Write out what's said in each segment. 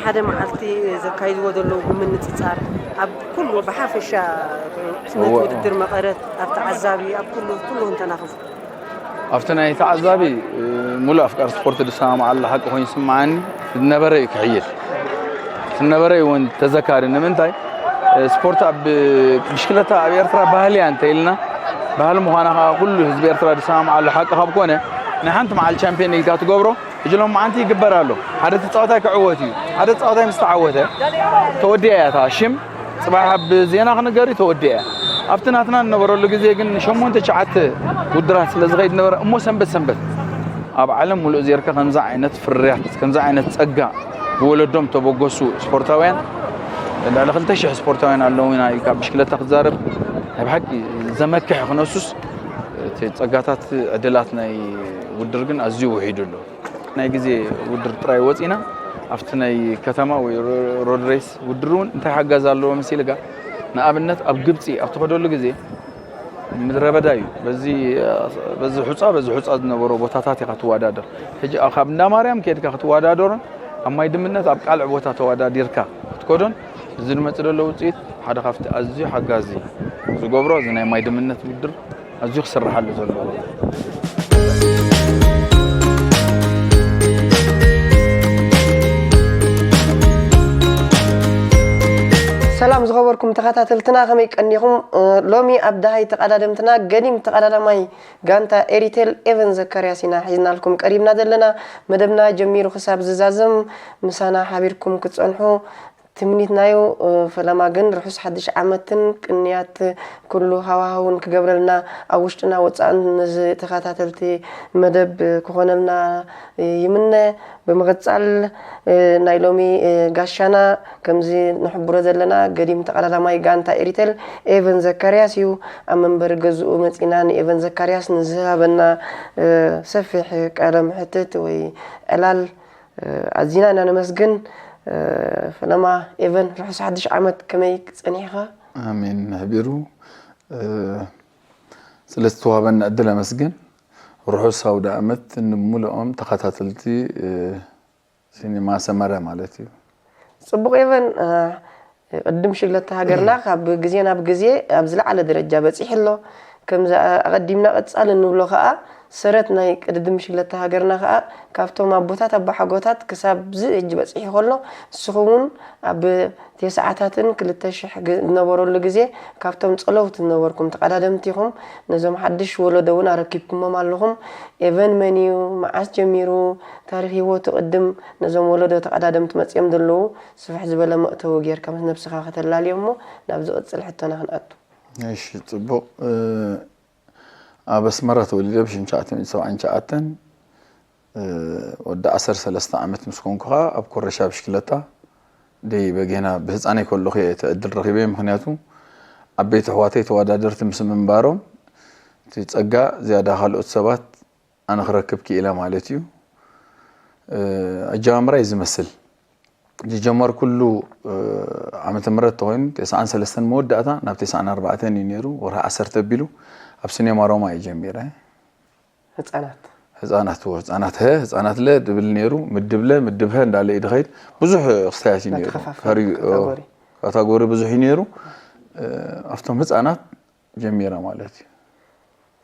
ሓደ መዓልቲ ዘካይድዎ ዘለዉ ብምንጽጻር ኣብ ኩሉ ብሓፈሻ ነቲ እወ። ውድድር መቐረት ኣብ ተዓዛቢ ኣብ ኩሉ ኩሉ እንተናኽፉ ኣብቲ ናይ ተዓዛቢ ሙሉእ ኣፍቃሪ ስፖርት ዝሰማምዓሉ ሓቂ ኮይኑ ይስምዓኒ። ዝነበረ እዩ ክሕይል ዝነበረ እዩ እውን ተዘካሪ። ንምንታይ ስፖርት ኣብ ብሽክለታ ኣብ ኤርትራ ባህሊ እያ እንተኢልና ባህሊ ምዃና ከዓ ኩሉ ህዝቢ ኤርትራ ዝሰማምዓሉ ሓቂ ካብ ኮነ ናይ ሓንቲ መዓል ቻምፒዮን ኢልካ ትገብሮ እጅሎም መዓንቲ ይግበር ኣሎ። ሓደ ተፃዋታይ ክዕወት እዩ። ሓደ ተፃዋታይ ምስ ተዓወተ ተወዲኣ እያ እታ ሽም ፅባሕ ኣብ ዜና ክንገር እዩ ተወዲኣ እያ። ኣብቲ ናትና እንነበረሉ ግዜ ግን ሸሞንተ ትሽዓተ ውድራት ስለ ዝኸይድ ነበረ እሞ ሰንበት ሰንበት ኣብ ዓለም ሙሉእ ዜርካ ከምዚ ዓይነት ፍርያት ከምዚ ዓይነት ፀጋ ብወለዶም ተበገሱ ስፖርታውያን ልዕሊ ክልተ ሽሕ ስፖርታውያን ኣለውና እዩ ካብ ብሽክለታ ክዛረብ ናይ ብሓቂ ዘመክሕ ክነሱስ እቲ ፀጋታት ዕድላት ናይ ውድር ግን ኣዝዩ ውሒዱ ኣሎ። ናይ ግዜ ውድር ጥራይ ወፂና ኣብቲ ናይ ከተማ ወይ ሮ- ሮድ ሬስ ውድር እውን እንታይ ሓጋዝ ኣለዎ መሲልካ ንኣብነት ኣብ ግብፂ ኣብ ትኸደሉ ግዜ ምድረ በዳ እዩ። በዚ በዚ ሑፃ በዚ ሑፃ ዝነበሮ ቦታታት ኢኻ ትወዳደር። ሕጂ ኣብ- ካብ እንዳ ማርያም ከድካ ክትወዳደሮን ኣብ ማይ ድምነት ኣብ ቃልዕ ቦታ ተወዳዲርካ ክትከዶን እዚ ዝመፅእ ዘሎ ውፅኢት ሓደ ካብቲ ኣዝዩ ሓጋዚ ዝገብሮ እዚ ናይ ማይ ድምነት ውድር ኣዝዩ ክስርሓሉ ዘለዎ። ሰላም ዝኸበርኩም ተኸታተልትና ከመይ ቀኒኹም? ሎሚ ኣብ ደሃይ ተቐዳደምትና ገዲም ተቐዳዳማይ ጋንታ ኤሪቴል ኤቨን ዘካርያስ ኢና ሒዝናልኩም ቀሪብና ዘለና። መደብና ጀሚሩ ክሳብ ዝዛዘም ምሳና ሓቢርኩም ክትጸንሑ ትምኒትናዩ። ፈለማ ግን ርሑስ ሓድሽ ዓመትን ቅንያት ኩሉ ሃዋህውን ክገብረልና ኣብ ውሽጥና ወፃእን ነዚ ተኸታተልቲ መደብ ክኾነልና ይምነ። ብምቕፃል ናይ ሎሚ ጋሻና ከምዚ ንሕብሮ ዘለና ገዲም ተቐዳዳማይ ጋንታ ኤሪቴል ኤቨን ዘካርያስ እዩ። ኣብ መንበሪ ገዝኡ መፂና ንኤቨን ዘካርያስ ንዝሃበና ሰፊሕ ቃለ ምሕትት ወይ ዕላል ኣዚና ኢና ነመስግን። ፈለማ ኤቨን ርሑስ ሓድሽ ዓመት ከመይ ፀኒሕኻ? ኣሜን ነሕቢሩ ስለዝተዋበና ዕድል ኣመስግን። ርሑስ ኣውደ ኣመት ንምሉኦም ተኸታተልቲ ሲኒማ ሰመረ ማለት እዩ። ፅቡቕ ኤቨን ቅድድም ሽግለታ ሃገርና ካብ ግዜ ናብ ግዜ ኣብ ዝለዓለ ደረጃ በፂሑ ኣሎ። ከምዚ ኣቐዲምና ቀፃሊ እንብሎ ከዓ ሰረት ናይ ቅድድም ሽግለታ ሃገርና ከዓ ካብቶም ኣቦታት ኣባሓጎታት ክሳብ ዚ ሕጂ በፂሑ ከሎ ንስኹም እውን ኣብ ቴስዓታትን ክልተ ሽሕ ዝነበረሉ ግዜ ካብቶም ፀለውቲ ዝነበርኩም ተቐዳደምቲ ኢኹም። ነዞም ሓድሽ ወለዶ እውን ኣረኪብኩሞም ኣለኹም። ኤቨን መን እዩ? መዓስ ጀሚሩ? ታሪኽ ህይወቱ ቅድም ነዞም ወለዶ ተቐዳደምቲ መፅኦም ዘለዉ ስፍሕ ዝበለ መእተዊ ጌርካ ምስ ነብስኻ ከተላልዮ እሞ ናብ ዝቕፅል ሕቶና ክንኣቱ። እሺ ፅቡቕ ኣብ ኣስመራ ተወሊደ ብ ሽዱሽተ ሚእቲ ሰብዓን ትሽዓተን ወዲ ዓሰርተ ሰለስተ ዓመት ምስ ኮንኩ ከዓ ኣብ ኮረሻ ብሽክለታ ደይበ ጌና ብህፃነይ ከለኹ እየ እቲ ዕድል ረኺበ ምክንያቱ ዓበይቲ ኣሕዋተይ ተወዳደርቲ ምስ ምንባሮም እቲ ፀጋ ዝያዳ ካልኦት ሰባት ኣነ ክረክብ ክኢለ ማለት እዩ። ኣጀማምራይ ዝመስል ዝጀመርኩሉ ዓመተ ምህረት ተኮይኑ ተስዓን ሰለስተን መወዳእታ ናብ ተስዓን ኣርባዕተን እዩ ነይሩ። ወርሒ ዓሰርተ ኣቢሉ ኣብ ሲኔማ ሮማ እዩ ጀሚረ። ህፃናት ህፃናት ወ ህፃናት ሀ ህፃናት ለ ድብል ነይሩ። ምድብ ለ ምድብ ሀ እንዳለ እዩ ድኸይድ። ብዙሕ ክስታያት እዩ ነይሩ። ካታጎሪ ብዙሕ እዩ ነይሩ። ኣብቶም ህፃናት ጀሚረ ማለት እዩ።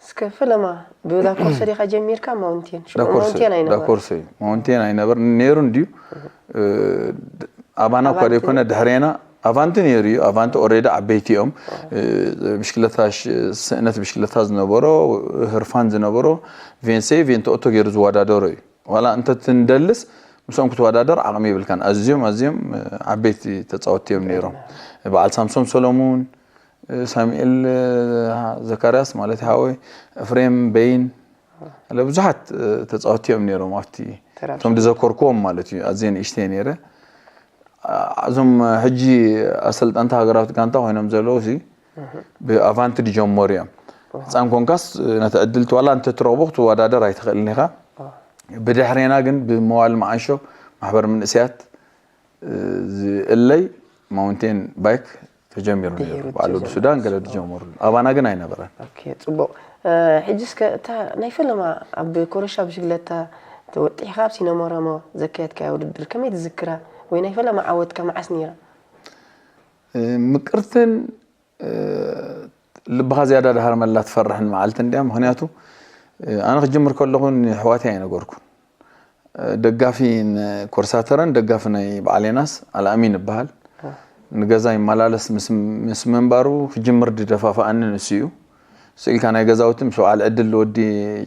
እስከ ፈለማ ብዳኮርሶ ዲኻ ጀሚርካ ማውንቴን? ሽዑ ዳኮርሶ ማውንቴን እዩ፣ ኣይነበረን። ዳኮርሶ እዩ። ማውንቴን ኣይነበርን ነይሩ እንድዩ። እ፣ ድ- ኣባና እኳ ኣቫንቲ። ዘይኮነ ድሕሬና ኣቫንቲ ነይሩ እዩ። ኣቫንቲ ኦሬዲ ዓበይቲ እዮም። እ፣ ብሽክለታ ሽ- ስእነት ብሽክለታ ዝነበሮ ህርፋን ዝነበሮ ቬንሴ ቬንቶ ኦቶ ገይሩ ዝወዳደሮ እዩ። ዋላ እንተ ትንደልስ ምስኦም ክትወዳደር ዓቕሚ የብልካን። ኣዝዮም ኣዝዮም እ፣ ዓበይቲ ተፃወትቲ እዮም ነይሮም። በዓል ሳምሶም ሰሎሙን ሳሙኤል ዘካርያስ ማለት ሓወይ፣ ኤፍሬም በይን፣ ለ ብዙሓት ተፃወቲ እዮም ነይሮም ኣብቲ ተራብሽ። እቶም ዝዘከርኩዎም ማለት እዩ። ኣዝየ ንእሽተይ ነይረ። እዞም ሕጂ ኣሰልጠንቲ ሃገራዊት ጋንታ ኮይኖም ዘለዉ ሲ ብኣቫንቲ ዝጀመሩ እዮም። ህፃን ኮንካስ ነቲ ዕድል ዋላ እንተትረኽቦ ክትወዳደር ኣይትኽእልን ኢኻ። ብድሕሬና ግን ብመዋል መዓሾ ማሕበር መንእሰያት ዝእለይ ማውንቴን ባይክ ተጀሚሩ ነይሩ። ብዓል ወዲ ሱዳን ገለ ዝጀመሩ ኣባና ግን ኣይነበረን። ኦኬ፣ ጽቡቕ። ሕጂ እስከ እታ ናይ ፈለማ ኣብ ኮረሻ ብሽግለታ ተወጢሕካ ኣብ ሲነሞረሞ ዘካየድካያ ውድድር ከመይ ትዝክራ? ወይ ናይ ፈለማ ዓወትካ መዓስ ነይራ? ምቅርትን ልብኻ ዝያዳ ድሃርመላ ትፈርሕን መዓልቲ እንድያ። ምክንያቱ ኣነ ክጅምር ከለኹ ንኣሕዋተይ ኣይነገርኩን። ደጋፊ ኮርሳተረን ደጋፊ ናይ በዓል ዮናስ ኣልኣሚን ይበሃል። ንገዛ ይመላለስ ምስ ምንባሩ ክጅምር ዝደፋፍኣኒ ንሱ እዩ። ስኢልካ ናይ ገዛውቲ ምስ በዓል ዕድል ወዲ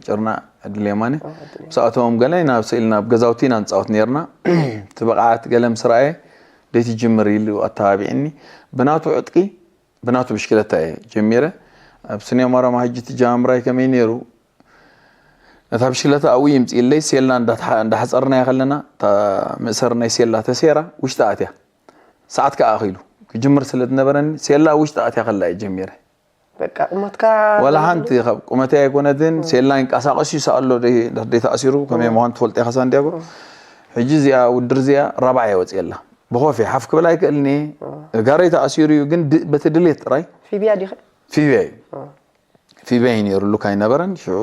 ጭርና፣ ዕድል የማነ፣ ምስ ኣተዎም ገለ ናብ ስኢል ናብ ገዛውቲ ኢና ንፃወት ነርና። እቲ ብቕዓት ገለ ምስ ረኣየ ደይ ትጅምር ኢሉ ኣተባቢዕኒ። ብናቱ ዕጥቂ ብናቱ ብሽክለታ እየ ጀሚረ። ኣብ ስንያማራ ማህጂ ትጃምራይ ከመይ ነይሩ? ነታ ብሽክለታ ኣብኡ ይምፅእለይ። ሴልና እንዳሓፀርናያ ከለና እታ መእሰር ናይ ሴላ ተሴራ ውሽጢ ኣትያ። ሰዓት ከዓ ኣኺሉ ክጅምር ስለ ዝነበረኒ ሴላ ውሽጢ ኣትያ ከላ እየ ጀሚረ። በቃ ቁመትካ ዋላ ሓንቲ ካብ ቁመተይ ኣይኮነትን። ሴላ ይንቀሳቐስ እዩ ሰኣሎ ደይ ተኣሲሩ ከመይ ምዃኑ ትፈልጦ ኢኻ ሳንዲያጎ። ሕጂ እዚኣ ውድር እዚኣ ራብዓይ ወፅየላ። ብኾፌ ሓፍ ክብል ኣይክእልኒ። ጋረይ ተኣሲሩ እዩ ግን በቲ ድሌት ጥራይ። ፊብያ ዲኸ? ፊብያ እዩ። ፊብያ እዩ ነይሩ ሉካ ኣይነበረን። ሽዑ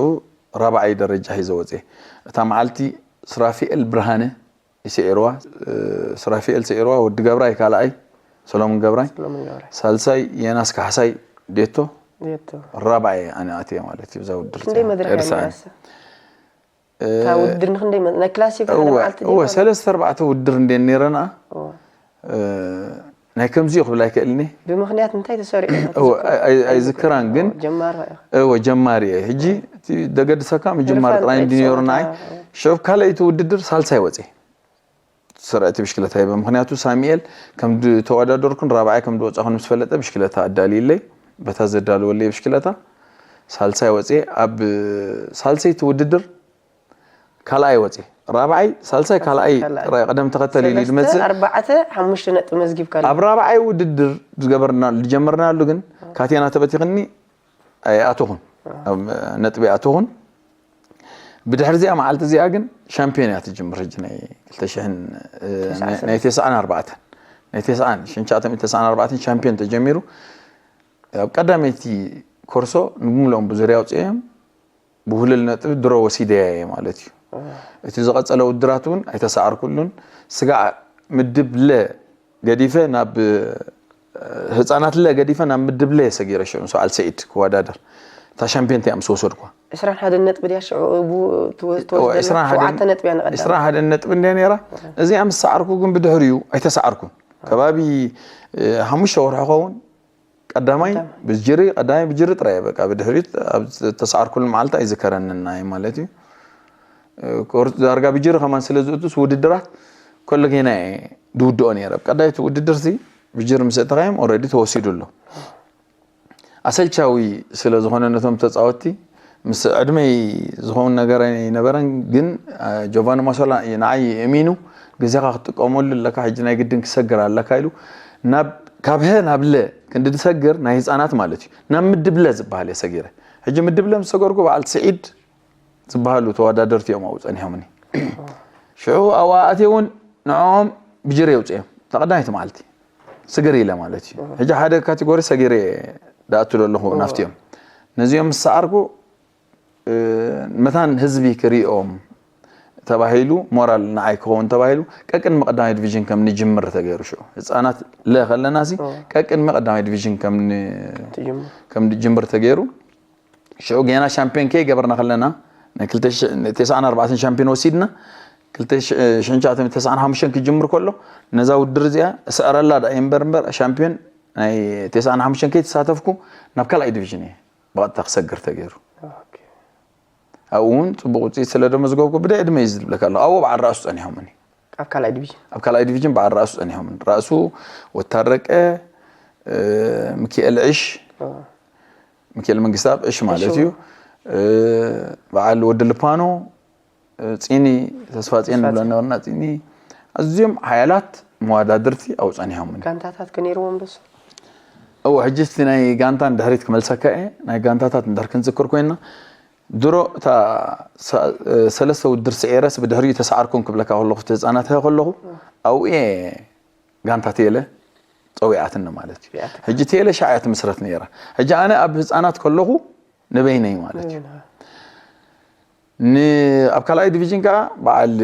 ራብዓይ ደረጃ ሒዘ ወፅየ። እታ መዓልቲ ስራፊኤል ብርሃነ ይስዒርዋ። ስራፊኤል ስዒርዋ፣ ወዲ ገብራይ ካልኣይ፣ ሰሎሙን ገብራይ ሳልሳይ፣ የናስ ካሕሳይ ዴቶ ራብዓይ ኣነ ኣትየ ማለት እዩ። እዛ ውድር ክንደይ መድረክ እያ ነይራስ? እታ ውድድር ንክንደይ መ- ናይ ክላሲክ ሓደ መዓልቲ ድዩ? እወ ሰለስተ ኣርባዕተ ውድር እንደ ነይረና። ናይ ከምዚኡ ክብል ኣይክእልኒ። ብምክንያት እንታይ ተሰሪዑ? ኣይዝክራን ግን ጀማሪ እወ ጀማሪ እየ። ሕጂ እቲ ደገድሰካ ምጅማር ጥራይ እንዲ ነይሩ ንዓይ። ሸብ ካልኣይቲ ውድድር ሳልሳይ ወፅየ። ስርዕቲ ብሽክለታ ይበ ምክንያቱ ሳሚኤል ከም ተወዳደርኩን ራብዓይ ከም ዝወፃኹን ምስ ፈለጠ ብሽክለታ ኣዳልይለይ። በታ ዘዳልወለይ ብሽክለታ ሳልሳይ ወፅየ። ኣብ ሳልሰይቲ ውድድር ካልኣይ ወፅየ። ራብዓይ ሳልሳይ ካልኣይ ጥራይ ቅደም ተኸተል ኢሉ ዝመፅእ። ኣርባዕተ ሓሙሽተ ነጥቢ መዝጊብካ ኣሎ። ኣብ ራብዓይ ውድድር ዝገበርና ዝጀመርናሉ ግን ካቴና ተበቲኽኒ ኣይኣተኹን። ኣብ ነጥቢ ኣይኣተኹን። ብድሕሪ እዚኣ መዓልቲ እዚኣ ግን ሻምፒዮን እያ ትጅምር። ሕጂ ናይ ክልተ ሽሕን ናይ ተስዓን ኣርባዕተን ናይ ተስዓን ሽንሻቶም ተስዓን ኣርባዕተን ሻምፒዮን ተጀሚሩ። ኣብ ቀዳመይቲ ኮርሶ ንብምልኦም ብዙርያ ኣውፅኦም ብሁልል ነጥቢ ድሮ ወሲደያ እየ ማለት እዩ። እቲ ዝቐፀለ ውድራት እውን ኣይተሰዓርኩሉን። ስጋዕ ምድብ ለ ገዲፈ ናብ ህፃናት ለ ገዲፈ ናብ ምድብ ለ ሰጊረ ሽዑ ምስ በዓል ሰዒድ ክወዳደር እታ ሻምፒዮን እቲኣ ምስ ወሰድኳ። ዕስራን ሓደን ነጥቢ ድያ ሽዑ ትወስደላ? ሸውዓተ ነጥቢ እያ ንቐዳም። ዕስራን ሓደን ነጥቢ እንድያ ነይራ። እዚኣ ምስ ሰዓርኩ ግን ብድሕሪኡ ኣይተሰዓርኩን። ከባቢ ሓሙሽተ ወርሒ ኸውን ቀዳማይ ብጅሪ ቀዳማይ ብጅሪ ጥራይ በቃ ብድሕሪት ኣብ ተሰዓርኩሉ መዓልቲ ኣይዝከረንን ናይ ማለት እዩ። ኮርስ ዳርጋ ብጅሪ ከማን ስለ ዝእቱስ ውድድራት ኮሎ ጌና እየ ድውድኦ ነይረ። ኣብ ቀዳይቲ ውድድር ሲ ብጅሪ ምስ እተኻዮም ኦረዲ ተወሲዱ ኣሎ። ኣሰልቻዊ ስለ ዝኾነ ነቶም ተፃወትቲ ምስ ዕድመይ ዝኸውን ነገር ኣይነበረን። ግን ጆቫኒ ማሶላ ንዓይ እሚኑ ግዜኻ ክትጥቀመሉ ኣለካ፣ ሕጂ ናይ ግድን ክሰግር ኣለካ ኢሉ ናብ ካብ ሀ ናብ ለ ክንዲ ዝሰግር ናይ ህፃናት ማለት እዩ ናብ ምድብ ለ ዝበሃል እየ ሰጊረ። ሕጂ ምድብ ለ ምስ ሰገርኩ በዓል ስዒድ ዝበሃሉ ተወዳደርቲ እዮም ኣብኡ ፀኒሖምኒ። ሽዑ ኣብኡ ኣትየ እውን ንዕኦም ብጅር የውፅኦም ተቐዳሚት መዓልቲ ስግር ኢለ ማለት እዩ። ሕጂ ሓደ ካቴጎሪ ሰጊረ እየ ዝኣቱ ዘለኹ ናፍቲኦም ነዚኦም ምስ ሰዓርኩ መታን ህዝቢ ክሪኦም ተባሂሉ ሞራል ንዓይ ክኸውን ተባሂሉ ቀቅድሚ ቀዳማይ ዲቪዥን ከም ንጅምር ተገይሩ ሽዑ ህፃናት ለ ከለና ሲ ቀቅድሚ ቀዳማይ ዲቪዥን ከም ንጅምር ተገይሩ ሽዑ ጌና ሻምፒዮን ከይ ገበርና ከለና ናይ ክልተ ሽሕን ኣርባዕተን ሻምፒዮን ወሲድና ክልተ ሽሕን ትሽዓተ ክጅምር ከሎ ነዛ ውድድር እዚኣ እስዕረላ ዳ እምበር እምበር ሻምፒዮን ናይ ትስዓን ሓሙሽተን ከይተሳተፍኩ ናብ ካልኣይ ዲቪዥን እየ ብቐጥታ ክሰግር ተገይሩ። ኣብኡ እውን ፅቡቅ ውፅኢት ስለ ደመዝገብኩ ብደ ዕድመ እዩ ዝብለካ ኣሎ ኣብኡ በዓል ራእሱ ፀኒሖምኒ። ኣብ ካልኣይ ዲቪዥን ኣብ ካልኣይ ዲቪዥን በዓል ራእሱ ፀኒሖምኒ። ራእሱ ወታረቀ፣ ሚኪኤል ዕሽ፣ ሚኪኤል መንግስታብ ዕሽ ማለት እዩ። በዓል ወዲ ልፓኖ፣ ፂኒ ተስፋ ፂን ንብሎ ነበርና። ፂኒ ኣዝዮም ሓያላት መዋዳድርቲ ኣብኡ ፀኒሖምኒ። ጋንታታት ከ ነይርዎም ዶስ? እወ ሕጂ እስቲ ናይ ጋንታ ንድሕሪት ክመልሰካ እየ። ናይ ጋንታታት እንድሕር ክንዝክር ኮይንና ድሮ እታ ሰለስተ ውድድር ስዒረስ ብድሕሪኡ ተሰዓርኩም ክብለካ ከለኹ እቲ ህፃናት ከለኹ ኣብኡ እየ ጋንታ ቴለ ፀዊዓትኒ ማለት እዩ። ሕጂ ቴለ ሻዕ እያ ትምስረት ነይራ። ሕጂ ኣነ ኣብ ህፃናት ከለኹ ንበይነይ ማለት እዩ። ኣብ ካልኣይ ዲቪዥን ከዓ በዓል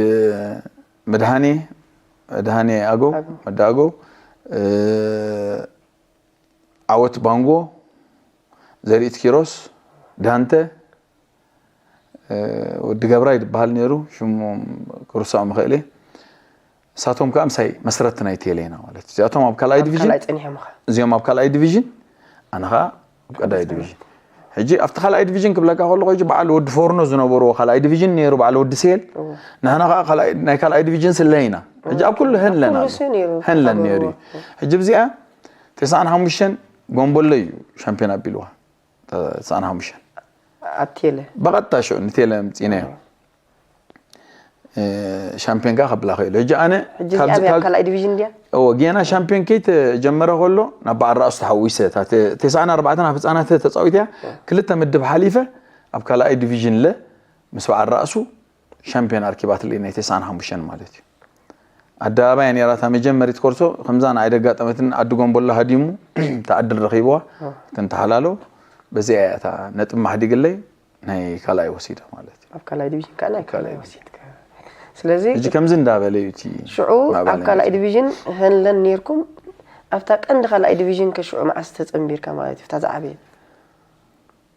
መድሃኔ ደሃኔ ኣገው፣ ወዲ ኣገው፣ ዓወት ባንጎ፣ ዘርኢት ኪሮስ፣ ዳንተ፣ ወዲ ገብራይ ዝበሃል ነይሩ፣ ሽሞም ክርሳዖም ይኽእል እየ። እሳቶም ከዓ ምሳይ መስረቲ ናይ ቴሌ ኢና ማለት እዩ። እዚኣቶም ኣብ ካልኣይ ዲቪዥን፣ እዚኦም ኣብ ካልኣይ ዲቪዥን፣ ኣነ ከዓ ኣብ ቀዳይ ዲቪዥን። ሕጂ ኣብቲ ካልኣይ ዲቪዥን ክብለካ ከለኹ፣ ሕጂ በዓል ወዲ ፎርኖ ዝነበርዎ ካልኣይ ዲቪዥን ነይሩ፣ በዓል ወዲ ሴል። ንሕና ከዓ ናይ ካልኣይ ዲቪዥን ስለ ኢና። ሕጂ ኣብ ኩሉ ሄንለን ኣሎ። ሄንለን ነይሩ እዩ። ሕጂ ብዚኣ ተስዓን ሓሙሽተን ጎንቦሎ እዩ ሻምፒዮን ኣቢልዋ። ተስዓን ሓሙሽተን ኣብ ቴለ። ብቐጥታ ሽዑ ንቴለ ኣምፂእናዮ። ሻምፒዮን ከዓ ከብላ ክእሉ። ሕጂ ኣነ ሕጂ እዚኣ ኣብ ካልኣይ ዲቪዥን ድያ? እዎ፣ ጌና ሻምፒዮን ከይተጀመረ ከሎ ናብ በዓል ራእሱ ተሓዊሰ። እታ ተ-፣ ተስዓን ኣርባዕተን ኣብ ህፃናት ተፃዊት እያ። ክልተ ምድብ ሓሊፈ ኣብ ካልኣይ ዲቪዥን ለ ምስ በዓል ራእሱ ሻምፒዮን ኣርኪባትለይ ናይ ተስዓን ሓሙሽተን ማለት እዩ። ኣደባባያ ነይራ እታ መጀመሪት ኮርሶ፣ ከምዛ ንዓይ ደጋጠመትን፣ ኣዲ ጎንቦላ ሃዲሙ እታ ዕድል ረኺብዋ ክንተሓላሎ፣ በዚኣ እያ እታ ነጥብ ማሕዲግለይ ናይ ካልኣይ ወሲደ ማለት እዩ። ኣብ ካልኣይ ዲቪዥን ከዓ ናይ ካልኣይ ወሲድካ። ስለዚ ሕጂ ከምዚ እንዳበለ እዩ እቲ ሽዑ ኣብ ካልኣይ ዲቪዥን ሄንለን ነይርኩም። ኣብታ ቀንዲ ካልኣይ ዲቪዥን ከ ሽዑ መዓስ ተጸንቢርካ ማለት እዩ? እታ ዝዓበየት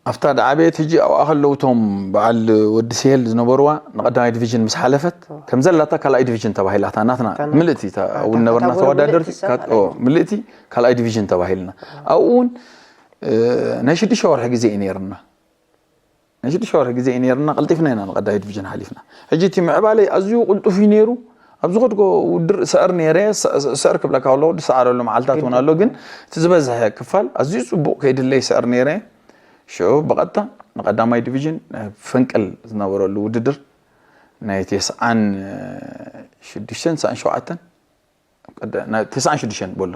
ኣብታ ዝዓበየት ሕጂ ኣብኣ ከለዉ እቶም በዓል ወዲ ስሄል ዝነበርዋ ንቐዳማይ ዲቪዥን ምስ ሓለፈት ከም ዘላታ ካልኣይ ዲቪዥን ተባሂላታ ናትና ምልእቲ እውን ነበርና ተወዳደርቲ ምልእቲ ካልኣይ ዲቪዥን ተባሂልና ኣብኡ እውን ናይ ሽዱሽተ ወርሒ ግዜ እዩ ነይርና። ናይ ሽዱሽተ ወርሒ ግዜ እዩ ነይርና፣ ቀልጢፍና ኢና ንቐዳይ ዲቪዥን ሓሊፍና። ሕጂ እቲ ምዕባለይ ኣዝዩ ቅልጡፍ እዩ ነይሩ። ኣብ ዝኸድኮ ውድድር ስዕር ነይረ፣ ስዕር ክብለካ ከለኹ ዝሰዓረሉ መዓልታት እውን ኣሎ፣ ግን እቲ ዝበዝሐ ክፋል ኣዝዩ ጽቡቕ ከይድለይ ስዕር ነይረ። ሽዑ ብቐጥታ ንቐዳማይ ዲቪዥን ፈንቅል ዝነበረሉ ውድድር ናይ ተስዓን ሽዱሽተን ተስዓን ሸውዓተን ተስዓን ሽዱሽተን በሎ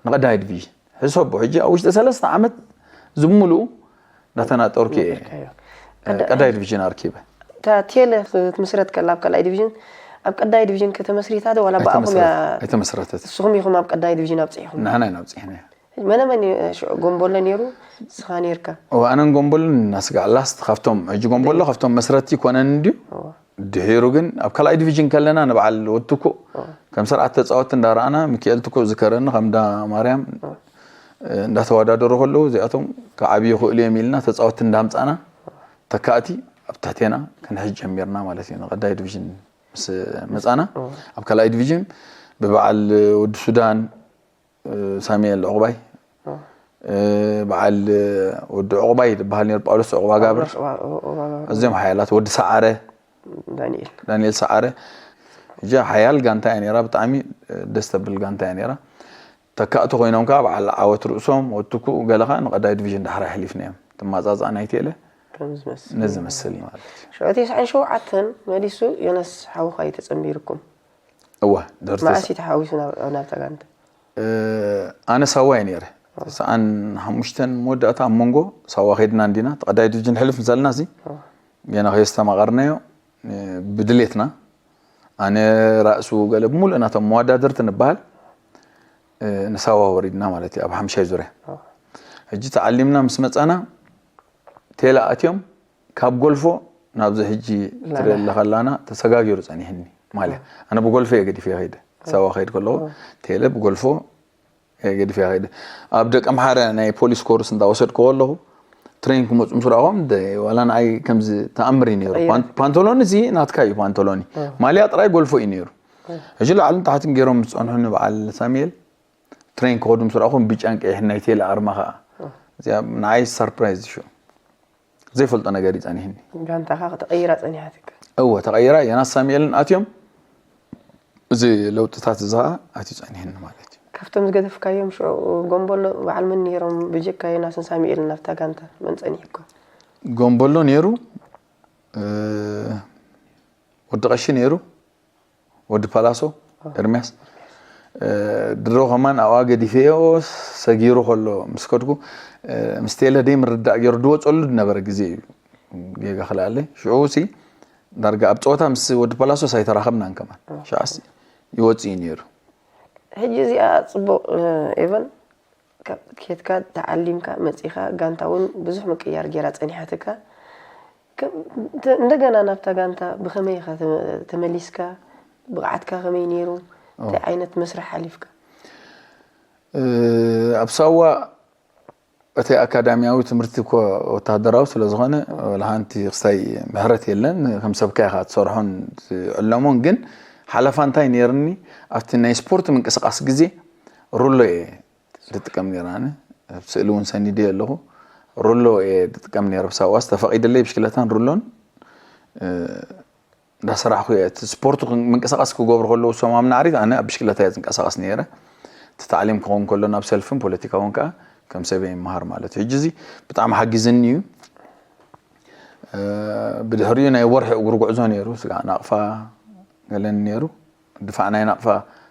ንቐዳማይ ዲቪዥን ሕሰቦ። ሕጂ ኣብ ውሽጢ ሰለስተ ዓመት ዝምልኡ እንዳተናጠርኩ እየ ቀዳማይ ዲቪዥን ኣርኪበ። እታ ቴለ ክትምስረት ከላ ኣብ ካልኣይ ዲቪዥን፣ ኣብ ቀዳማይ ዲቪዥን ከተመስሪታ ዶ ዋላ ብኣኹም እያ? ኣይተመስረተት። ንስኹም ኢኹም ኣብ ቀዳማይ ዲቪዥን ኣብፂሕኹም? ንሕና ኢና ኣብፂሕና። መነ መን እዩ ሽዑ ጎንቦሎ ነይሩ? ንስኻ ነይርካ? ኣነን ጎንቦሎን እናስጋዕ ላስት ካብቶም፣ ሕጂ ጎንቦሎ ካብቶም መስረቲ ኮነን እንድዩ። ድሒሩ ግን ኣብ ካልኣይ ዲቪዥን ከለና ንበዓል ወትኩእ ከም ስርዓት ተፃወቲ እንዳረኣና፣ ሚካኤል ትኩእ ዝከረኒ ከም እንዳ ማርያም እንዳተወዳደሩ ከለዉ እዚኣቶም ክዓብዩ ይኽእሉ እዮም ኢልና ተፃወቲ እንዳምፃና ተካእቲ ኣብ ትሕቴና ክንሕዝ ጀሚርና ማለት እዩ። ንቐዳይ ዲቪዥን ምስ መፃና ኣብ ካልኣይ ዲቪዥን ብበዓል ወዲ ሱዳን ሳሙኤል ዕቑባይ፣ በዓል ወዲ ዕቑባይ ዝበሃል ነይሩ፣ ጳውሎስ ዕቑባ ጋብር፣ ኣዝዮም ሓያላት፣ ወዲ ሰዓረ፣ ዳንኤል። ዳንኤል ሰዓረ። እጃ ሓያል ጋንታ እያ ነይራ፣ ብጣዕሚ ደስ ተብል ጋንታ እያ ነይራ። ተካእቲ ኮይኖም ከዓ በዓል ዓወት ርእሶም፣ ወትኩ ገለ ከዓ ንቐዳይ ዲቪዥን ዳሕራይ ኣሕሊፍና እዮም። ትማፃፃእ ናይ ቴለ ከም ዝመስል። ነዚ ዝመስል ማለት እዩ። ሽዑ ተስዓን ሸውዓተን መሊሱ ዮናስ ሓውኻ እዩ ተፀንቢርኩም። እወ፣ ድሕሪ ተስ- መዓስ እዩ ተሓዊሱ ናብ፣ ናብታ ጋንታ? እ፣ ኣነ ሳዋ እየ ነይረ። ተስዓን ሓሙሽተን መወዳእታ ኣብ መንጎ ሳዋ ከይድና እንዲና፣ እቲ ቀዳይ ዲቪዥን ሕልፍ ምስ በልና፣ እዚ ገና ከየስተማቐርናዮ፣ እ፣ ብድሌትና፣ ኣነ ራእሱ ገለ ብምሉእ ናቶም መወዳድርቲ ንበሃል፣ እ፣ ንሳዋ ወሪድና ማለት እዩ፣ ኣብ ሓምሻይ ዙርያ። ሕጂ ተዓሊምና ምስ መጻና፣ ቴላ ኣትዮም፣ ካብ ጎልፎ ናብዚ ሕጂ ትርኢ ኣለኻ ላና ተሰጋጊሩ ጸኒሕኒ። ማልያ፣ ኣነ ብጎልፎ እየ ገዲፈ ከይደ። ሳዋ ከይድ ከለኹ፣ ቴለ ብጎልፎ እየ ገዲፈ ከይደ። ኣብ ደቀምሓረ ናይ ፖሊስ ኮርስ እንዳወሰድኩ ከለኹ፣ ትሬን ክመጹ ምስ ረኣኹም፣ ደ-፣ ዋላ ንዓይ ከምዚ ተኣምር እዩ ነይሩ። ተቐይረ። ፓን-፣ ፓንቶሎኒ እዚ ናትካ እዩ ፓንቶሎኒ። ማልያ ጥራይ ጎልፎ እዩ ነይሩ። ሕጂ ላዕልን ታሕትን ገይሮም ምስ ጸንሑኒ በዓል ሳሙኤል፣ ትሬን ክኸዱ ምስ ረኣኹም ብጫን ቀይሕን ናይ ቴለ ኣርማ ኸኣ። እዚኣ ንዓይ ሰርፕራይዝ እዩ። ዘይፈልጦ ነገር እዩ ጸኒሕኒ። ጋንታኻ ተቐይራ ጸኒሓትካ? እወ፣ ተቐይራ። ዮናስ ሳሙኤልን ኣትዮም፣ እዚ ለውጥታት እዚ ኸኣ ኣትዩ ጸኒሕኒ ማለት እዩ። ካብቶም ዝገደፍካዮም ሽዑ ጎንቦሎ በዓል መን ነይሮም? ብጀካ ዮናስን ሳሙኤልን ናብታ ጋንታ መን ጸኒሕካ? ጎንቦሎ ነይሩ፣ እ፣ ወዲ ቀሺ ነይሩ፣ ወዲ ፓላሶ፣ ኤርምያስ። እ፣ ድሮ ከማን ኣብኣ ገዲፈዮ ሰጊሩ ከሎ ምስ ከድኩ፣ እ፣ ምስ ቴለ ደይ ምርዳእ ገይሩ ድወፀሉ ዝነበረ ግዜ እዩ። ጌጋ ክልኣለይ። ሽዑ ሲ ዳርጋ ኣብ ፀወታ ምስ ወዲ ፓላሶስ ኣይተራኸብናን ከማን። ሽዓስ ይወፅእ እዩ ነይሩ። ሕጂ እዚኣ ፅቡቕ፣ እ፣ ኤቨን፣ ካብ ኬድካ ተዓሊምካ መጺኻ፣ ጋንታ እውን ብዙሕ ምቅያር ጌራ ጸኒሓትካ። ከም-፣ ተ-፣ እንደገና ናብታ ጋንታ ብኸመይ ኢኻ ተመ-፣ ተመሊስካ? ብቕዓትካ ከመይ ነይሩ? እንታይ ዓይነት መስርሕ ሓሊፍካ? ኣብ ሳዋ እቲ ኣካዳሚያዊ ትምህርቲ እኮ ወታደራዊ ስለ ዝኾነ፣ ወላ ሓንቲ ክስታይ ምሕረት የለን። ከም ሰብካ ኢኻ ትሰርሖን ትዕለሞን። ግን ሓለፋ እንታይ ነይርኒ? ኣብቲ ናይ ስፖርት ምንቅስቃስ ግዜ ሩሎ እየ ዝጥቀም ነይረ። ኣነ ኣብ ስእሊ እውን ሰኒደ ኣለኹ። ሩሎ እየ ዝጥቀም ነይረ። ብሳዋስ ተፈቒደለይ ብሽክለታን ሩሎን እንዳሰራሕኩ እየ። እቲ ስፖርት ምንቅስቃስ ክገብሩ ከለዉ እሶም ኣብ ናዕሪት ኣነ ኣብ ብሽክለታ እየ ዝንቀሳቀስ ነይረ። እቲ ታዕሊም ክኸውን ከሎ ናብ ሰልፍን ፖለቲካውን ከዓ ከም ሰበይ ይመሃር ማለት እዩ። ሕጂ እዚ ብጣዕሚ ሓጊዝኒ እዩ። ብድሕሪኡ ናይ ወርሒ እግሪ ጉዕዞ ነይሩ። ስጋ ናቕፋ ገለን ነይሩ። ድፋዕ ናይ ናቕፋ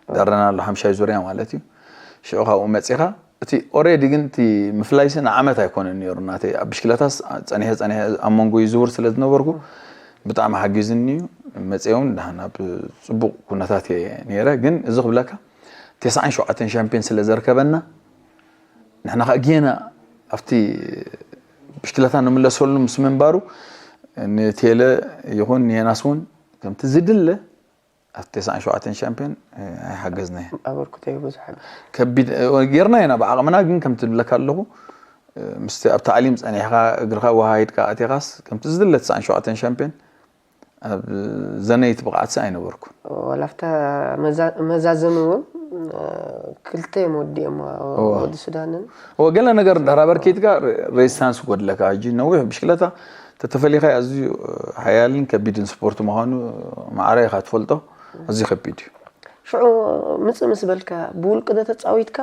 ደረና ኣሎ ሓምሻይ ዙርያ ማለት እዩ። ሽዑ ካብኡ መፂኻ እቲ ኦሬዲ ግን እቲ ምፍላይሲ ንዓመት ኣይኮነን ነይሩ ናተይ። ኣብ ብሽክለታስ ፀኒሐ ፀኒሐ ኣብ መንጎ ይዝውር ስለ ዝነበርኩ ብጣዕሚ ሓጊዝኒ እዩ። መፅኦም ደሓን ኣብ ፅቡቕ ኩነታት እየ ነይረ። ግን እዚ ክብለካ ተስዓን ሸውዓተን ሻምፒዮን ስለ ዘርከበና ንሕና ከዓ ጌና ኣብቲ ብሽክለታ ንምለሰሉ ምስ ምንባሩ ንቴለ ይኹን ንየናስ እውን ከምቲ ዝድለ ኣብቲ ተስዓን ሸውዓተን ሻምፒዮን ኣይሓገዝናዮ። ኣበርክቶ ብዙሕ ከቢድ ጌርና ኢና ብዓቕምና። ግን ከምቲ ዝብለካ ኣለኹ ምስቲ ኣብ ታዕሊም ፀኒሕካ እግርካ ወሃሂድካ ኣቲኻስ ከምቲ ዝድለ ተስዓን ሸውዓተን ሻምፒዮን ኣብ ዘነይቲ ብቕዓትሲ ኣይነበርኩን። ዋላ ኣብታ መዛዘሚ እውን ክልተ እዮም ወዲኦም፣ ወዲ ሱዳንን። ገለ ነገር እንድሕር ኣበርኪትካ ሬዚስታንስ ጎድለካ። ሕጂ ነዊሕ ብሽክለታ ተተፈሊኻ ኣዝዩ ሓያልን ከቢድን ስፖርት ምዃኑ ማዕረ ኢኻ ትፈልጦ። ኣዝዩ ከቢድ እዩ። ሽዑ ምጽእ ምስ በልካ ብውልቂ ዶ ተጻዊትካ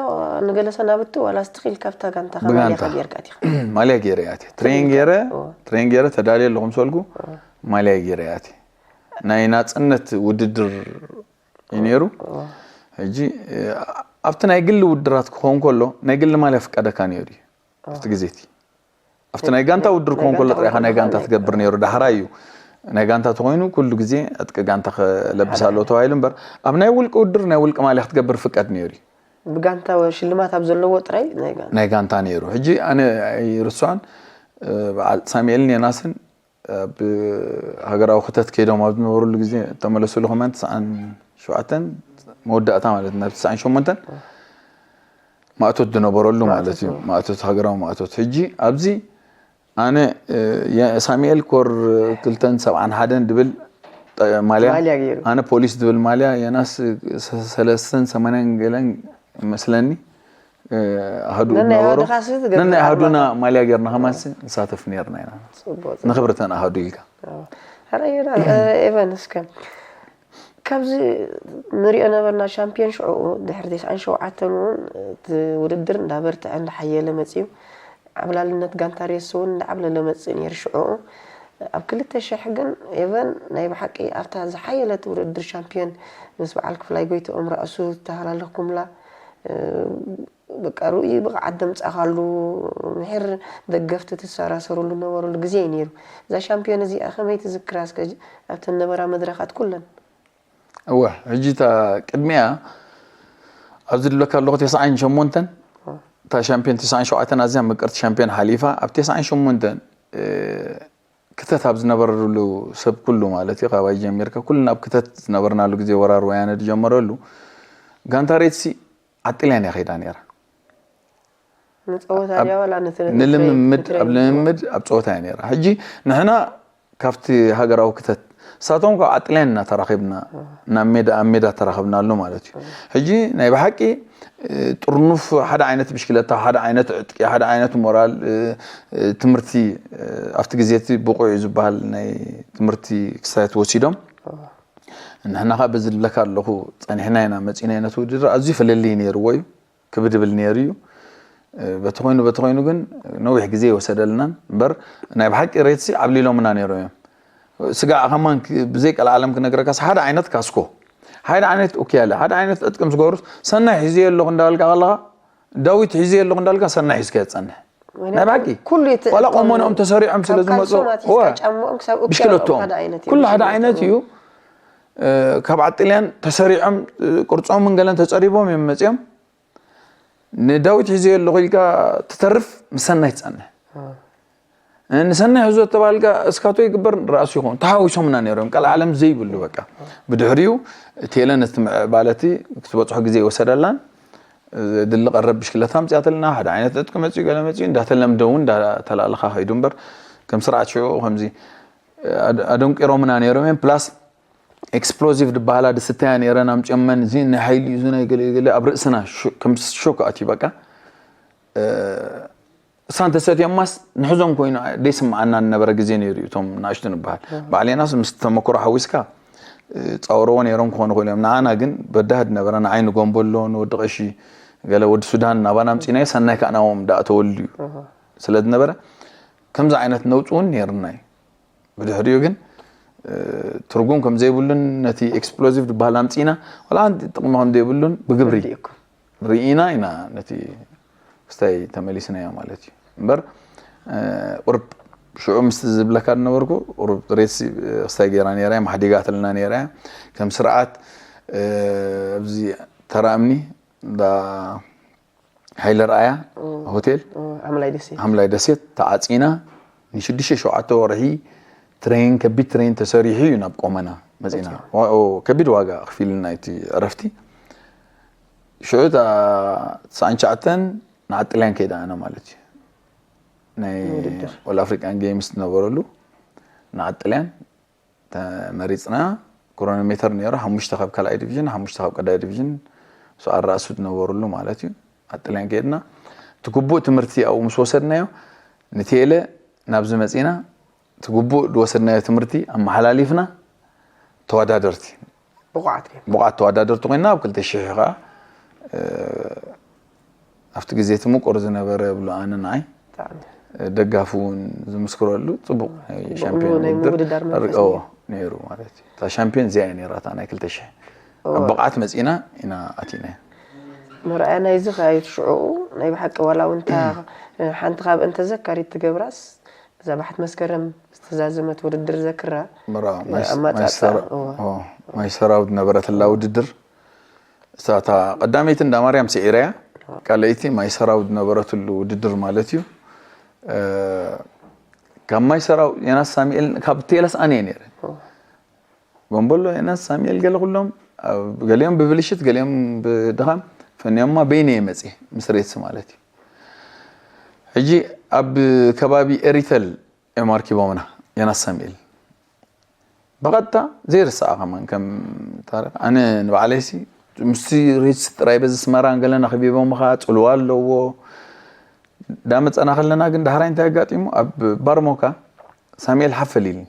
ንገለ ሰናብቲ ዋላ ስትኺል ካብታ ጋንታኻ ማልያኻ ብጋንታ። ጌርካ ኣቲኻ? ማልያ ገይረ እየ ኣትየ። ትሬን ገይረ ትሬን ገይረ ተዳልየ ኣለኹ ምስ በልኩ ማልያ ገይረ እየ ኣትየ። ናይ ናጽነት ውድድር እዩ ነይሩ። ሕጂ ኣብቲ ናይ ግሊ ውድድራት ክኸውን ከሎ ናይ ግሊ ማልያ ፍቀደካ ነይሩ እዩ ኣብቲ ግዜ እቲ ኣብቲ ናይ ጋንታ ውድድር ክኾን ከሎ ጥራይ ኢኻ ናይ ጋንታ ትገብር ነይሩ። ዳሕራይ እዩ ናይ ጋንታ ተኾይኑ ኩሉ ግዜ ዕጥቂ ጋንታ ክለብስ ኣለዎ ተባሂሉ እምበር ኣብ ናይ ውልቂ ውድድር ናይ ውልቂ ማልያ ክትገብር ፍቀድ ነይሩ እዩ። ብጋንታ ሽልማት ኣብ ዘለዎ ጥራይ ናይ ጋንታ ናይ ጋንታ ነይሩ። ሕጂ ኣነ ኣይርስዖን። በዓል ሳሙኤልን ዮናስን ኣብ ሃገራዊ ክተት ከይዶም ኣብ ዝነበሩሉ ግዜ እተመለሱሉ ከማን ትስዓን ሸውዓተን መወዳእታ ማለት ናብ ትስዓን ሸሞንተን ማእቶት ዝነበረሉ ማለት እዩ። ማእቶት ሃገራዊ ማእቶት። ሕጂ ኣብዚ ኣነ ሳሙኤል ኮር ክልተን ሰብዓን ሓደን ድብል ማልያ ማልያ ገይሩ። ኣነ ፖሊስ ድብል ማልያ የናስ ሰለስተን ሰማንያን ገለን መስለኒ ኣህዱ ነናይ ነበሩ። ኣህድኻ ሲ ትገብር ነናይ ኣህዱና ኣርማታ። ማልያ ጌርና ከማንሲ ንሳተፍ ነርና ኢና። ጽቡቅ፣ ጽቡቅ። ንኽብርተን ኣህዱ ኢልካ። ኣዎ። ሕራይ ዮና-፣ ኤቨን እስከ ካብዚ ንሪኦ ነበርና ሻምፒዮን ሽዑኡ ድሕሪ ተስዓን ሸውዓተን እውን እቲ ውድድር እንዳበርትዐ እንዳሓየለ መፅዩ። ዓብላልነት ጋንታ ሬስ እውን እንዳዓብለለ መፅእ ነይሩ ሽዑኡ። ኣብ ክልተ ሽሕ ግን ኤቨን ናይ ብሓቂ ኣብታ ዝሓየለት ውድድር ሻምፒዮን ምስ በዓል ክፍላይ ጎይትኦም ራእሱ ዝተሃላለኹምላ በቃ ርኡይ ብቕዓት ደምጻኻሉ ምሒር ደገፍቲ ትሰራሰሩሉ ነበሩሉ ግዜ እዩ ነይሩ። እዛ ሻምፒዮን እዚኣ ከመይ ትዝክራ እስከ ኣብተን ነበራ መድረኻት ኩለን? እወ ሕጂ እታ ቅድሚያ ኣብዚ ዝብለካ ኣለኹ ተስዓን ሸሞንተን እታ ሻምፒዮን ተስዓን ሸውዓተን ኣዝያ ምቅርቲ ሻምፒዮን ሓሊፋ ኣብ ተስዓን ሸሞንተን ክተት ኣብ ዝነበረሉ ሰብ ኩሉ ማለት እዩ ካባይ ጀሚርካ ኩሉ ናብ ክተት ዝነበርናሉ ግዜ ወራር ወያነ ዝጀመረሉ ጋንታ ሬድሲ ዓጥልያን እያ ከይዳ ነይራ። ንፀወታ ድያ ዋላ ነቲ ንልምምድ ኣብ ልምምድ ኣብ ፀወታ እያ ነይራ። ሕጂ ንሕና ካብቲ ሃገራዊ ክተት ንሳቶም ካብ ዓጥልያን እናተራኺብና ናብ ሜዳ ኣብ ሜዳ ተራኺብናሉ ማለት እዩ። ሕጂ ናይ ብሓቂ ጥርኑፍ ሓደ ዓይነት ብሽክለታ ሓደ ዓይነት ዕጥቂ ሓደ ዓይነት ሞራል ትምህርቲ ኣብቲ ግዜ እቲ ብቑዕ እዩ ዝበሃል ናይ ትምህርቲ ክስታያት ወሲዶም ንሕና ከዓ በዚ ዝብለካ ኣለኹ ፀኒሕና ኢና መፂና ነቲ ውድድር ኣዝዩ ፍልልይ ነይርዎ እዩ። ክብድብል ነይሩ እዩ። በቲ ኮይኑ በቲ ኮይኑ ግን ነዊሕ ግዜ ይወሰደልናን እምበር ናይ ብሓቂ ሬትሲ ዓብሊሎምና ነይሮም እዮም። ስጋዕ ከማን ብዘይ ቀልዓለም ክነግረካስ ሓደ ዓይነት ካስኮ፣ ሓደ ዓይነት ኡክያለ፣ ሓደ ዓይነት ዕጥቂ ምስ ገበሩስ ሰናይ ሒዘዮ ኣለኹ እንዳበልካ ከለኻ ዳዊት ሒዘዮ ኣለኹ እንዳበልካ ሰናይ ሒዝካዮ ትጸንሕ። ናይ ብሓቂ ኩሉ እቲ ዋላ ዕጥቆም ቆሞንኦም ተሰሪዖም ስለ ካብ ዝመፁ ካልሶም ኣትሒዝካ እወ፣ ጫምኦም ክሳብ ኡክያኦም ብሽክለቶም ሓደ ዓይነት እዩ። ኩሉ ሓደ ዓይነት እዩ። ካብ ዓጥልያን ተሰሪዖም ቅርፆምን ገለን ተፀሪቦም እዮም መፅኦም። ንዳዊት ሒዘዮ ኣለኹ ኢልካ ትተርፍ ምሰናይ ትጸንሕ። ንሰናይ ሕዞ ተባልካ እስካቶ ይግበር ራሱ ይኾን ተሃዊሶምና ነይሮም። ቃል ዓለም ዘይብሉ በቃ። ብድሕሪኡ ቴለ ነቲ ምዕባለቲ ክትበጽሖ ግዜ ይወሰደላን ድሊ ቀረብ ብሽክለታ ኣምፅኣትልና፣ ሓደ ዓይነት ዕጥቂ መፅኡ፣ ገለ መፅኡ እንዳተለምደ እውን እንዳተላለኻ ከይዱ እምበር፣ ከም ስርዓት ሽዑ ከምዚ ኣድ- ኣደንቂሮምና ነይሮም እዮም። ፕላስ ኤክስፕሎዚቭ ዝበሃላ ድስተያ ነይረን ኣምፅኦመን፣ እዚ ናይ ሓይሊ እዩ፣ እዚ ናይ ገለ ገለ ኣብ ርእስና ሾ- ከም ሾክ ኣትዩ በቃ። እሳ እንተሰትዮማስ ንሕዞም ኮይኑ ደይስምዓና ዝነበረ ግዜ ነይሩ እዩ። እቶም ንኣሽቱ ንበሃል ባዕሌናስ ምስ ተመክሮ ሓዊስካ ፃውረዎ ነይሮም ክኾኑ ክእሉ እዮም። ንዓና ግን በዳህድ ነበረ። ንዓይ ንጎንበሎ ንወዲ ቀሺ ገለ ወዲ ሱዳን ናባና ኣምፂናዮ ሰናይ ከዓ ናቦም ዳኣ ተወልዩ ስለ ዝነበረ ከምዚ ዓይነት ነውፂ እውን ነይርና እዩ። ብድሕሪኡ ግን ትርጉም ከም ዘይብሉን ነቲ ኤክስፕሎዚቭ ዝበሃል ኣምፂና ዋላ ሓንቲ ጥቕሚ ከም ዘይብሉን ብግብሪ ርኢና ኢና ነቲ ክስታይ ተመሊስናዮ ማለት እዩ። እምበር ቁርብ ሽዑ ምስቲ ዝብለካ ዝነበርኩ ቁርብ ሬትሲ ክስታይ ገይራ ነይራ እያ፣ ማሕዲጋትልና ነይራ እያ። ከም ስርዓት ኣብዚ ተራ እምኒ እንዳ ሓይለ ረኣያ ሆቴል ሓምላይ ደሴት ተዓፂና ንሽዱሽተ ሸውዓተ ወርሒ ትሬን ከቢድ ትሬን ተሰሪሑ እዩ ናብ ቆመና መፂና። ከቢድ ዋጋ ኣኽፊልና እቲ ዕረፍቲ። ሽዑ እታ ትስዓን ትሽዓተን ንዓዲ ጥልያን ከይደ ኣነ ማለት እዩ። ናይ ኦል ኣፍሪካን ጌምስ ዝነበረሉ ንዓዲ ጥልያን ተመሪፅና። ክሮኖሜተር ነይሩ፣ ሓሙሽተ ካብ ካልኣይ ዲቪዥን፣ ሓሙሽተ ካብ ቀዳይ ዲቪዥን ሰዓት ራእሱ ዝነበሩሉ ማለት እዩ። ኣጥልያን ከይድና እቲ ግቡእ ትምህርቲ ኣብኡ ምስ ወሰድናዮ ንቴለ ናብዚ መፂና። እቲ ግቡእ ዝወሰድናዮ ትምህርቲ ኣመሓላሊፍና ተወዳደርቲ ብቑዓት ተወዳደርቲ ኮይና ኣብ ክልተ ሽሕ ከዓ ኣብቲ ግዜ እቲ ምቁር ዝነበረ ብሎ ኣነ ንዓይ ደጋፊ እውን ዝምስክረሉ ፅቡቅ ናይ ሻምፒዮን ውድድር ነይሩ ማለት እዩ። እታ ሻምፒዮን እዚኣ እያ ነይራ እታ ናይ ክልተ ሽሕ ኣብ ብቕዓት መፂና ኢና ኣቲና። መርኣያ ናይዚ ከኣዩ ሽዑኡ ናይ ብሓቂ ዋላ እውን ሓንቲ ካብ እንተዘካሪት ትገብራስ እዛ ባሕት መስከረም ዝተዛዘመት ውድድር ዘክራ ማይ ሰራው ዝነበረትላ ውድድር እሳታ ቀዳመይቲ እንዳ ማርያም ስዒራ እያ። ካልኣይቲ ማይ ሰራው ዝነበረትሉ ውድድር ማለት እዩ። ካብ ማይ ሰራው የናስ ሳሚኤል ካብ ቴለስ ኣነ እየ ነይረ። ጎንበሎ የናስ ሳሚኤል ገለ ኩሎም ገሊኦም ብብልሽት ገሊኦም ብድኻም ፈንዮማ በይነ እየ መፅየ ምስ ሬትስ ማለት እዩ። ሕጂ ኣብ ከባቢ ኤሪተል እዮም ኣርኪቦምና የናስ ሳሚኤል ብቐጥታ ዘይርሳዕ ከማን ከም ታሪክ ኣነ ንባዕለይሲ ምስቲ ሬትስ ጥራይ በዚ ስመራን ገለና ከቢቦምኻ ፅልዋ ኣለዎ። እንዳመፀና ከለና ግን ዳሕራይ እንታይ ኣጋጢሙ ኣብ ባርሞካ ሳሙኤል ሓፈል ኢልኒ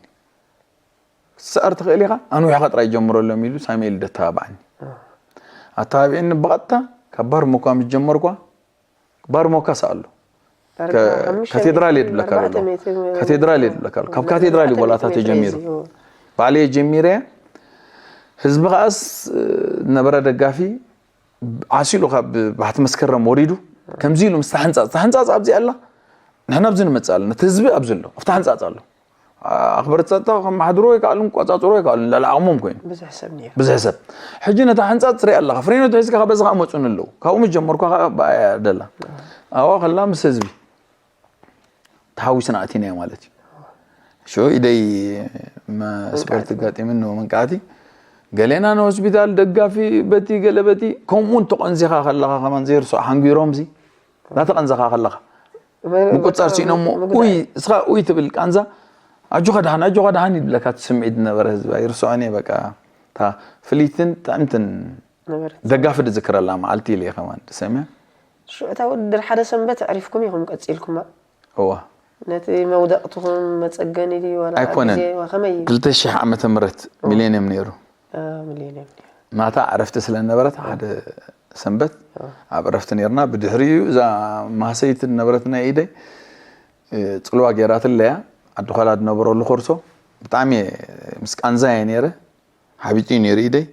ክስዕር ትኽእል ኢኻ ኣንዊሕኻ ጥራይ ጀምረሎም ኢሉ ሳሙኤል ደተባብዓኒ ኣተባቢዕኒ ብቐጥታ ካብ ባርሞካ ምስ ጀመርኳ ባርሞካ ሰኣሉ ካቴድራል የድብለካ ካቴድራል የድብለካ ካብ ካቴድራል ይቦላታ ተጀሚሩ ባዕለየ ጀሚረ ህዝቢ ከኣስ ነበረ ደጋፊ ዓሲሉ ካብ ባሕቲ መስከረም ወሪዱ ከምዚ ኢሉ ምስ ተሓንፃፅ ተሓንፃፅ ኣብዚ ኣላ ንሕና ኣብዚ ንመፅእ ኣለና እቲ ህዝቢ ኣብዚ ኣሎ ኣብቲ ሓንፃፅ ኣሎ ኣኽበርቲ ፀጥታ ከመሓድርዎ ይከኣሉን ክቆፃፅርዎ ይከኣሉን ልዕሊ ዓቕሞም ኮይኑ ብዙሕ ሰብ ነይሩ ብዙሕ ሰብ ሕጂ ነታ ሓንፃፅ ትሪኣ ኣለኻ ፍሬኖ ትሒዝካ ካብ በዚ ከዓ መፁን ኣለዉ ካብኡ ምስ ጀመርኳ ከዓ ብኣያ ደላ ኣብኣ ከላ ምስ ህዝቢ ተሓዊስና ኣቲናዮ ማለት እዩ ሽዑ ኢደይ መስበርቲ ኣጋጢምኒ መንቃዕቲ ገሌና ንሆስፒታል ደጋፊ በቲ ገለ በቲ ከምኡ እውን ተቐንዚኻ ከለኻ ከማን ዘይርሶ ሓንጊሮምሲ እናተቐንዘኻ ከለኻ ምቁፃር ሲኢኖሞ ኡይ እስኻ ኡይ ትብል ቃንዛ ኣጆኻ ደሓን ኣጆኻ ደሓን ይብለካ እቲ ስምዒት ዝነበረ ህዝቢ ኣይርስዖን እየ በቃ እታ ፍልይትን ጥዕምትን ደጋፊ ድዝክረላ መዓልቲ ኢለ እየ ከማን ድሰምያ ሽዑ እታ ውድድር ሓደ ሰንበት ኣዕሪፍኩም ኢኹም ቀፂልኩማ እዋ ነቲ መውደቕትኹም መፀገኒ ድዩ ዋላ ኣይኮነን ግዜ ከመይ እዩ? ክልተ ሽሕ ዓመተ ምህረት ሚሌንየም ነይሩ አ፣ ሚሌንየም ድዩ? ማታ ዕረፍቲ ስለ ነበረት ሓደ ሰንበት ኣብ ዕረፍቲ ነርና ብድሕሪኡ እዛ ማህሰይቲ ነበረት ናይ ኢደይ እ፣ ፅልዋ ገይራትለያ ዓዲ ኳላ ዝነበረሉ ኮርሶ ብጣዕሚ እየ ምስ ቃንዛ እየ ነይረ ሓቢጡ እዩ ነይሩ ኢደይ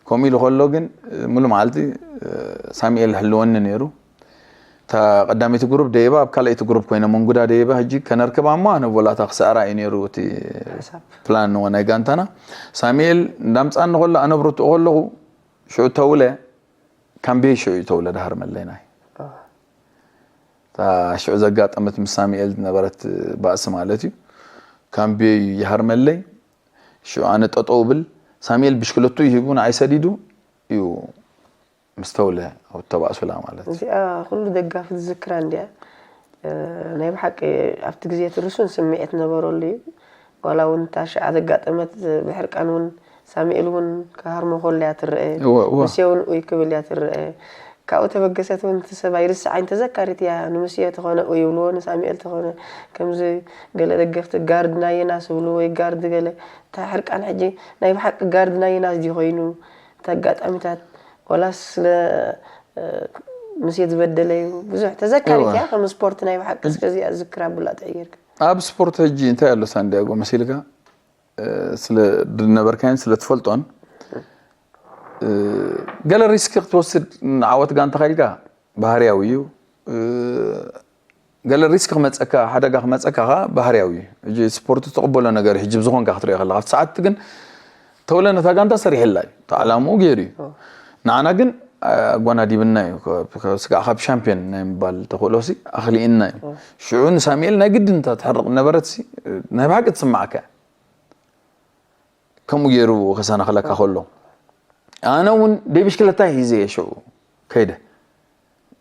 ከምኡ ኢሉ ከሎ ግን እ፣ ሙሉ መዓልቲ እ፣ ሳሙኤል ሕልወኒ ነይሩ እታ ቀዳመይቲ ግሩፕ ደይባ ኣብ ካልኣይቲ ግሩፕ ኮይነ መንጉዳ ደይባ ሕጂ ከነርክባ እሞ ኣነ ቦላታ ክስዕራ እዩ ነይሩ እቲ ፕላን ንዎ ናይ ጋንታና ሳሙኤል እንዳምፃኒ ከሎ ኣነ ብርትኡ ከለኹ ሽዑ ተውለ ካምቤ ሽዑ እዩ ተውለ ዳሃር መለይናይ እታ ሽዑ ዘጋጠመት ምስ ሳሙኤል ዝነበረት ባእሲ ማለት እዩ። ካምብዮ ይሃርመለይ፣ ሽዑ ኣነ ጠጠው ብል፣ ሳሙኤል ብሽክለቱ ይሂቡ ንዓይ ሰዲዱ እዩ ምስ ተውለ ኣብ ተባእሱላ ማለት እዩ። እዚኣ ኩሉ ደጋፊ ዝዝክራ እንዲያ። ናይ ብሓቂ ኣብቲ ግዜ እቲ ርሱን ስምዒት ነበረሉ እዩ። ዋላ እውን እታ ሽዓ ዘጋጠመት ብሕርቃን እውን ሳሙኤል እውን ክሃርሞ ከሎ እያ ትረአ። እወ፣ እወ። ሙሴ እውን ኡይ ክብል እያ ትረአ። ካብኡ ተበገሰት እውን እቲ ሰብ ኣይርስዓይን፣ ተዘካሪት እያ። ንሙሴ ተኾነ ኡይ ይብልዎ፣ ንሳሙኤል ተኾነ ከምዚ ገለ ደገፍቲ ጋርድ ናይ የናስ ይብልዎ ወይ ጋርድ ገለ። እታ ሕርቃን ሕጂ ናይ ብሓቂ ጋርድ ናይ የናስ ድዩ ኮይኑ? እቲ ኣጋጣሚታት ዋላስ ስለ ሙሴ ዝበደለ እዩ? ብዙሕ ተዘካሪት እያ። ከም ስፖርት ናይ ብሓቂ እስከዚኣ ዝክራ ብላ ተዕየርካ። ኣብ ስፖርት ሕጂ እንታይ ኣሎ ሳንዲያጎ መሲልካ ስለ ዝነበርካዮን ስለ ትፈልጦን፣ ገለ ሪስክ ክትወስድ ንዓወት ጋንታኻ ኢልካ ባህርያዊ እዩ። ገለ ሪስክ ክመፀካ፣ ሓደጋ ክመፀካ ከዓ ባህርያዊ እዩ። ሕጂ ስፖርት ትቕበሎ ነገር እዩ። ሕጂ ብዝኾንካ ክትሪኦ ከለካ ኣብቲ ሰዓት ግን ተውለ ነታ ጋንታ ሰሪሕላ እዩ። እቲ ዓላምኡ ገይሩ እዩ። ንዓና ግን ኣጓናዲብና እዩ። ስጋዕ ካብ ሻምፒዮን ናይ ምባል ተኽእሎሲ ኣኽሊእና እዩ። ሽዑ ንሳሙኤል ናይ ግድን እታ ትሕርቕ ነበረትሲ ናይ ብሓቂ ትስማዓካ እያ። ከምኡ ገይሩ ከሰናኽለካ ከሎ ኣነ እውን ደይ ብሽክለታ ሒዘ እየ ሽዑ ከይደ።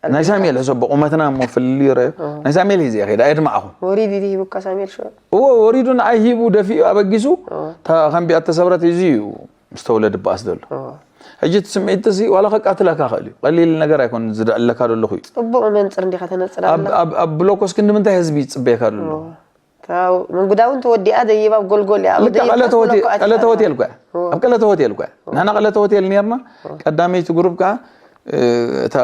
ናይ ሳሙኤል ሕሰቦ ቁመትና እሞ ፍልልይ ረዮ ናይ ሳሙኤል ሒዘ እየ ከይደ ኣየድማዕኹ። ወሪዱ ድዩ ሂቡካ ሳሙኤል ሽዑ? እዎ ወሪዱ ንዓይ ሂቡ ደፊኡ ኣበጊሱ እታ ካምብያ እተሰብረት ሒዙ እዩ ምስ ተውለ ድበኣስ ዘሎ። ሕጂ እቲ ስምዒትሲ ዋላ ከቃትለካ ክእል እዩ። ቀሊል ነገር ኣይኮን ዝድዕለካ ዘለኹ እዩ። ፅቡቕ መንፅር እንዲኻ ተነፅር ኣለኻ። ኣብ ብሎኮስ ክንዲ ምንታይ ህዝቢ ይፅበየካ ዘሎ? መንጉዳ እውን ተወዲኣ ደይብ ኣብ ጎልጎል እያ። ኣብ ልክዕ ደይብ ቀለተ ተፍሎ ሆቴል እኮ ቀለተ ኣትያ። ሆቴል እኮ እያ። ኣብ ቀለተ ሆቴል እኮ እያ። ንሕና ቀለተ ሆቴል ነርና ቀዳመይቲ ግሩፕ ከዓ እታ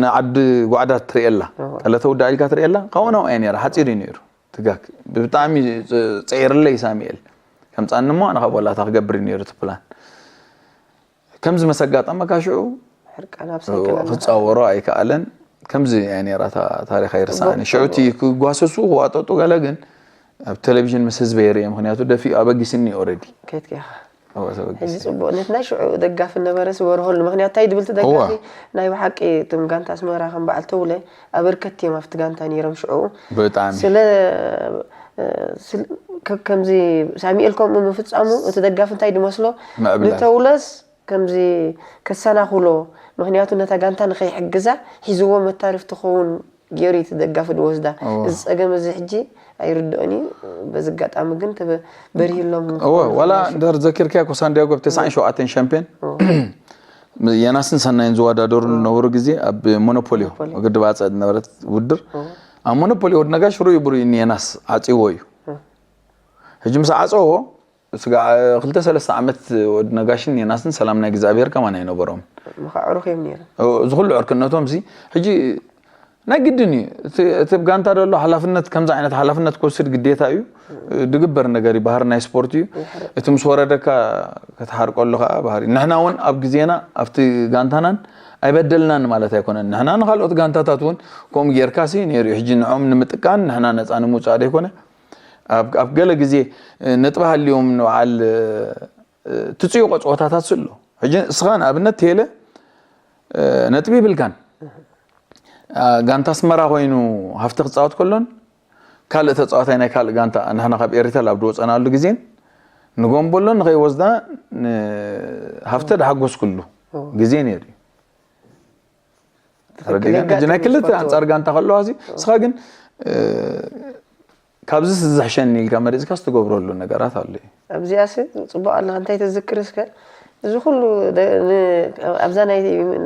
ንዓዲ ጓዕዳ ትርእየላ ቀለተ ውዳ ኢልካ ትርእየላ ካብኡ ናብኡ እያ ነራ ሓፂር እዩ ነይሩ ትጋክ ብጣዕሚ ፀይርለይ ሳሙኤል ከምፃኒ እሞ ኣነ ካብ ወላታ ክገብር እዩ ነይሩ እቲ ፕላን ከምዚ መሰጋጠመካ ሽዑ ሕርቃን ኣብ ሳይክል ኣለኻ። ክፃወሮ ኣይከኣለን ከምዚ እያ ነራ እታ ታሪክ ኣይርሳዕን ሽዑ እቲ ክጓሰሱ ክዋጠጡ ገለ ግን ኣብ ቴሌቪዥን ምስ ህዝቢ የርኢ ምክንያቱ ደፊኡ ኣበጊስኒ ኦረዲ ከይትካ ኢኻ። ሕጂ ፅቡቅ ነቲ ናይ ሽዑ ደጋፊ ነበረ ስበርሆሉ ምክንያቱ እንታይ ድብል እቲ ደጋፊ ናይ ብሓቂ እቶም ጋንታ ኣስመራ ከም በዓል ተውለ ኣበርከት እዮም ኣብቲ ጋንታ ነይሮም ሽዑ ብጣዕሚ ስለ ስለ- ከ- ከምዚ ሳሙኤል ከምኡ ምፍፃሙ እቲ ደጋፊ እንታይ ድመስሎ ምዕብላል። ንተውለስ ከምዚ ከሰናኽሎ ምክንያቱ ነታ ጋንታ ንከይሕግዛ ሒዝዎ መታርፍ ትኸውን ገይሩ እዩ እቲ ደጋፊ ድወስዳ እዎ። እዚ ፀገም እዚ ሕጂ ኣይርድኦን እዩ በዚ ኣጋጣሚ ግን ተበ- በሪህሎም እወ ዋላ እንድሕር ዘኪርካያ ኮ ሳንዲያጎ ኣብ ተስዓን ሸውዓተን ሻምፒዮን የናስን ሰናይን ዝወዳደሩ ዝነበሩ ግዜ ኣብ ሞኖፖሊዮ ግድብ ኣፀ ዝነበረት ውድድር ኣብ ሞኖፖሊዮ ወዲ ነጋሽ ርኡ ብርኡ የናስ ዓፂዎ እዩ ሕጂ ምስ ዓፀዎ ስጋዕ ክልተ ሰለስተ ዓመት ወዲ ነጋሽን የናስን ሰላም ናይ እግዚኣብሔር ከማን ኣይነበሮም መኻዕሩ ከዮም ነይሩ እዚ ኩሉ ዕርክነቶም ሲ ሕጂ ናይ ግድን እዩ እቲ እቲ ብ ጋንታ ዘሎ ሓላፍነት ከምዚ ዓይነት ሓላፍነት ክወስድ ግዴታ እዩ ድግበር ነገር እዩ ባህሪ ናይ ስፖርት እዩ እቲ ምስ ወረደካ ክትሓርቀሉ ከዓ ባህሪ ንሕና እውን ኣብ ግዜና ኣብቲ ጋንታናን ኣይበደልናን ማለት ኣይኮነን ንሕና ንካልኦት ጋንታታት እውን ከምኡ ጌርካ ሲ ነይሩ እዩ ሕጂ ንዖም ንምጥቃን ንሕና ነፃ ንምውፃእ ደይኮነ ኣብ ኣብ ገለ ግዜ ነጥቢ ሃልዮም ንበዓል ትፅይቆ ፀወታታት ስሎ ሕጂ እስኻ ንኣብነት ቴለ ነጥቢ ይብልካን ጋንታ ኣስመራ ኮይኑ ሃፍቲ ክፃወት ከሎን ካልእ ተፃዋታይ ናይ ካልእ ጋንታ ንሕና ካብ ኤሪተል ኣብ ዝወፀናሉ ግዜን ንጎንቦሎ ንኸይወስዳ ሃፍተ ድሓጎስኩሉ ግዜ ነይሩ እዩ ተረዲእካ ሕጂ ናይ ክልተ ኣንጻር ጋንታ ከለዋ ሲ እስኻ ግን ካብዚ ዝሕሸኒ ኢልካ መሪፅካ ዝትገብረሉ ነገራት ኣሎ እዩ ኣብዚኣ ሲ ፅቡቅ ኣለካ እንታይ ተዝክር እስከ እዚ ኩሉ ኣብዛ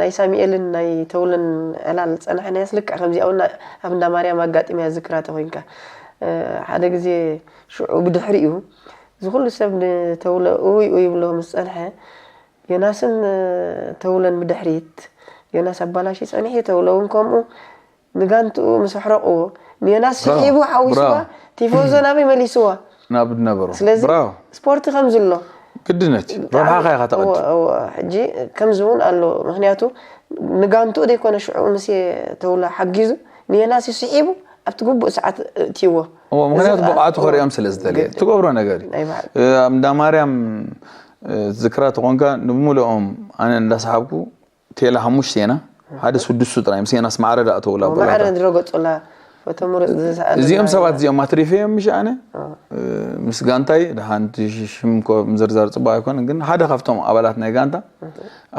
ናይ ሳሚኤልን ናይ ተውለን ዕላል ዝፀናሐናያስ ልክዕ ከምዚኣ እውን ኣብ እንዳ ማርያም ኣጋጢመያ ዝክራ ተኮይንካ ሓደ ግዜ ሽዑ ብድሕሪኡ እዚ ኩሉ ሰብ ንተውለ ኡይ ኡይ ይብሎ ምስ ፀንሐ ዮናስን ተውለን ብድሕሪት ዮናስ ኣባላሽ ፀኒሑ ተውለ እውን ከምኡ ንጋንትኡ ምስ ኣሕረቕዎ ንዮናስ ስሒቡ ሓዊስዋ ቲፎዞ ናበይ መሊስዋ ናብ ነበሮ ስለዚ ብራው ስፖርቲ ከምዚ ኣሎ ግድነት እዩ ረብሓኻ ኢኻ ተቐድም እወ፣ እወ። ሕጂ ከምዚ እውን ኣሎ ምክንያቱ ንጋንትኡ ዘይኮነ ሽዑ ምስ ተውለ ሓጊዙ ንዮናስ ስሒቡ ኣብቲ ግቡእ ሰዓት እእትይዎ እወ፣ ምክንያቱ እዚ ከዓ- ብቕዓቱ ከሪኦም ስለ ዝደለየ ትገብሮ ነገር እዩ ናይ ባዕሉ እ፣ ኣብ እንዳ ማርያም እ፣ ዝክራ ተኾንካ ንምሉኦም ኣነ እንዳሰሓብኩ ቴላ ሓሙሽተ ኢና ሓደ ስድስቱ ጥራይ ምስ ዮናስ ማዕረ ዳእተውላ ማዕረ ጎላታ ዝረገፁላ ፎቶ ምሩፅ ዝሰኣሉ እዚኦም ናይ- ሰባት እዚኦም ኣትሪፈዮም ምሽ ኣነ ኣዎ። እ፣ ምስ ጋንታይ ደሓንቲ ሽም ኮ ምዝርዛር ፅቡቅ ኣይኮነን፣ ግን ሓደ ካብቶም ኣባላት ናይ ጋንታ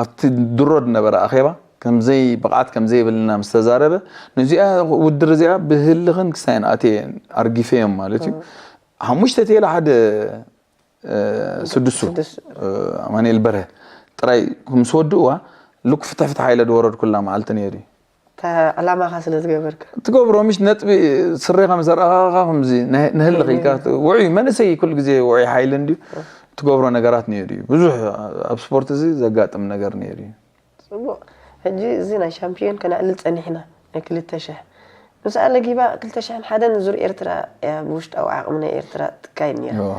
ኣብቲ ድሮ ዝነበረ ኣኼባ ከምዘይ ብቕዓት ከምዘይብልና ምስ ተዛረበ፣ ነዚኣ ውድድር እዚኣ ብህልኽን ክሳይን ኣትየ ኣርጊፈዮም ማለት እዩ። ሓሙሽተ ቴላ ሓደ እ፣ ስድሱ ስድሱ። እ፣ ኣማኑኤል በርሀ ጥራይ ምስ ወድእዋ ልኩ ፍትሕ ፍትሕ ኢለ ዝወረድኩላ መዓልቲ ነይሩ እዩ። እታ ዕላማኻ ስለ ዝገበርካ ትገብሮ ምሽ ነጥቢ ስሬ ከም ዘረኣኻ ከምዚ ንህ- ንህልኽ ኢልካ ውዑይ መንእሰይ ኩሉ ግዜ ውዑይ ሓይሊ እንድዩ ትገብሮ ነገራት ነይሩ እዩ። ብዙሕ ኣብ ስፖርት እዚ ዘጋጥም ነገር ነይሩ እዩ። ፅቡቅ። ሕጂ እዚ ናይ ሻምፒዮን ከነዕልል ፀኒሕና ናይ ክልተ ሽሕ ምስ ኣለ ጊባ ክልተ ሽሕን ሓደን ዙር ኤርትራ እያ ብውሽጣዊ ዓቕሚ ናይ ኤርትራ ትካየድ ነይራ። እዎ።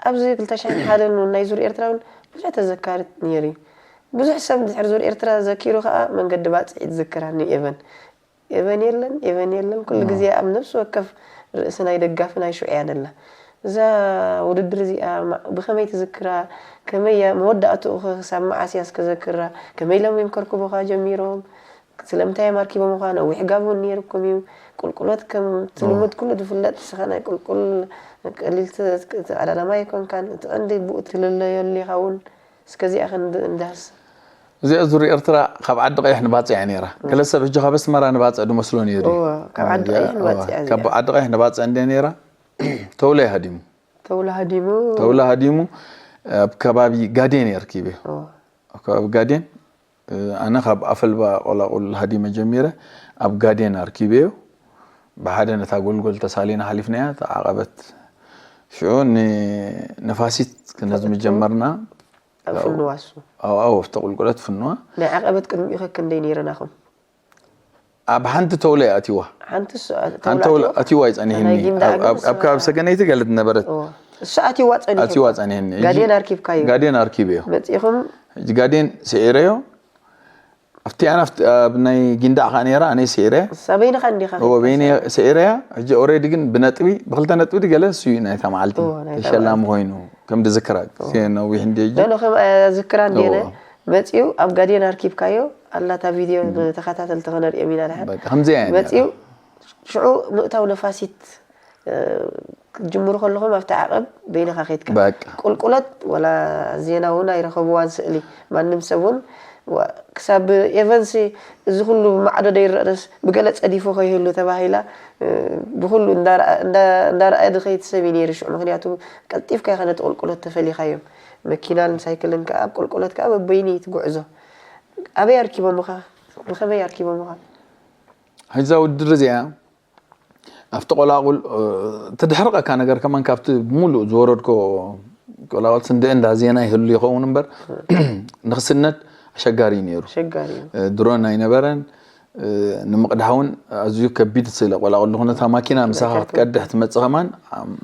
ኣብዚ ክልተ ሽሕን ሓደን እውን ናይ ዙር ኤርትራ እውን ብዙሕ ተዘካሪ ነይሩ እዩ። ብዙሕ ሰብ ድሕሪ ዙር ኤርትራ ዘኪሩ ከዓ መንገዲ ባፅዒ ትዝክራ ንኤቨን ኤቨን የለን ኤቨን የለን ኩሉ ግዜ ኣብ ነፍሲ ወከፍ ርእሲ ናይ ደጋፊ ናይ ሽዑ እያ ደላ። እዛ ውድድር እዚኣ ማ- ብኸመይ ትዝክራ? ከመይ እያ መወዳእትኡ ኸ ክሳብ መዓስ እያ እስከዘክራ? ከመይ ኢሎም እዮም ከርክቡኻ ጀሚሮም? ስለምንታይ እዮም ኣርኪቦምኻ? ነዊሕ ጋብ እውን ነይርኩም እዩ። ቁልቁለት ከም ትልሙድ ኩሉ ዝፍለጥ ንስኻ ናይ ቁልቁል ቀሊል ተቐዳዳማይ ኣይኮንካን። እቲ ቀንዲ ብኡ ትልለየሉ ኢኻ እውን። እስከ እዚኣ ክንድ እንዳስ እዚኣ ዙር ኤርትራ ካብ ዓዲ ቀይሕ ንባፅዕ እያ ነይራ። ገለ ሰብ ሕጂ ካብ ኣስመራ ንባፅዕ ዝመስሎ ነይሩ እዩ። እወ፣ ካብ ዓዲ ቀይሕ ንባፅዕ እያ እዚኣ። ካብ ዓዲ ቀይሕ ንባፅዕ እንደ ነይራ ተውለ ሃዲሙ ተውላ ሃዲሙ ተውለ ሃዲሙ ኣብ ከባቢ ጋዴን እየ ኣርኪበ። እወ። ኣብ ከባቢ ጋዴን እ፣ ኣነ ካብ ኣፈልባ ቆላቁል ሃዲመ ጀሚረ ኣብ ጋዴን ኣርኪበዮ። ብሓደ ነታ ጎልጎል ተሳሊና ሓሊፍናያ እታ ዓቐበት ሽዑ ንነፋሲት ክነዝሚ ጀመርና። ኣብ ፍንዋ እሱ ኣብኣ ወፍተ ቁልቁለት ፍንዋ ናይ ዓቐበት ቅድሚኡ ከክንደይ ነይረናኹም ኣብ ሓንቲ ተውለ እያ ኣትይዋ። ሓንቲ እሱ ሓንቲ ተውለ ኣትይዋ ይፀኒሕኒ። ናይ ጊንዳ ኣብ- ኣብ- ኣብ ከባቢ ሰገነይቲ ገለ ዝነበረት እሱ ኣትይዋ ፀኒሑ ኣትይዋ ፀኒሕኒ። ሕጂ ጋዴን ኣርኪብካዮ ጋዴን ኣርኪበዮ። መፂኹም ሕጂ ጋዴን ስዒረዮ። ኣብቲ ኣነ ኣብቲ- ኣብ ናይ ጊንዳዕ ከዓ ነይራ ኣነ ስዒረ ንሳ በይንኻ እንዲኻ እዎ በይነ ስዒረያ። ሕጂ ኦሬዲ ግን ብነጥቢ ብክልተ ነጥቢ ድገለ እሱ እዩ ናይታ መዓልቲ እዎ፣ ናይታ ተሸላሚ ኮይኑ ከም ድዝክራ ግዜ ነዊሕ እንዲ ሕጂ ኖኖ ከም ዝክራ እንዲነ እዎ። መፂኡ ኣብ ጋዴን ኣርኪብካዮ ኣላታ ቪድዮ ንተኸታተልቲ ከነርእዮም ኢና ድሓን በቃ ከምዚኣ እያ ነይራ። መፂኡ ሽዑ ምእታው ነፋሲት እ፣ ክትጅምሩ ከለኹም ኣብቲ ዓቐብ በይንኻ ከይድካ በቃ ቁልቁለት ወላ ዜና እውን ኣይረኸብዋን ስእሊ ማንም ሰብ እውን ዋ- ክሳብ ኤቨንስ እዚ ኩሉ ማዕዶ ደይረአስ ብገለ ፀዲፉ ከይህሉ ተባሂላ እ፣ ብኩሉ እንዳረኣ- እንዳ- እንዳረኣየ ዝኸይድ ሰብ እዩ ነይሩ ሽዑ ምክንያቱ ቀልጢፍካ ኢኻ ነቲ ቁልቁለት ተፈሊኻዮም መኪናን ሳይክልን ከዓ ኣብ ቁልቁለት ከዓ በበይኑ እዩ ትጉዕዞ ኣበይ ኣርኪቦምኻ ብኸመይ ኣርኪቦምኻ ሕዛ ውድድር እዚኣ ኣብቲ ቆላቁል እ፣ ትድሕርቀካ ነገር ከማን ካብቲ ሙሉእ ዝወረድኮ ቆላቁል ስንድዕ እንዳ ዜና ይህሉ ይኸውን እምበር ንክስነድ ኣሸጋሪ እዩ ነይሩ። ኣሸጋሪ እዩ እ፣ ድሮን ኣይነበረን። እ፣ ንምቕዳሕ እውን ኣዝዩ ከቢድ ስለ ቆላቁል ዝኾነ እታ ማኪና ምሳኻ ክትቀድሕ ትመፅእ ከማን ኣም-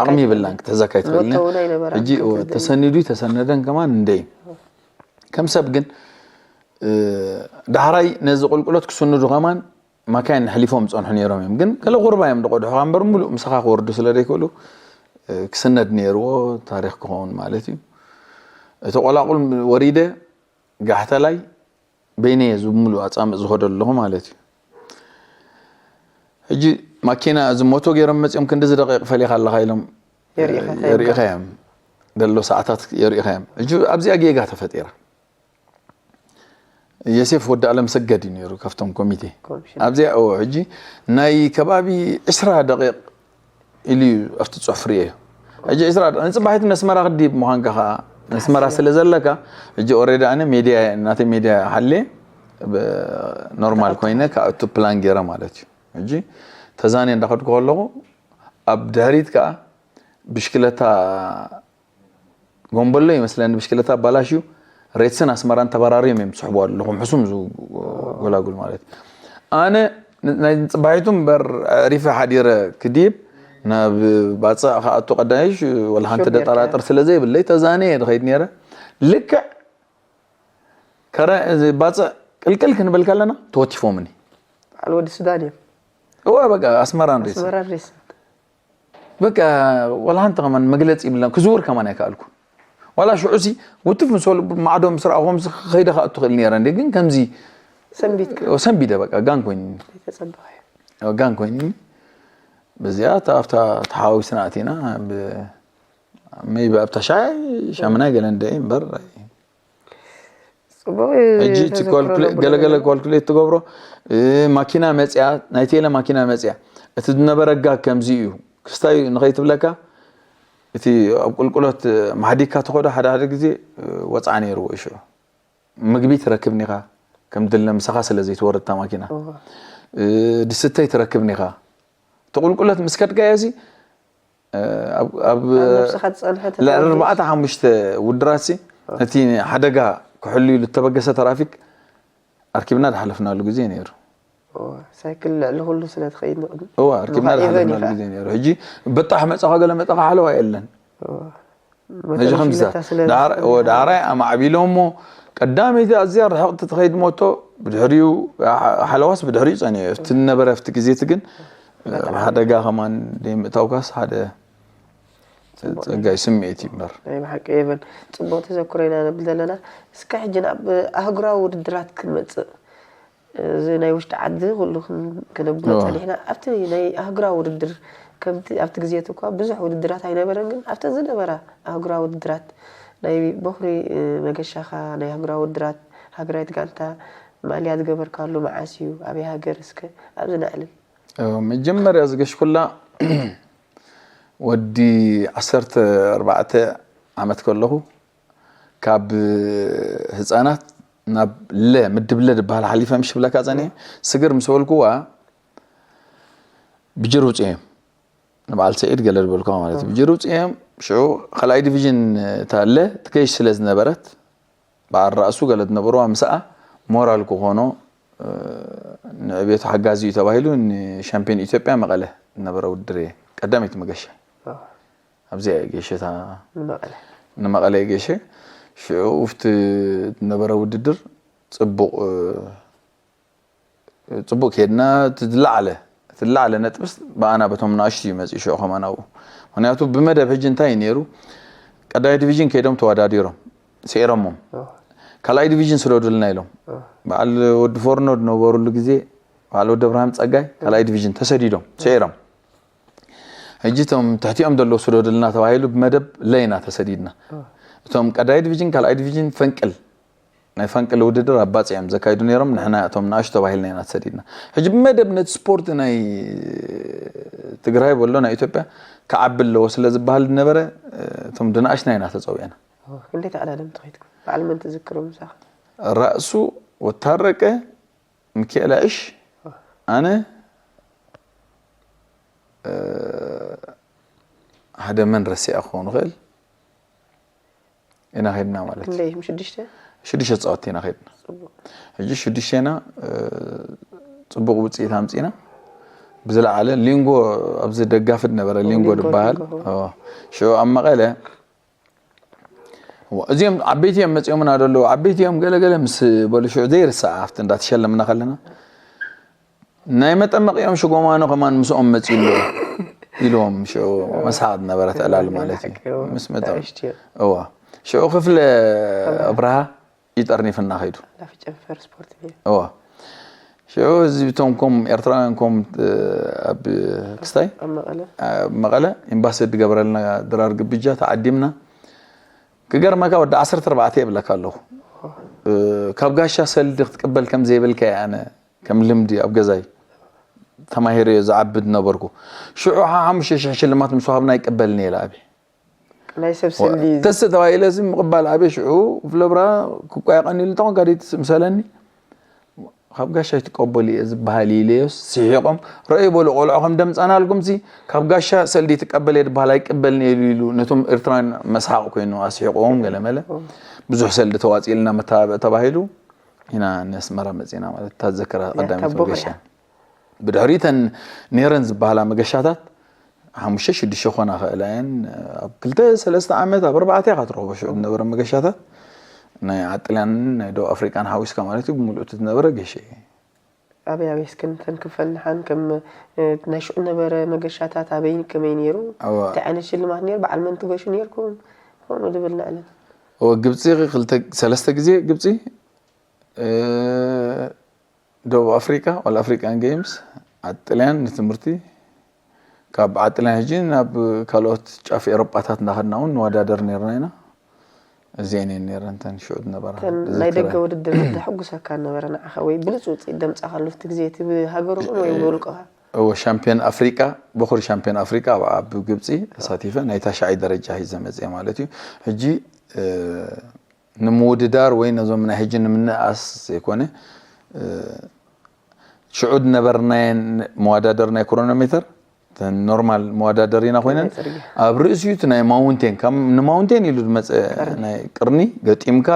ዓቕሚ ይብላን ክትሕዘካ ይትኽእልኒ። ሞተውና ኣይነበራን ሕጂ እወ፣ ተሰኒዱ ይተሰነደን ከማን እንደይ ከም ሰብ ግን እ፣ ዳሕራይ ነዚ ቁልቁለት ክስንዱ ከማን ማካይን ሕሊፎም ዝፀንሑ ነይሮም እዮም። ግን ገለ ቁርባ እዮም ዝቆድሑኻ እምበር ሙሉእ ምሳኻ ክወርዱ ስለ ዘይክእሉ እ፣ ክስነድ ነይርዎ ታሪክ ክኸውን ማለት እዩ። እቲ ቆላቁል ወሪደ ጋሕተላይ በይነየ ዝሙሉ ኣፃምእ ዝኸዶ ኣለኹ ማለት እዩ። ሕጂ ማኪና እዚ ሞቶ ገይሮም መፂኦም ክንዲ ዝደቂቕ ፈሊኻ ኣለኻ ኢሎም የርእኻ የርእኻ እዮም ደሎ ሰዓታት የርእኻ እዮም። ሕጂ ኣብዚኣ ጌጋ ተፈጢራ። የሴፍ ወዲ ኣለም ሰገድ እዩ ነይሩ ካብቶም ኮሚቴ ኣብዚኣ እዎ ሕጂ ናይ ከባቢ ዕስራ ደቂቕ ኢሉ እዩ ኣብቲ ፅሑፍ ርእዮ። ሕጂ ዕስራ ደቂቕ ንፅባሒት መስመራ ክዲብ ምዃንካ ከዓ መስመራ ስለ ዘለካ ሕጂ ኦሬዲ ኣነ ሜድያ ናተይ ሜድያ ሓልየ ኖርማል ኮይነ ከኣቱ ፕላን ገይረ ማለት እዩ። ሕጂ ተዛንየ እንዳኸድኩ ከለኹ ኣብ ድሕሪት ከዓ ብሽክለታ ጎንበሎ ይመስለኒ ብሽክለታ ኣባላሽዩ ሬትስን ኣስመራን ተበራርዮም እዮም ዝስሕቡ ኣለኹም ሕሱም ዝጎላጉል ማለት እዩ። ኣነ ናይ ፅባሒቱ እምበር ኣዕሪፈ ሓዲረ ክዲብ ናብ ባፅዕ ከኣቱ ቀዳይሽ ወላ ሓንቲ ደጠራጥር ስለ ዘይብለይ ተዛነ እየ ዝኸይድ ነይረ። ልክዕ ከረ እዚ ባፅዕ ቅልቅል ክንብል ከለና ተወቲፎምኒ በዓል ወዲ ሱዳን እዮም እወ በቃ ኣስመራን ሬስ ኣስመራ ሬስ በቃ ወላ ሓንቲ ከማን መግለፂ ይብልና ክዝውር ከማን ኣይከኣልኩ ዋላ ሽዑ ሲ ውትፍ ምስ በሉ ማዕዶ ምስ ረኣኹም ከይደ ከዓ እትኽእል ነይረ እንደ ግን ከምዚ ሰንቢትካ ሰንቢደ በቃ ጋን ኮይኑ ተፀበኸ ወጋን ኮይኒ በዚኣ ኣብታ ተሓዋዊስና ኣቲና ብ ሜይቢ ኣብታ ሻይ ሻምናይ ገለ እንደ እምበር ጽቡቅ እዩ። ሕጂ እቲ ተዘክሮ ኳልኩሌ- ነብሎ ገለገለ ዘለና። ኳልኩሌት ትገብሮ እ፣ ማኪና መፅያ ናይ ቴለ ማኪና መፅያ እቲ ዝነበረ ጋግ ከምዚ እዩ ክስታይ ንኸይትብለካ እቲ ኣብ ቁልቁለት እ፣ ማሕዲካ ተኸዶ ሓደ ሓደ ግዜ እ፣ ወፅዓ ነይርዎ እዩ ሽዑ ምግቢ ትረክብኒ ኢኻ ከም ድለ ምሳኻ ስለ ዘይትወርድ እታ ማኪና እወ። እ፣ ድስተይ ትረክብኒ ኢኻ እቲ ቁልቁለት ምስ ከድካዮ እዚ እ፣ ኣብ ኣብ ኣብ ነብስኻ ትጸንሐ ልዕሊ ተታብሽ። ኣርባዕተ ሓሙሽተ ውድራትሲ ነቲ ሓደጋ ክሕልዩ ዝተበገሰ ተራፊክ ኣርኪብና ዝሓለፍናሉ ግዜ ነይሩ። እወ፣ ሳይክል ልዕሊ ኩሉ ስለ ትኸይድ ንቕድሚ እዋ ኣርኪብና ንኻእ ኤቨን ዝሓለፍናሉ ኢኻ። ግዜ ነይሩ። ሕጂ በጣሕ መጻኻ ገለ መጻኻ ሓለዋ የለን። እወ። ነዚ መጠን ከምዛ ሽለታ ስለ ዳር- ዝጸንሐ። ወ- ዳራይ ኣማዕቢሎሞ ቀዳመይቲ ኣዝያ ርሕቕቲ ትኸይድ ሞቶ ብድሕሪኡ ሓ- ሓለዋስ ብድሕሪኡ ጸኒሑ ኣብቲ ነበረ ኣብቲ ግዜቲ ግን ሓደጋ ከማን ዘይምእታውካስ ሓደ ጸጋይ ስምዒት እዩ እምበር ናይ ብሓቂ ኤቨን ጽቡቕ ተዘክሮ ኢና ነብል ዘለና። እስከ ሕጂ ናብ ኣህጉራዊ ውድድራት ክንመጽእ እዚ ናይ ውሽጢ ዓዲ ኩሉ ክን- ክነብሎ እዋ። ጸኒሕና ኣብቲ ናይ ኣህጉራዊ ውድድር ከምቲ ኣብቲ ግዜ እቲ እኳ ብዙሕ ውድድራት ኣይነበረን ግን ኣብተን ዝነበራ ኣህጉራዊ ውድድራት ናይ ቦኽሪ እ፣ መገሻኻ ናይ ኣህጉራዊ ውድድራት ሃገራዊት ጋንታ ማልያ ዝገበርካሉ መዓስ እዩ ኣበይ ሃገር እስከ ኣብዚ ነዕልል መጀመርያ ዝገሽኩላ ወዲ ዓሰርተ ኣርባዕተ ዓመት ከለኹ ካብ ህፃናት ናብ ለ ምድብ ለ ዝበሃል ሓሊፈ ምሽ ብለካ ፀኒሐ ስግር ምስ በልኩዋ ብጅር ውፅኦም ንበዓል ስዒድ ገለ ዝበልኩዋ ማለት እዩ ብጅር ውፅኦም ሽዑ ካልኣይ ዲቪዥን እታ ለ ትገይሽ ስለ ዝነበረት በዓል ራእሱ ገለ ዝነበርዋ ምስኣ ሞራል ክኾኖ ንዕቤቱ ሓጋዚ እዩ ተባሂሉ ንሻምፒዮን ኢትዮጵያ መቐለ ዝነበረ ውድድር እየ ቀዳመይቲ መገሻ ኣብዚኣ እየ ገሸታ ንመቐለ ንመቐለ እየ ገሸ ሽዑ ውፍቲ ዝነበረ ውድድር ፅቡቕ ፅቡቅ ከድና ትላዓለ ትላዓለ ነጥብስ ብኣና በቶም ናእሽቱ እዩ መፅኡ ሽዑ ከማን ኣብኡ ምክንያቱ ብመደብ ሕጂ እንታይ እዩ ነይሩ ቀዳይ ዲቪዥን ከይዶም ተወዳዲሮም ስዒሮሞም ካልኣይ ዲቪዥን ስደዱልና ኢሎም በዓል ወዲ ፎርኖ ዝነበሩሉ ግዜ በዓል ወዲ ኣብርሃም ፀጋይ ካልኣይ ዲቪዥን ተሰዲዶም ስዒሮም ሕጂ እቶም ትሕቲኦም ዘለዉ ስደዱልና ተባሂሉ ብመደብ ለይና ተሰዲድና እቶም ቀዳይ ዲቪዥን ካልኣይ ዲቪዥን ፈንቅል ናይ ፈንቅል ውድድር ኣብ ባፅዕ እዮም ዘካይዱ ነይሮም ንሕና እቶም ንኣሽቱ ተባሂልና ኢና ተሰዲድና ሕጂ ብመደብ ነቲ ስፖርት ናይ ትግራይ በሎ ናይ ኢትዮጵያ ክዓቢ ኣለዎ ስለ ዝበሃል ዝነበረ እቶም ድንኣሽና ኢና ተፀዊዕና ክንደይ ተቐዳደምቲ ከይድኩም በዓል መን ትዝክሩ ምሳኻ ራእሱ ወታረቀ ሚካኤል ዕሽ ኣነ ሓደ መን ረሲኣ ክኸውን ይኽእል ኢና ከድና ማለት እዩ ክንደይ ሽዱሽተ ሽዱሽተ ፃወቲ ኢና ከድና ሕጂ ሽዱሽተና ፅቡቅ ውፅኢት ኣምፂና ብዝለዓለ ሊንጎ ኣብዚ ደጋፊ ነበረ ሊንጎ ዝበሃል ሽዑ ኣብ መቐለ እዚኦም ዓበይቲ እዮም መፂኦምና ዘለዉ ዓበይቲ እዮም ገለገለ ምስ በሉ ሽዑ ዘይርሳዕ ኣብቲ እንዳተሸለምና ከለና ናይ መጠመቂኦም ሽጎማኖ ከማን ምስኦም መፂኡ ኣሎ ኢልዎም ሽዑ መስሓቅ ዝነበረት ዕላል ማለት እዩ ምስ መጠ እዋ ሽዑ ክፍለ ኣብርሃ ይጠርኒፍና ከይዱ ላፍጨፈር ስፖርት ቤት እዋ ሽዑ እዚ ብቶም ኮም ኤርትራውያን ኮም ኣብ ክስታይ ኣብ መቐለ ኣብ መቐለ ኤምባሲ ዝገበረልና ድራር ግብጃ ተዓዲምና ክገርመካ ወዲ ዓሰርተ ኣርባዕተ የብለካ ኣለኹ ካብ ጋሻ ሰልዲ ክትቅበል ከም ዘይብልካ ኣነ ከም ልምዲ ኣብ ገዛይ ተማሂረ ዝዓቢ ዝነበርኩ ሽዑ ሓሙሽተ ሽሕ ሽልማት ምስ ወሃብና ይቅበልኒ ኢለ ኣብየ ናይ ሰብ ስእሊ እዩ። ተስ ተባሂለ እዚ ምቕባል ኣበይ ሽዑ ክፍለ ብራ ክቋየ ቀኒሉ ተኾን ጋዲት ምሰለኒ ካብ ጋሻ ይትቀበሉ እየ ዝበሃል ኢለዮ ስሒቖም ረእዩ በሉ ቆልዑ ከም ደምፃናልኩም ሲ ካብ ጋሻ ሰልዲ ትቀበል እየ ዝበሃል ኣይቀበልን እየ ኢሉ ነቶም ኤርትራን መስሓቕ ኮይኑ ኣስሒቕዎም ገለመለ ብዙሕ ሰልዲ ተዋፂልና መተባብዕ ተባሂሉ ኢና ነስመራ መፂና ማለት እታ ዝዘከራ ቀዳሚት ታቦ መገሻ ብድሕሪተን ነይረን ዝበሃላ መገሻታት ሓሙሽተ ሽዱሽተ ኮና ክእላ እየን ኣብ ክልተ ሰለስተ ዓመት ኣብ ኣርባዕተ ኢኻ ትረኽቦ ሽዑ ዝነበረ መገሻታት ናይ ዓጥልያን ናይ ደቡብ ኣፍሪቃን ሓዊስካ ማለት እዩ ብምልእቱ ዝነበረ ገሸ እዩ ኣበይ ኣበይ እስከ ንተን ክፈል ንሓን ከም እ፣ ናይ ሽዑ ነበረ መገሻታት ኣበይ ከመይ ነይሩ ኣዋ እንታይ ዓይነት ሽልማት ነይሩ በዓል መን ትገሹ ነይርኩም ከምኡ ድብል ንዕልን እወ ግብፂ ክልተ ሰለስተ ግዜ ግብፂ እ፣ ደቡብ ኣፍሪቃ ኦል ኣፍሪካን ጌምስ ዓጥልያን ንትምህርቲ፣ ካብ ዓጥልያን ሕጂ ናብ ካልኦት ጫፍ ኤሮጳታት እንዳኸድና እውን ንወዳደር ነርና ኢና። እዚአን እየን ነይረን እተን ሽዑ ዝነበራ እወ፣ ናይ ደገ ዝዝከራ። ውድድር ዘሐጉሰካ ነበረ ንዓኻ ወይ ብሉፅ ውፅኢት ደምፃኻሉ ኣብቲ ግዜ እቲ ብሃገርኹም ወይ ብውልቅኻ? እወ፣ ሻምፒዮን ኣፍሪቃ፣ በኹሪ ሻምፒዮን ኣፍሪቃ ኣብ፣ ኣብ ግብፂ ተሳቲፈ ናይ ታሽዓይ ደረጃ ሒዘ መፅየ ማለት እዩ። ሕጂ እ፣ ንምውድዳር ወይ ነዞም ናይ ሕጂ ንምንእኣስ ዘይኮነ፣ እ፣ ሽዑ ዝነበርናየን መወዳደር ናይ ክሮኖሜተር፣ እተን ኖርማል መወዳደሪና ኮይነን፣ ናይ ጽርግያ። ኣብ ርእሲኡ እቲ ናይ ማውንቴን፣ ካብ ንማውንቴን ኢሉ ዝመፀ ናይ ቅርኒ ገጢምካ፣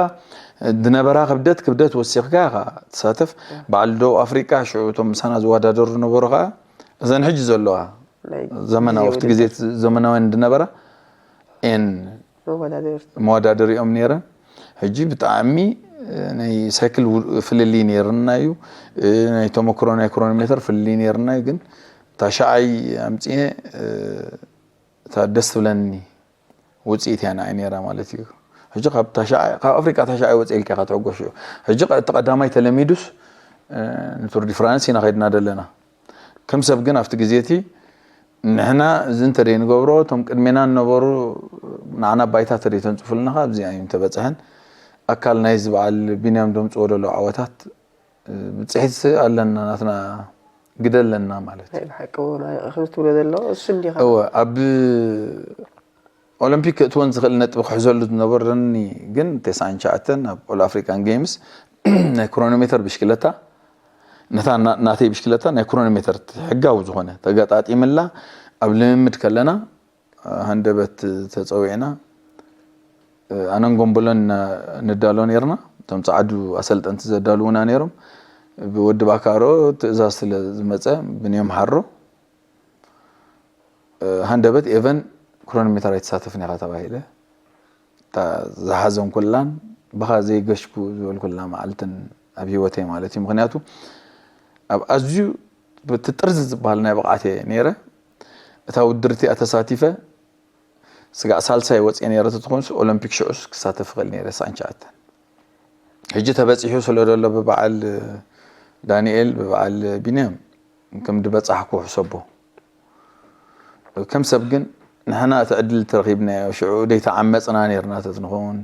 ዝነበራ ክብደት፣ ክብደት ወሲኽካ ኢኻ ትሳተፍ። በዓል ደቡብ ኣፍሪቃ ሽዑ እቶም ምሳና ዝወዳደሩ ዝነበሩ ከዓ፣ እዘን ሕጂ ዘለዋ ናይ ዘመናዊ፣ ግዜ ኣብቲ ግዜ ውድድር። ዘመናውያን ዝነበራ ኤን መወዳደርቲ። መወዳደሪኦም ነይረን። ሕጂ ብጣዕሚ ናይ ሳይክል ው-፣ ፍልልይ ነይርና እዩ። ናይ ተመክሮ ናይ ክሮኖሜተር ፍልልይ ነይርና እዩ። ግን ታሽዓይ ኣምፅኤ፣ እታ ደስ ትብለኒ ውፅኢት እያ ንዓይ ነይራ ማለት እዩ። ሕጂ ካብ ታሽዓይ፣ ካብ ኣፍሪቃ ታሽዓይ ወፅኤ ኢልካ ኢኻ ትሕጎስ እዩ። ሕጂ ቀ-፣ እቲ ቀዳማይ ተለሚዱስ፣ ንቱር ዲ ፍራንስ ኢና ከይድና ዘለና። ከም ሰብ ግን ኣብቲ ግዜ እቲ ንሕና እዚ እንተደይ ንገብሮ፣ እቶም ቅድሜና ዝነበሩ ንዓና ባይታ ተደይ ተንፅፉልና፣ ካብዚ እዮም ተበፅሐን። ኣካል ናይዚ በዓል ቢንያም ደምፅዎ ዘሎ ዓወታት፣ ብፅሒት ኣለና፣ ናትና ግደ ኣለና ማለት እዩ። ናይ ብሓቂ እዎ፣ ናይ ከምዚ ትብሎ ዘሎ እሱ እንዲኻ። እወ፣ ኣብ ኦሎምፒክ ክእትወን ዝኽእል ነጥቢ ክሕዘሉ ዝነበረኒ ግን ተስዓን ትሽዓተን ኣብ ኦል ኣፍሪካን ጌምስ ናይ ክሮኖሜተር ብሽክለታ፣ ነታ ና-፣ ናተይ ብሽክለታ ናይ ክሮኖሜተር ሕጋዊ ዝኾነ ተገጣጢምላ ኣብ ልምምድ ከለና፣ ሃንደበት ተፀዊዕና፣ ኣነን ጎምቦሎን ና-፣ ንዳሎ ነይርና። እቶም ፃዕዱ ኣሰልጠንቲ ዘዳልዉና ነይሮም። ብወዲ ባካሮ ትእዛዝ ስለ ዝመፀ፣ ብንዮም ሓሮ፣ ሃንደበት ኤቨን ክሮኖሜተር ኣይትሳተፍን ኢኻ ተባሂለ። እታ ዝሓዘንኩላን ብኻ ዘይገሽኩ ዝበልኩላ መዓልትን ኣብ ህይወተይ ማለት እዩ። ምኽንያቱ ኣብ ኣዝዩ በቲ ጥርዚ ዝበሃል ናይ ብቕዓት እየ ነይረ። እታ ውድድር እቲኣ ተሳቲፈ ስጋዕ ሳልሳይ ወፅየ ነይረ ተትኾንስ ኦሎምፒክ ሽዑስ ክሳተፍ እኽእል ነይረ፣ ተስዓን ትሽዓተን። ሕጂ ተበፂሑ ስለ ዘሎ ብበዓል ዳንኤል፣ ብበዓል ቢንያም ከም ድበፃሕኩ ሕሰቦ። ከም ሰብ ግን ንሕና እቲ ዕድል ተረኺብናዮ፣ ሽዑ ደይተዓመፅና ነይርና ተትንኸውን፣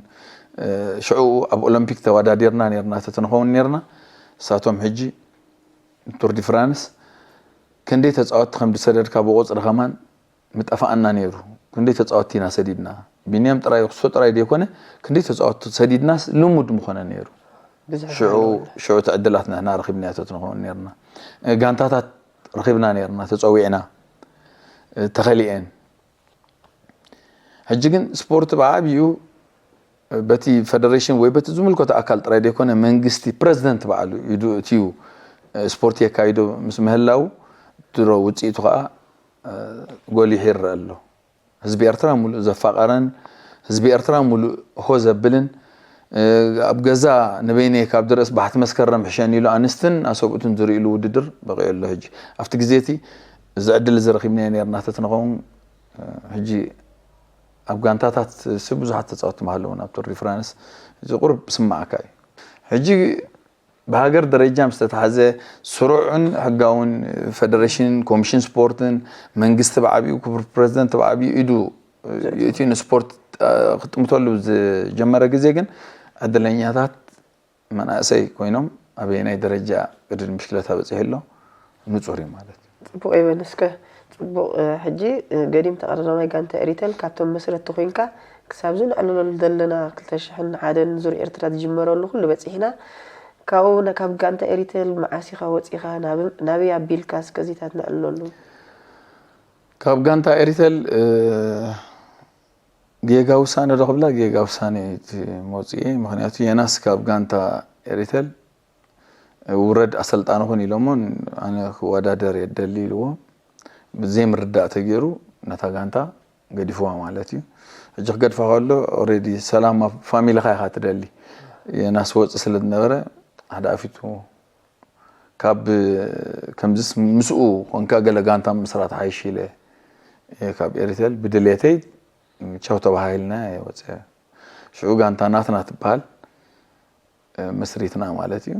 ሽዑ ኣብ ኦሎምፒክ ተወዳዲርና ነይርና ተትንኸውን ነይርና፣ እሳቶም ሕጂ ቱር ዲ ፍራንስ ክንደይ ተፃወትቲ ከም ዝሰደድካ ብቁፅሪ ከማን ምጠፋኣና ነይሩ። ክንደይ ተፃወትቲ ኢና ሰዲድና? ቢንያም ጥራይ፣ ክሶ ጥራይ ዘይኮነ፣ ክንደይ ተፃወትቲ ሰዲድናስ ልሙድ ምኾነ ነይሩ። ብዙሕ ሽዑ፣ ባህሊ ሽዑ እቲ ዕድላት ንሕና ረኺብናዮ ተትንኸውን ነይርና። እ፣ ጋንታታት ረኺብና ነይርና፣ ተፀዊዕና፣ እ፣ ተኸሊኤን። ሕጂ ግን ስፖርት ብዓብይኡ በቲ ፈደሬሽን ወይ በቲ ዝምልከቶ ኣካል ጥራይ ዘይኮነ፣ መንግስቲ፣ ፕረዚደንት ባዕሉ ኢዱ እትዩ፣ እ፣ ስፖርት የካይዶ ምስ ምህላው፣ ድሮ ውፅኢቱ ከዓ፣ እ፣ ጎሊሑ ይረአ ኣሎ። ህዝቢ ኤርትራ ሙሉእ ዘፋቐረን፣ ህዝቢ ኤርትራ ሙሉእ ሆ ዘብልን፣ እ፣ ኣብ ገዛ ንበይነይ ካብ ድረስ ባሕቲ መስከረም ሕሸኒ ኢሉ ኣንስትን ኣሰብኡትን ዝርእይሉ ውድድር በቒዑ ኣሎ። ሕጂ ኣብቲ ግዜ እቲ እዚ ዕድል እዚ ረኺብናዮ ነይርና ተትንኸውን፣ እ፣ ሕጂ ኣብ ጋንታታት ሲ ብዙሓት ተጻወትቲ ምሃለዉና ኣብ ቱር ዲ ፍራንስ፣ እዚ ቁሩብ ስማዓካ እዩ። ሕጂ ብሃገር ደረጃ ምስ ተታሕዘ፣ ስሩዕን ሕጋውን ፈደሬሽንን ኮሚሽን ስፖርትን መንግስቲ ብዓቢኡ፣ ክቡር ፕረዚደንት ብዓቢኡ ኢዱ የእትዩ ንስፖርት፣ እ፣ ክጥምተሉ ዝጀመረ ግዜ ግን ዕድለኛታት መናእሰይ ኮይኖም ኣበየናይ ደረጃ ቅድድም ብሽክለታ በጺሑ ኣሎ ንጹር እዩ ማለት እዩ። ጽቡቕ ኤቨን፣ እስከ ጽቡቕ፣ እ፣ ሕጂ፣ እ፣ ገዲም ተቐዳዳማይ ጋንታ ኤሪተል ካብቶም መስረትቲ ኮይንካ ክሳብ እዚ ነዕልለሉ ዘለና ክልተ ሽሕን ሓደን ዙር ኤርትራ ዝጅመረሉ ኩሉ በጺሕና። ካብኡ ነ-፣ ካብ ጋንታ ኤሪተል መዓስ ኢኻ ወጺኻ? ናብ-፣ ናበይ ኣቢልካ እስከ እዚታት ነዕልለሉ። ካብ ጋንታ ኤሪተል፣ እ፣ ጌጋ ውሳነ ዶ ክብላ፣ ጌጋ ውሳነ እዩ እቲ መውፅኤ። ምኽንያቱ የናስ ካብ ጋንታ ኤሪተል ውረድ ኣሰልጣኒ ኩን ኢሎሞ፣ ኣነ ክወዳደር እየ ደሊ ኢልዎ። ብዘይምርዳእ ተገይሩ ነታ ጋንታ ገዲፍዋ ማለት እዩ። ሕጂ ክገድፋ ከሎ ኦሬዲ ሰላም ኣብ ፋሚሊኻ ኢኻ ትደሊ። የናስ ወፂ ስለ ዝነበረ ሓደ ኣፊቱ ካብ ከምዚስ ምስኡ ኮንካ ገለ ጋንታ ምስራት ሓይሽ ኢለ እየ ካብ ኤሪተል ብድሌተይ ቻው ተባሃሂልና እየ ወፂአ። ሽዑ ጋንታ ናትና ትበሃል፣ እ፣ መስሪትና ማለት እዩ።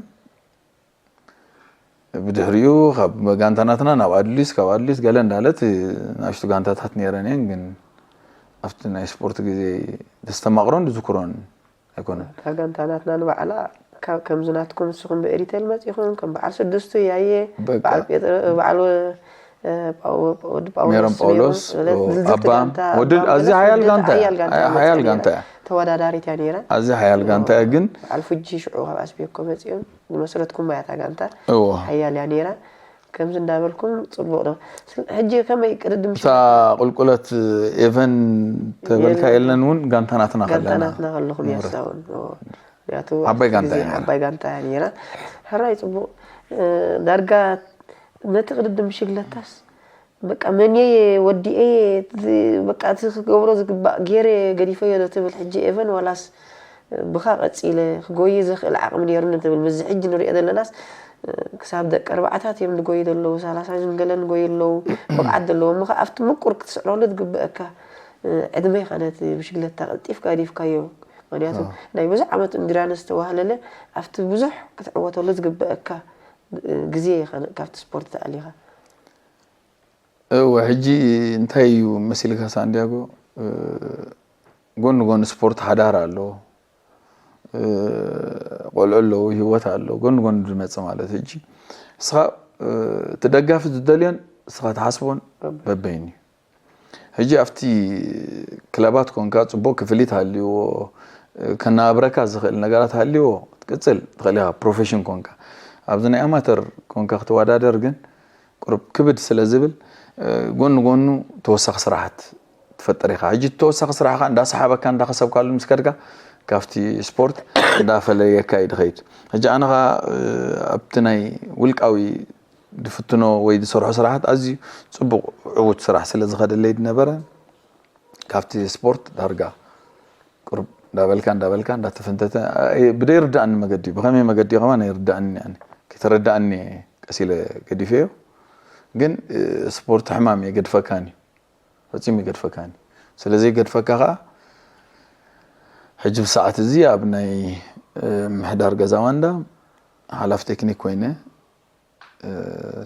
ብድሕሪኡ ካብ ጋንታ ናትና ናብ ኣድሊስ፣ ካብ ኣድሊስ ገለ እንዳለት ናሽቱ ጋንታታት ነይረን እየን። ግን ኣብቲ ናይ ስፖርት ግዜ ዘስተማቕሮን ዝዝክሮን ኣይኮነን። እታ ጋንታ ናትና ንባዕላ ካብ ከምዚ ናትኩም ንስኹም ብኤሪቴል መጺኹም፣ ከም በዓል ስድስቱ ያየ፣ በቃ። በዓል ጴጥሮ፣ በዓል ወ-፣ እ፣ ጳው-፣ ወዲ ጳውሎስ ሜሮን ጳውሎስ፣ ሜሮን፣ ኦ፣ ዝዝቲ ኣባ፣ ጋንታ፣ ወዲ፣ ኣባ ኣዝያ መለስ ሓያል ወዲ ጋንታ እያ። ሓያል ጋንታ ሓያል ነይራ። ጋንታ እያ። ተወዳዳሪት እያ ነይራ። ኣዝያ ሓያል ጋንታ እያ፣ ግን በዓል ፉጂ ሽዑ ካብ ኣስቤኮ መጺኦም ዝመስረትኩማ እያ እታ ጋንታ። እዎ። ሓያል እያ ነይራ። ከምዚ እንዳበልኩም ጽቡቕ ነው። ስለ-፣ ሕጂ ከመይ ቅድድም እታ ቁልቁለት ኤቨን ተበልካ የለን። የለን እውን ጋንታ ናትና ጋንታ ከለና ናትና ከለኹም እያ ንብረት። እሳ እውን። እዎ። ምኽንያቱ ዓባይ ኣብቲ ጋንታ ግዜ እያ ነይራ። ዓባይ ጋንታ እያ ነይራ። ሕራይ ጽቡቕ፣ እ፣ ዳርጋ ነቲ ቅድድም ብሽግለታስ በቃ መን እየ ወዲኤ እየ፣ እዚ በቃ እቲ ክገብሮ ዝግባእ ገይረ ገዲፈዮ ዶ ትብል ሕጂ ኤቨን፣ ዋላስ ብኻ ቀጺለ ክጎይ ዘኽእል ዓቕሚ ነይሩኒ ትብል? ምስዚ ሕጂ ንሪኦ ዘለናስ ክሳብ ደቂ ኣርባዕታት እዮም ዝጎዩ ዘለዉ፣ ሰላሳ ገለን ዝጎዩ ኣለዉ፣ ብቕዓት ዘለዎም። እሞ ከኣ ኣብቲ ምቁር ክትስዕረሉ ዝግበአካ ዕድመ ኢኻ ነቲ ብሽግለታ ቀልጢፍካ ገዲፍካዮ። ምኽንያቱ ናይ ብዙሕ ዓመት እንዲራንስ ዝተዋህለለ ኣብቲ ብዙሕ ክትዕወተሉ ዝግበአካ ግዜ ኢኻ ካብቲ ስፖርት ተኣሊኻ። እወ፣ ሕጂ እንታይ እዩ መሲልካ ሳንዲያጎ? እ፣ ጎኒ ጎኒ ስፖርት ሓዳር ኣሎ፣ እ፣ ቆልዑ ኣለዉ፣ ህይወት ኣሎ፣ ጎኒ ጎኒ ዝመጽእ ማለት። ሕጂ ንስኻ፣ እ፣ እቲ ደጋፊ ዝደልዮን ንስኻ ትሓስቦን በበይኑ እዩ። ሕጂ ኣብቲ ክለባት ኮንካ ጽቡቕ ክፍሊት ሃልይዎ፣ እ፣ ከነባብረካ ዝኽእል ነገራት ሃልይዎ ክትቅጽል ትኽእል ኢኻ፣ ፕሮፌሽን ኮንካ። ኣብዚ ናይ ኣማተር ኮንካ ክትወዳደር ግን ቁሩብ ክብድ ስለ ዝብል፣ እ፣ ጎኒ ጎኑ ተወሳኺ ስራሓት ትፈጥር ኢኻ። ሕጂ እቲ ተወሳኺ ስራሕኻ እንዳሰሓበካ እንዳኸሰብካሉ ምስ ከድካ ካብቲ ስፖርት እንዳፈለየካ እዩ ድኸይድ። ሕጂ ኣነ ኸኣ፣ እ፣ ኣብቲ ናይ ውልቃዊ ድፍትኖ ወይ ዝሰርሖ ስራሓት ኣዝዩ ጽቡቕ ዕዉት ስራሕ ስለ ዝኸደለይ ድነበረ፣ ካብቲ ስፖርት ዳርጋ ቁሩብ እንዳበልካ እንዳበልካ እንዳተፈንተተ፣ ኣይ፣ ብደይ ርዳእኒ መገዲ፣ ብኸመይ መገዲ ከማን ኣይርዳእኒ። ኣነ ከይተረዳእኒ ቀሲለ ገዲፈዮ። ግን፣ እ፣ ስፖርት ሕማም እየ፣ ገድፈካኒ፣ ፈጺሙ ይገድፈካኒ። ስለ ዘይገድፈካ ከኣ ሕጂ ብሰዓት እዚ ኣብ ናይ፣ እ፣ ምሕዳር ገዛ ዋንዳ ሓላፊ ቴክኒክ ኮይነ እ፣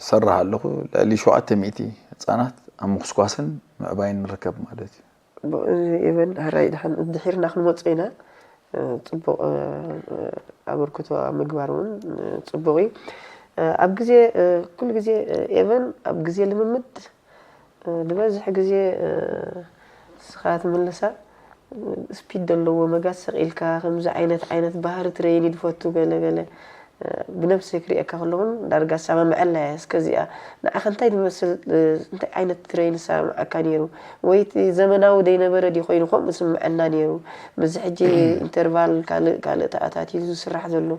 ሰርሕ ኣለኹ። ልዕሊ ሸውዓተ ሚእቲ ህጻናት ኣብ ምኹስኳስን ምዕባይን ንርከብ ማለት እዩ። ብ-፣ ኤቨን፣ ሕራይ ድሓን ድሒርና ክንመጾ ኢና። እ፣ ጽቡቕ፣ እ፣ እ፣ ኣበርክቶ ኣብ ምግባር እውን፣ እ፣ ጽቡቕ እዩ። እ፣ ኣብ ግዜ፣ እ፣ ኩሉ ግዜ፣ እ፣ ኤቨን፣ ኣብ ግዜ ልምምድ፣ እ፣ ዝበዝሕ ግዜ፣ እ፣ ንስኻ ትምልሳ፣ እ፣ ስፒድ ዘለዎ መጋዝ ሰቒልካ፣ ከምዚ ዓይነት፣ ዓይነት ባህሪ ትሬኒ ዝፈቱ ገለ ገለ፣ እ፣ ብነብሰይ ክርእየካ ከለኹን ዳርጋ እሰማምዐላ እየ። እስከ እዚኣ ንዓኻ እንታይ ዝመስል፣ እ፣ እንታይ ዓይነት ትሬን ዝሰማምዓካ ነይሩ? ወይ እቲ ዘመናዊ ዘይነበረ ድዩ ኮይኑ ከምኡ ዝስምዐና ነይሩ? ምስዚ ሕጂ ኢንተርቫል ካልእ፣ ካልእ ተኣታትዩ ዝስራሕ ዘሎ፣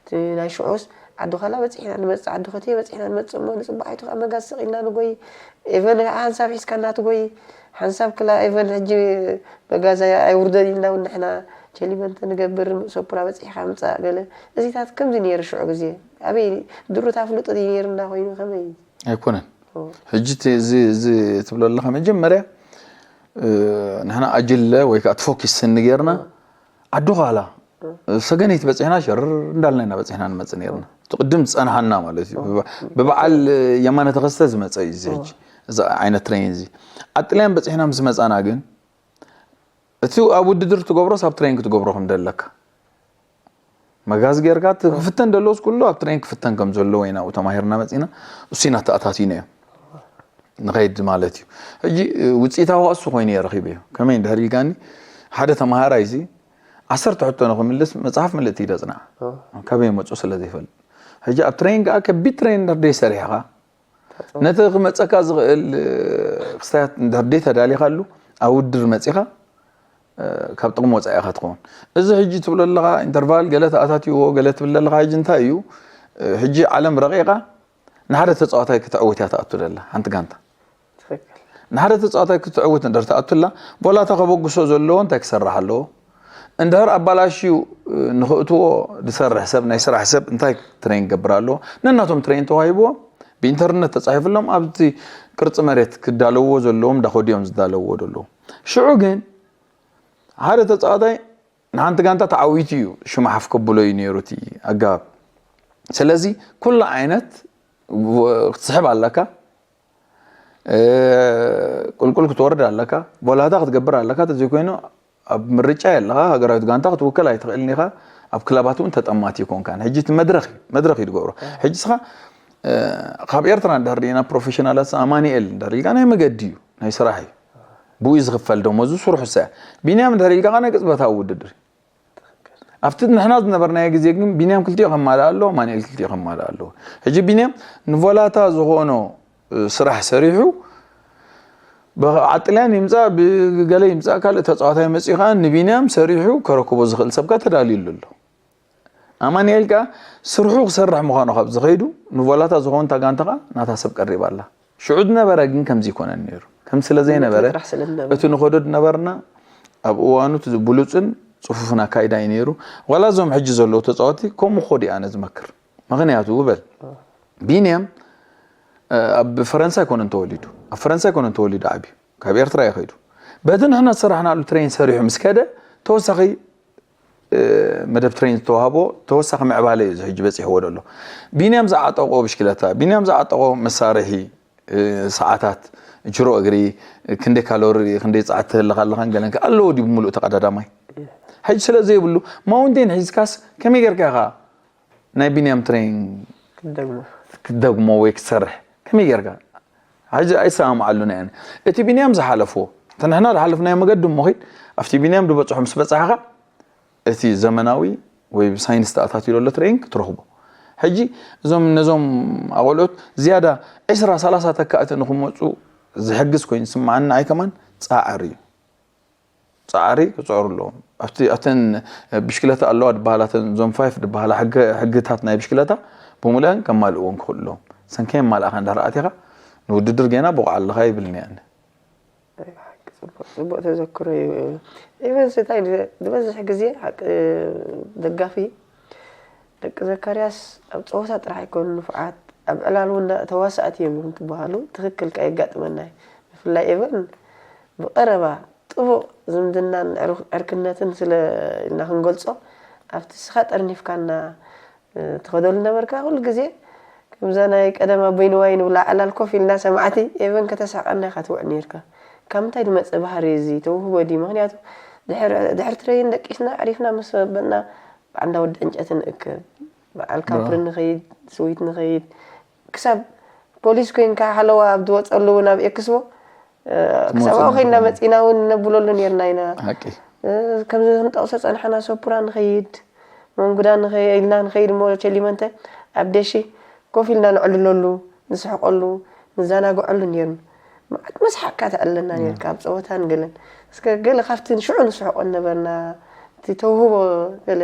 እቲ ናይ ሽዑስ ዓዲ ዃላ በጺሕና ንመጽእ፣ ዓዲ ኾቴ በጺሕና ንመጽእ እሞ ንጽባሒቱ ከኣ መጋዝ ሰቒልና ንጎይ። ኤቨን ከኣ ሓንሳብ ሒዝካና ትጎይ። ሓንሳብ ክላ ኤቨን ሕጂ መጋዝ ኣይ-፣ ኣይውርደን ኢልና እውን ንሕና ቸሊመንተ ንገብር፣ ሰፑራ በጺሕካ ምጻእ ገለ። እዚታት ከምዚ ነይሩ ሽዑ ግዜ። ኣበይ ድሩት ኣፍልጦ ድዩ ነይሩና ኮይኑ ከመይ? ኣይኮነን። ኦ። ሕጂ እቲ፣ እዚ፣ እዚ ትብሎ ኣለኻ መጀመርያ፣ እ፣ ንሕና ኣጅለ ወይ ከኣ እቲ ፎኪስ ስኒ ጌርና፣ ኦ። ዓዲ ዃላ፣ ኦ። ሰገነይቲ በጺሕና ሸር እንዳልና ኢና በጺሕና ንመጽእ ኔርና። እቲ ቅድም ዝጸንሓና ማለት እዩ። ኦ። ብበ-፣ ብበዓል የማነ ተኸስተ ዝመጸ እዩ እዚ ኦ። ሕጂ። እዚ ዓይነት ትሬን እዚ። ኣብ ጥልያን በጺሕና ምስ መጻና ግን፣ እቲ ኣብ ውድድር ትገብሮስ ኣብ ትሬን ክትገብሮ ከም ደለካ። መጋዝ ጌርካ እቲ ክፍተን ደለዎስ ኩሉ ኣብ ትሬን ክፍተን ከም ዘለዎ ኢና ኣብኡ ተማሂርና መጺና። እሱ ኢና ተኣታቲናዮ። ንኸይድ ማለት እዩ። ሕጂ፣ እ፣ ውጽኢታዊ ከኣ እሱ ኮይኑ እየ ረኺበዮ። ከመይ እንድሕር ኢልካኒ፣ ሓደ ተማሃራይ እዚ ዓሰርተ ሕቶ ንኽምልስ መጽሓፍ ምልእቲ እዩ ዘጽንዓ። ኦ። ካበይ መጹ ስለ ዘይፈልጥ። ሕጂ ኣብ ትሬን ከኣ ከቢድ ትሬን እንድሕር ደይ ሰሪሕኻ፣ ተጽዕኖ። ነቲ ክመጸካ ዝኽእል፣ እ፣ ክስታያት እንድሕር ደይ ተዳሊኻሉ፣ ኣብ ውድድር መጺኻ፣ እ፣ ካብ ጥቕሚ ወጻኢ ኢኻ ትኸውን። እዚ ሕጂ ትብሎ ኣለኻ፣ ኢንተርቫል ገለ ተኣታትይዎ፣ ገለ ትብል ኣለኻ፣ ሕጂ እንታይ እዩ? እ፣ ሕጂ ዓለም ረቂቓ፣ ንሓደ ተጻዋታይ ክትዕውት እያ ትኣቱ ዘላ፣ ሓንቲ ጋንታ። ትኽክል። ንሓደ ተጻዋታይ ክትዕውት እንድሕር ትኣቱላ፣ ቦላታ ከበግሶ ዘለዎ እንታይ ክሰርሕ ኣለዎ? እንድሕር ኣባላሽዩ፣ እ፣ ንኽእትዎ ዝሰርሕ ሰብ፣ ናይ ስራሕ ሰብ እንታይ ትሬን ክገብር ኣለዎ? ነናቶም ትሬን ተዋሂብዎም፣ ብኢንተርነት ተጻሒፍሎም፣ ኣብቲ ቅርጺ መሬት ክዳለውዎ ዘለዎም እንዳኸዱ እዮም ዝዳለውዎ ዘለዉ። ሽዑ ግን ሓደ ተጻዋታይ ንሓንቲ ጋንታ ተዓዊቱ እዩ ሽማ ሓፍ ከብሎ እዩ ነይሩ እቲ ኣገባብ። ስለዚ ኩሉ ዓይነት ክትስሕብ ኣለካ፣ ቁልቁል ክትወርድ ኣለካ፣ ቮላታ ክትገብር ኣለካ። ተዘይኮይኑ ኣብ ምርጫ የለኻ። ሃገራዊት ጋንታ ክትውክል ኣይትኽእልን ኢኻ። ኣብ ክለባት እውን ተጠማቲ ይኮንካን። ሕጂ እቲ መድረኽ እዩ፣ መድረኽ እዩ ዝገብሮ። ሕጂ ስኻ ካብ ኤርትራ እንድሕር ርኢና ፕሮፌሽናላት ኣማኒኤል እንድሕር ኢልካ ናይ መገዲ እዩ፣ ናይ ስራሕ እዩ። ብኡ ዝኽፈል ደሞዙ ስርሑ ሰ ቢንያም እንድሕር ኢልካ ናይ ቅጽበታዊ ውድድር ኣብቲ ንሕና ዝነበርናዮ ግዜ ግን ቢንያም ክልቲኡ ከማልእ ኣለዎ፣ ማንኤል ክልቲኡ ከማልእ ኣለዎ። ሕጂ ቢንያም ንቮላታ ዝኾኖ ስራሕ ሰሪሑ ዓጥልያን ይምፃእ ብገለ ይምፃእ ካልእ ተፃዋታይ መፂኡ ከዓ ንቢንያም ሰሪሑ ከረክቦ ዝኽእል ሰብካ ተዳልዩሉ ኣሎ። ኣማንኤል ከዓ ስርሑ ክሰርሕ ምዃኑ ካብ ዝኸይዱ ንቮላታ ዝኾንታ ጋንታ ከዓ ናታ ሰብ ቀሪባ ኣላ። ሽዑ ዝነበረ ግን ከምዚ ይኮነን ነይሩ። ከም ስለ ዘይነበረ እቲ ንኸዶ ዝነበርና ኣብ እዋኑ ብሉፅን ፅፉፍን ኣካይዳ እዩ ነይሩ። ዋላ እዞም ሕጂ ዘለዉ ተፃወቲ ከምኡ ክኾዱ ኣነ ዝመክር። ምክንያቱ በል ቢንያም ኣብ ፈረንሳ ኣይኮነን ተወሊዱ፣ ኣብ ፈረንሳ ኣይኮነን ተወሊዱ ዓብዩ፣ ካብ ኤርትራ እዩ ከይዱ። በቲ ንሕና ዝሰራሕናሉ ትሬን ሰሪሑ ምስ ከደ ተወሳኺ መደብ ትሬን ዝተዋህቦ ተወሳኺ ምዕባለ እዩ ሕጂ በፂሕዎ ዘሎ። ቢንያም ዝዓጠቆ ብሽክለታ፣ ቢንያም ዝዓጠቆ መሳርሒ ሰዓታት፣ ጅሮ እግሪ፣ ክንደይ ካሎሪ፣ ክንደይ ፃዕት ትህልኻ ኣለኻን ገለን ኣለዎ ድዩ ብምሉእ ተቐዳዳማይ? ሕጂ ስለ ዘይብሉ ማውንቴን ሒዝካስ ከመይ ጌርካ ኢኻ ናይ ቢንያም ትሬን ክትደግሞ ወይ ክትሰርሕ ከመይ ጌርካ? ሕጂ ኣይሰማምዓሉን እየ። እቲ ቢንያም ዝሓለፍዎ እቲ ንሕና ዝሓለፍናዮ መገዲ እሞ ኺድ ኣብቲ ቢንያም ዝበፅሖ ምስ በፃሕኻ እቲ ዘመናዊ ወይ ብሳይንስ ተኣታትዩ ዘሎ ትሬኒንግ ክትረኽቦ። ሕጂ እዞም ነዞም ኣቆልዑት ዝያዳ ዕስራ ሰላሳ ተካእቲ ንክመፁ ዝሕግዝ ኮይኑ ዝስምዓኒ ንዓይ ከማን ፃዕሪ እዩ። ፃዕሪ ክፅዕሩ ኣለዎም። ኣብቲ ኣብተን ብሽክለታ ኣለዋ ዝበሃላ እተን ዞን ፋይፍ ዝበሃላ ሕጊ- ሕግታት ናይ ብሽክለታ ብምሉአን ከማልእዎን ክኽእሉ ኣለዎም። ሰንከየን ማልኣኻ እንድሕር ኣቲኻ ንውድድር ጌና ብቑዕ ኣለኻ ይብልኒ ኣነ። ጽቡቅ ተዘክሮ እዩ። ኢቨንስ እንታይ ዝበዝሕ ግዜ ሓቂ ደጋፊ ደቂ ዘካርያስ ኣብ ፀወታ ጥራሕ ኣይኮኑ ንፉዓት ኣብ ዕላል እውን ተዋሳእቲ እዮም እንትበሃሉ ትክክል ከ የጋጥመና እዩ። ብፍላይ ኤቨን ብቀረባ ጥቡቅ ዝምድናን ዕርክነትን ስለ ኢልና ክንገልፆ ኣብቲ ስኻ ጠርኒፍካና ትኸደሉ ነበርካ ኩሉ ግዜ ከምዛ ናይ ቀደም ኣቦይ ንዋይ ንብላ ዕላል ኮፍ ኢልና ሰማዕቲ ኤቨን ከተስሕቀና ኢኻ ትውዕ ነርካ ካብ ምንታይ ዝመፀ ባህሪ እዚ ተውህቦ ድዩ ምክንያቱ ድሕር ትረይን ደቂስና ዕሪፍና ምስ በና ብዓንዳ ወዲ ዕንጨቲ ንእክብ በዓል ካምፕሪ ንኸይድ ስዊት ንኸይድ ክሳብ ፖሊስ ኮይንካ ሓለዋ ኣብ ዝወፀሉ ናብ ኤክስቦ ክሳብ ኣብኡ ኮይንና መፂና እውን ነብለሉ ነርና ኢና ከምዚ ክንጠቕሶ ፀናሕና ሰፑራ ንኸይድ መንጉዳ ኢልና ንኸይድ እሞ ቸሊመንተ ኣብ ደሺ ኮፍ ኢልና ነዕልለሉ ንስሕቀሉ ንዘናግዐሉ ነርና መዓት መስሓቅካ ተዕልለና ነርካ ኣብ ፀወታን ገለን እስከ ገለ ካብቲ ሽዑ ንስሕቆ ነበርና እቲ ተውህቦ ገለ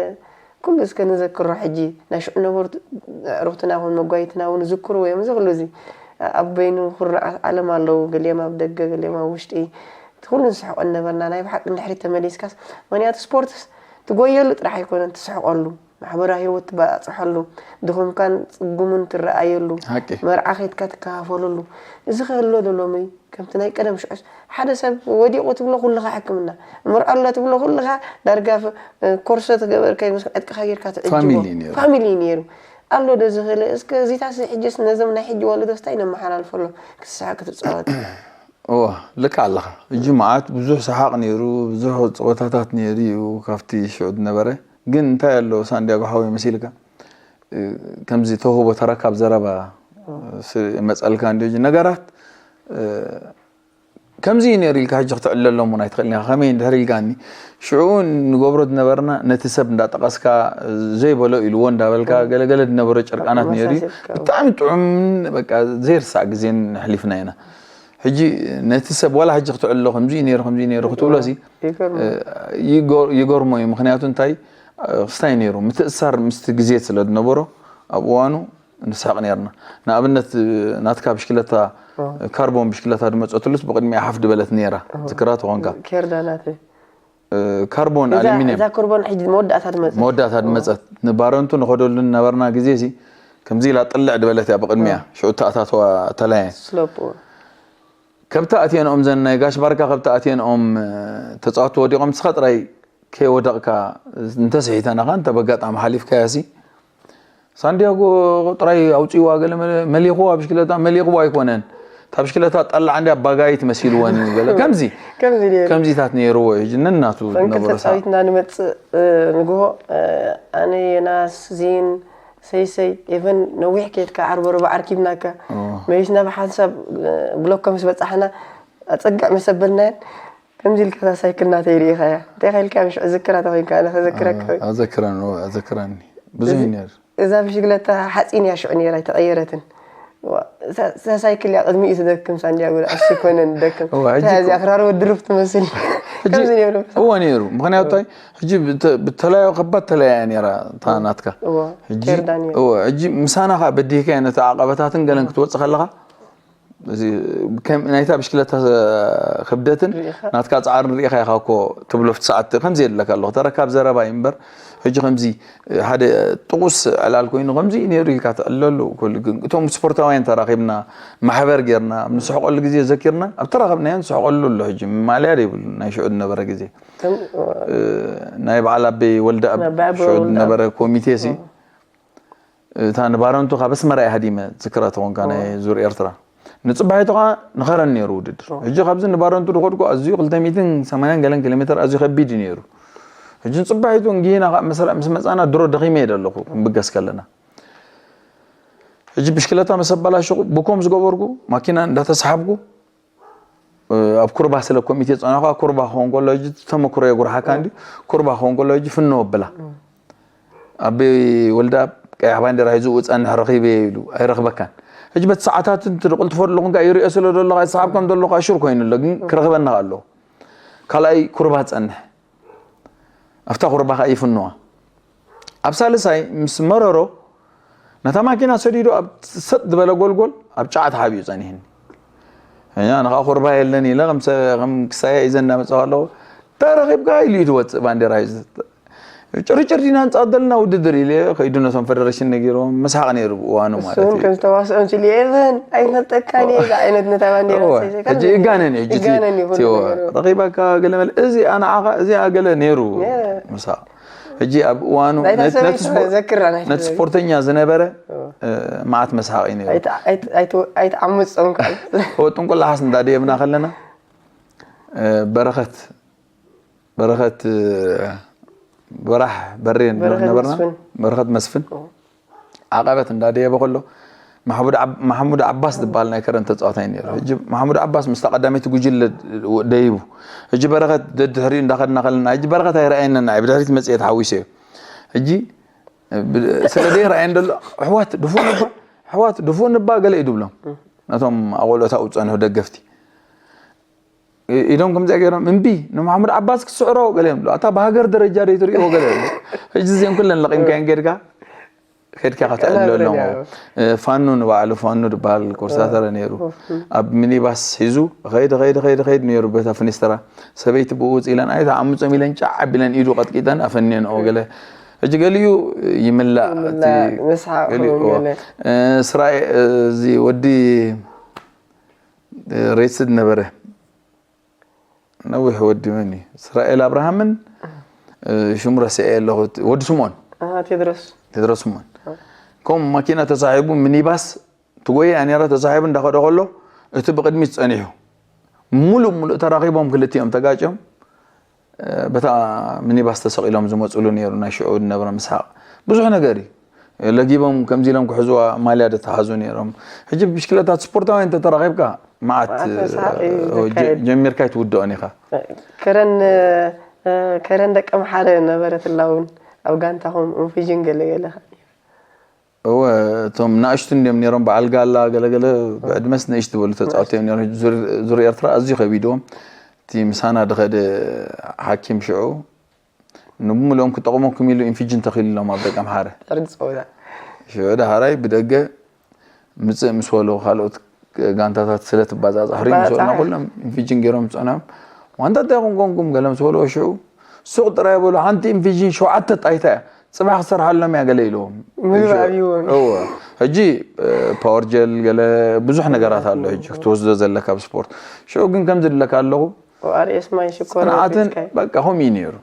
ኩሉ እስከ ንዘክሮ ሕጂ ናይ ሽዑ ነበሩ ኣዕሩኽትና ኹን መጓይትና እውን ዝክርዎ እዮም እዚ ኩሉ እዚ ኣብ በይኑ ኩርናዓት ዓለም ኣለዉ ገሊኦም ኣብ ደገ ገሊኦም ኣብ ውሽጢ እቲ ኩሉ ንስሕቆ ነበርና ናይ ብሓቂ ንድሕሪት ተመሊስካስ ምክንያቱ ስፖርትስ ትጎየሉ ጥራሕ ኣይኮነን ትስሕቀሉ ማሕበራዊ ህይወት ትባፅሐሉ ድኹምካን ፅጉምን ትረኣየሉ መርዓ ከይድካ ትከፋፈለሉ እዚ ከህሎ ዶ ሎሚ ከምቲ ናይ ቀደም ሽዑስ ሓደ ሰብ ወዲቑ ትብሎ ኩልኻ ሕክምና መርዖ ኣሎ ትብሎ ኩልኻ ዳርጋ ኮርሶ ትገበርካ ይመስል ዕጥቅኻ ጌርካ ትዕጅቦ ፋሚሊ ነይሩ ኣሎ ዶ ዝኽእል እስከ እዚታስ ሕጅስ ነዞም ናይ ሕጂ ወለዶስ እንታይ ነመሓላልፈሎም ክትስሓቅ ክትፃወት እዋ ልካ ኣለኻ ሕጂ መዓት ብዙሕ ሰሓቕ ነይሩ ብዙሕ ፀወታታት ነይሩ እዩ ካብቲ ሽዑ ዝነበረ ግን እንታይ ኣሎ ሳንዲያጎ ሓወይ መሲልካ ከምዚ ተውህቦ ተረካብ ዘረባ መፀልካ እንዲ ነገራት ከምዚ እዩ ነይሩ ኢልካ ሕጂ ክትዕለሎም እውን ኣይትኽእልን ኢኻ ከመይ እንድሕር ኢልካኒ ሽዑ ንገብሮ ዝነበርና ነቲ ሰብ እንዳጠቐስካ ዘይበሎ ኢልዎ እንዳበልካ ገለገለ ዝነበሮ ጨርቃናት ነይሩ እዩ ብጣዕሚ ጥዑም በቃ ዘይርሳዕ ግዜ ኣሕሊፍና ኢና ሕጂ ነቲ ሰብ ዋላ ሕጂ ክትዕሎ ከምዚ ነይሩ ከምዚ ነይሩ ክትብሎ ሲ ይገርሞ እዩ ምክንያቱ እንታይ ክስታይ ነይሩ ምትእሳር ምስቲ ግዜ ስለ ዝነበሮ ኣብ እዋኑ ንስሕቕ ነርና ንኣብነት ናትካ ብሽክለታ ካርቦን ብሽክለታ ዝመፀትሉስ ብቅድሚያ ሓፍ ዝበለት ነይራ ዝክራ ትኾንካ ኬርዳ ናተይ ካርቦን ኣሉሚኒየም እዛ ኮርቦን ሕጂ መወዳእታ ትመጽእ መወዳእታ ዝመጸት ንባረንቱ ንኸደሉ ነበርና ግዜ ሲ ከምዚ ኢላ ጥልዕ ዝበለት እያ ብቅድሚያ ሽዑ ተኣታተዋ ተለያየ ስሎፕ ከብቲ ኣትየንኦም ዘን ናይ ጋሽ ባርካ ከብቲ ኣትየንኦም ተጻወቲ ወዲቖም ንስኻ ጥራይ ከይወደቕካ እንተስሒተናኻ እንተ በጋጣሚ ሓሊፍካያ ሲ ሳንዲያጎ ጥራይ ኣውፅዋ ገለ መለ- መሊኽዋ ብሽክለታ መሊኽዋ ኣይኮነን። እታ ብሽክለታ ጠላዕ እንዲ ኣባጋይት መሲልወን እዩ ገለ ከምዚ ከምዚ ነይሩ ከምዚታት ነይርዎ እዩ ነናቱ ፈንቅል ዝነበሮ ሰዓት። ተፃዊትና ንመፅእ እ፣ ንግሆ እ፣ ኣነ የናስ ዚን ሰይሰይ ኤቨን ነዊሕ ከይድካ ዓርቦ ርባ ዓርኪብናካ መሊስና ብሓንሳብ እ፣ ብሎኮ ምስ በፃሕና ኣፀግዕ መሰበልናየን ከምዚ ኢልካ እዛ ሳይክል ናተይ ርኢኻያ እንታይ ካ ኢልካ ምሽ ዝክራ ተኮይንካ ኣነ ከዘክረካ ኣዘክረን ኣዘክረኒ ብዙሕ ነር እዛ ብሽግለታ ሓፂን እያ ሽዑ ነይራ ኣይተቐየረትን። ዋ፣ እዛ እዛ ሳይክል እያ ቅድሚኡ ትደክም ሳንዲያጎ ደኣ እሱ ኮነን ትደክም። እዋ፣ ሕጂ እንታይ እዚኣ ክራር ወዲ ሩፍ ትመስል። ከምዚ ነይሩ። እዋ ነይሩ ምክንያቱ እንታይ ሕጂ ብተ- ብተለያዩ ከባድ ተለያያ ነይራ እታ ናትካ እዋ፣ ሕጂ ኬርዳ ነይሩ። እዋ፣ ሕጂ ምሳና ከዓ በዲህካ ነቲ ዓቐበታትን ገለን ክትወፅእ ከለካ እዚ ከም- ናይታ ብሽክለታ ክብደትን ርኢኻ? ናትካ ፃዕርን ርኢኻ ኢኻ እኮ ትብሎ ፍቲ ሰዓት ከምዚ የድለካ ኣለኹ ተረካብ ዘረባ እዩ እምበር ሕጂ ከምዚ ሓደ ጥቁስ ዕላል ኮይኑ ከምዚ ነይሩ ኢልካ ትዕለሉ ኩሉ ግን እቶም ስፖርታውያን ተራኺብና ማሕበር ጌርና ኣብ ንስሕቀሉ ግዜ ዘኪርና ኣብ ተራኸብናዮ ንስሕቀሉ ኣሎ ሕጂ ማልያ ዘይብሉ ናይ ሽዑ ዝነበረ ግዜ ከም ናይ በዓል ኣበይ ወልደኣብ ናይ በዓል ኣበይ ሽዑ ወልደኣብ። ዝነበረ ኮሚቴ ሲ እታ ንባረንቱ ካብ ኣስመራ እየ ሃዲመ ዝክራ ተኾንካ ናይ ዙር ኤርትራ ንፅባሒቱ ከዓ ንኸረን ነይሩ ውድድር ሕጂ ካብዚ ንባረንቱ ዝኸድኩ ኣዝዩ ክልተ ሚእትን ሰማንያን ገለን ኪሎ ሜትር ኣዝዩ ከቢድ እዩ ነይሩ ሕጂ ንፅባሒቱ እንግና ከዓ መስርዕ ምስ መፃና ድሮ ደኺመ እየ ዘለኹ ክንብገስ ከለና ሕጂ ብሽክለታ ምስ ኣበላሸኹ ብኮም ዝገበርኩ ማኪና እንዳተሰሓብኩ ኣብ ኩርባ ስለ ኮሚቴ ፀናኳ ኩርባ ክኸውን ከሎ ሕጂ ተመክሮ የጉርሓካ እንዲ ኩርባ ክኸውን ከሎ ሕጂ ፍኖ ኣብላ ኣበይ ወልዳ ቀያሕ ባንዴራ ሒዙ ጸንሕ ረኺበ ኢሉ ኣይረኽበካን ሕጂ በቲ ሰዓታት እንት ዝቕልጥፎ ኣለኹ እንካ ይሪኦ ስለ ዘለኹ ይሰሓብ ከም ዘለኹ ኣሹር ኮይኑ ኣሎ ግን ክረኽበና ኣለኹ ካልኣይ ኩርባ ጸንሕ ኣብታ ኩርባ ከዓ ይፍንዋ ኣብ ሳልሳይ ምስ መረሮ ነታ ማኪና ሰዲዱ ኣብ ሰጥ ዝበለ ጎልጎል ኣብ ጫዓ ተሓቢኡ ጸኒሕኒ እኛ ንኻ ኩርባ የለን ኢለ ከም ክሳያ ኢዘ እንዳመጻ ኣለኹ ተረኺብካ ኢሉ እዩ ትወፅእ ባንዴራ እዩ ጭርጭር ዲና ንፃወት ዘለና ውድድር ኢለ ከይዱ ነቶም ፈደረሽን ነጊሮም መስሓቕ ነይሩ ብእዋኑ ማለት እሱን እዩ ከም ዝተዋስኦም ሲሉ ኤቨን ኣይፈልጠካን እየ እዛ ዓይነት ነታ ባንዴራ እወ፣ ሰይሰካ ሕጂ ይጋነን እዩ ሕጂ ይጋነን እዩ ኩሉ ቲወ ነገሩ። ረኺባካ ገለ መለ እዚ ኣነ ዓኻ እዚ ኣገለ ነይሩ ነይረ። ምሳቕ ሕጂ ኣብ እዋኑ ናይታ ነቲ- ሰበይቲ ነቲ ስፖ- ዘክራ ናይታ ነቲ ሰበይቲ። ስፖርተኛ ዝነበረ እወ። እ፣ መዓት መስሓቕ እዩ ነይሩ ኣይት- ኣይት- ኣይት- ኣይትዓምፆም ከዓ እወ ጥንቁላሓስ እንዳደየብና ከለና እ፣ በረኸት በረኸት እ፣ በራሕ በሬ በረኸት ነበርና መስፍን። በረኸት መስፍን ዓቐበት እንዳደየበ ከሎ ማሕሙድ ዓብ- ማሕሙድ ዓባስ ዝበሃል ናይ ከረን ተፃዋታይ ነይሩ ሕጂ ማሕሙድ ዓባስ ምስታ ቀዳመይቲ ጉጅለ ደይቡ ሕጂ በረኸት ደድሕሪኡ እንዳኸድና ከለና ሕጂ በረኸት ኣይረኣየንን ንዓይ ብድሕሪት መፅኤ ተሓዊሰ እዩ ሕጂ ብ- ስለ ዘይረኣየን ዘሎ ኣሕዋት ድፉን እባ ኣሕዋት ድፉን እባ ገለ እዩ ድብሎም ነቶም ኣቆልዑት ኣብኡ ዝፀንሑ ደገፍቲ ኢዶም ከምዚኣ ገይሮም እምቢ ንመሓሙድ ዓባስ ክስዕሮ ገለ እዮም እታ ብሃገር ደረጃ ዶ ትሪእዎ ገለ እዮም ሕጂ እዚኦም ኩለን ለቂምካየን ጌድካ ከድካ ከተዕልለሎም ፋኑ ንባዕሉ ፋኑ ዝበሃል ኮርሳተረ ነይሩ ኣብ ሚኒባስ ሒዙ ኸይድ ኸይድ ኸይድ ኸይድ ነይሩ ቤታ ፍኒስተራ ሰበይቲ ብኡ ውፅ ኢለን ኣይተዓምፆም ኢለን ጫዕ ኣቢለን ኢዱ ቀጥቂጠን ኣፈንየንኦ ገለ ሕጂ ገሊኡ ይምላእ እቲ ምስሓቕ ገሊኡ ገለ ስራኤ እዚ ወዲ ሬስድ ነበረ ነዊሕ ወዲ መን እዩ እስራኤል ኣብርሃምን ሽሙ ረስዐ ኣለኹ ወዲ ስምኦን ቴድሮስ ቴድሮስ ስምኦን ከምኡ ማኪና ተሳሒቡ ሚኒባስ ትጎይኣ ነራ ተሳሒቡ እንዳኸደ ከሎ እቲ ብቕድሚት ጸኒሑ ሙሉእ ሙሉእ ተራኺቦም ክልቲኦም ተጋጭዮም በታ ሚኒባስ ተሰቒሎም ዝመፅሉ ነይሩ ናይ ሽዑ ዝነበረ ምስሓቕ ብዙሕ ነገር እዩ ለጊቦም ከምዚ ኢሎም ክሕዝዋ ማልያ ደተሓዙ ነይሮም ሕጂ ብሽክለታት ስፖርታውያን ተተራኺብካ መዓት መዓት መስሓቕ እዩ ዘካየድ። ጀሚርካ ኣይትውድኦን ኢኻ ከረን ከረን ደቂ ምሓረ ነበረት ላውን ኣብ ጋንታኹም እንፍዥን ገለ ገለ እወ እቶም ናእሽቱ እንዲዮም ነይሮም በዓል ጋላ ገለገለ ብዕድመስ ንእሽ ዝበሉ ተፃወቲ እዮም ነይሮም ዙር ኤርትራ ኣዝዩ ከቢድዎም እቲ ምሳና ድኸደ ሓኪም ሽዑ ንምልኦም ክጠቕመኩም ኢሉ ኢንፊጅን ተኺሉሎም ኣብ ደቂ ኣምሓረ ሕርዲ ፀወታ ሽዑ ዳሕራይ ብደገ ምፅእ ምስ በሉ ካልኦት ጋንታታት ስለ ትባፃፃ ሕሪ ምስ በሉና ኩሎም ኢንፊጅን ገይሮም ዝፀንሖም ዋንታ እንታይ ኹም ኮንኩም ገለ ምስ በልዎ ሽዑ ሱቕ ጥራይ በሉ ሓንቲ ኢንፊጅን ሸውዓተ ጣይታ እያ ፅባሕ ክሰርሓሎም እያ ገለ ኢልዎም ምግቢ ኣብይዎም እወ ሕጂ ፓወር ጀል ገለ ብዙሕ ነገራት ኣሎ ሕጂ ክትወስዶ ዘለካ ኣብ ስፖርት ሽዑ ግን ከም ዝድለካ ኣለኹ ኦኣርኤስ ማይ ሽኮር ፅንዓትን ወሪስካይ በቃ ከምኡ እዩ ነይሩ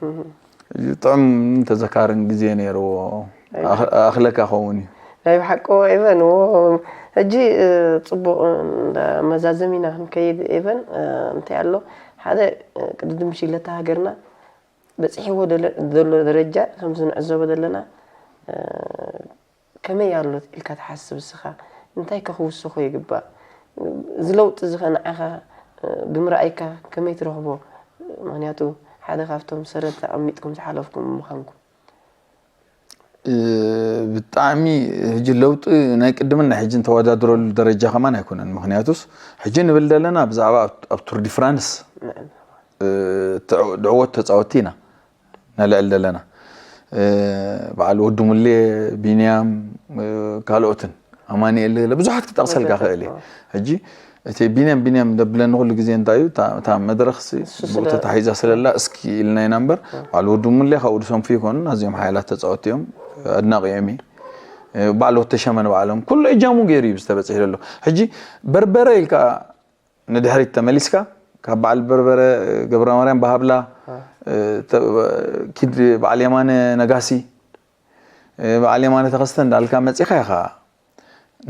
ጥዑም ተዘካርን ግዜ ነይርዎ ኣኽ- ኣኽለካ ኸውን እዩ ናይ ብሓቂ እወ ኤቨን እዎ። ሕጂ እ፣ ጽቡቕ እ፣ እንዳ መዛዘሚና ክንከይድ ኤቨን እ፣ እንታይ ኣሎ ሓደ እ፣ ቅድድም ሽግለታ ሃገርና በጺሕዎ ደለ- ዘሎ ደረጃ ከምዚ ንዕዘቦ ዘለና እ፣ ከመይ ኣሎ ኢልካ ትሓስብ እስኻ? እንታይ ከ ክውስኾ ይግባእ? እዚ ለውጢ እዚ ኸ ንዓኻ እ፣ ብምርኣይካ ከመይ ትረኽቦ? ምኽንያቱ ሓደ ካብቶም ሰረት ኣቐሚጥኩም ዝሓለፍኩም ምዃንኩም። ብጣዕሚ ሕጂ ለውጢ ናይ ቅድምን ናይ ሕጂን ተወዳድረሉ ደረጃ ከማን ኣይኮነን። ምክንያቱስ ሕጂ ንብል ዘለና ብዛዕባ ኣብ ቱር ዲ ፍራንስ ድዕወት ተፃወቲ ኢና ነልዕል ዘለና። በዓል ወዲ ሙሌ፣ ቢንያም፣ ካልኦትን ኣማኒኤል ገለ ብዙሓት ክጠቕሰልካ ክእል እየ። ሕጂ እቲ ቢንያም ቢንያም ደብለኒ ኩሉ ግዜ እንታይ እዩ እታ መድረኽ ብኡ ተታሒዛ ስለላ እስኪ ኢልና ኢና እምበር በዓል ወዲ ሙሌ ካብኡ ዝሰንፉ ይኮኑን ኣዝዮም ሓያላት ተፃወቲ እዮም። ኣድናቂ እዮም። በዓል ወተሸመ ንባዕሎም ኩሉ እጃሙ ገይሩ እዩ ዝተበፅሕ ዘሎ። ሕጂ በርበረ ኢልካ ንድሕሪት ተመሊስካ ካብ በዓል በርበረ ገብረማርያም ባህብላ ኪድ በዓል የማነ ነጋሲ በዓል የማነ ተኸስተ እንዳልካ መፂኻ ኢኻ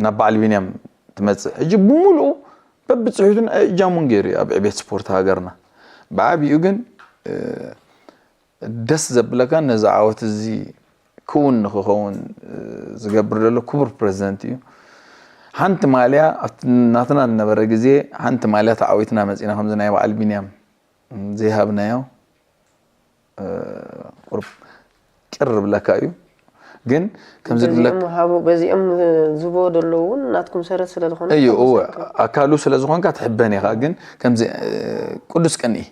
ናብ በዓል ቢንያም ትመፅእ። ሕጂ ብምሉኡ በብፅሒቱን እጃሙን ገይሩ እዩ ኣብ ዕቤት ስፖርት ሃገርና። ብዓብኡ ግን ደስ ዘብለካ ነዚ ዓወት እዚ ክውን ንክኸውን ዝገብር ዘሎ ክቡር ፕረዚደንት እዩ። ሓንቲ ማልያ ኣብቲ ናትና ዝነበረ ግዜ ሓንቲ ማልያ ተዓዊትና መፂና ከምዚ ናይ በዓል ቢንያም ዘይሃብናዮ ቁርብ ቅር ዝብለካ እዩ። ግን ከምዚ ድለ በዚኦም ሃቡ በዚኦም ዝቦ ደለዉ እውን ናትኩም ሰረት ስለ ዝኾነ እዩ እወ ኣካሉ ስለ ዝኾንካ ትሕበን ኢኻ። ግን ከምዚ ቅዱስ ቅንኢ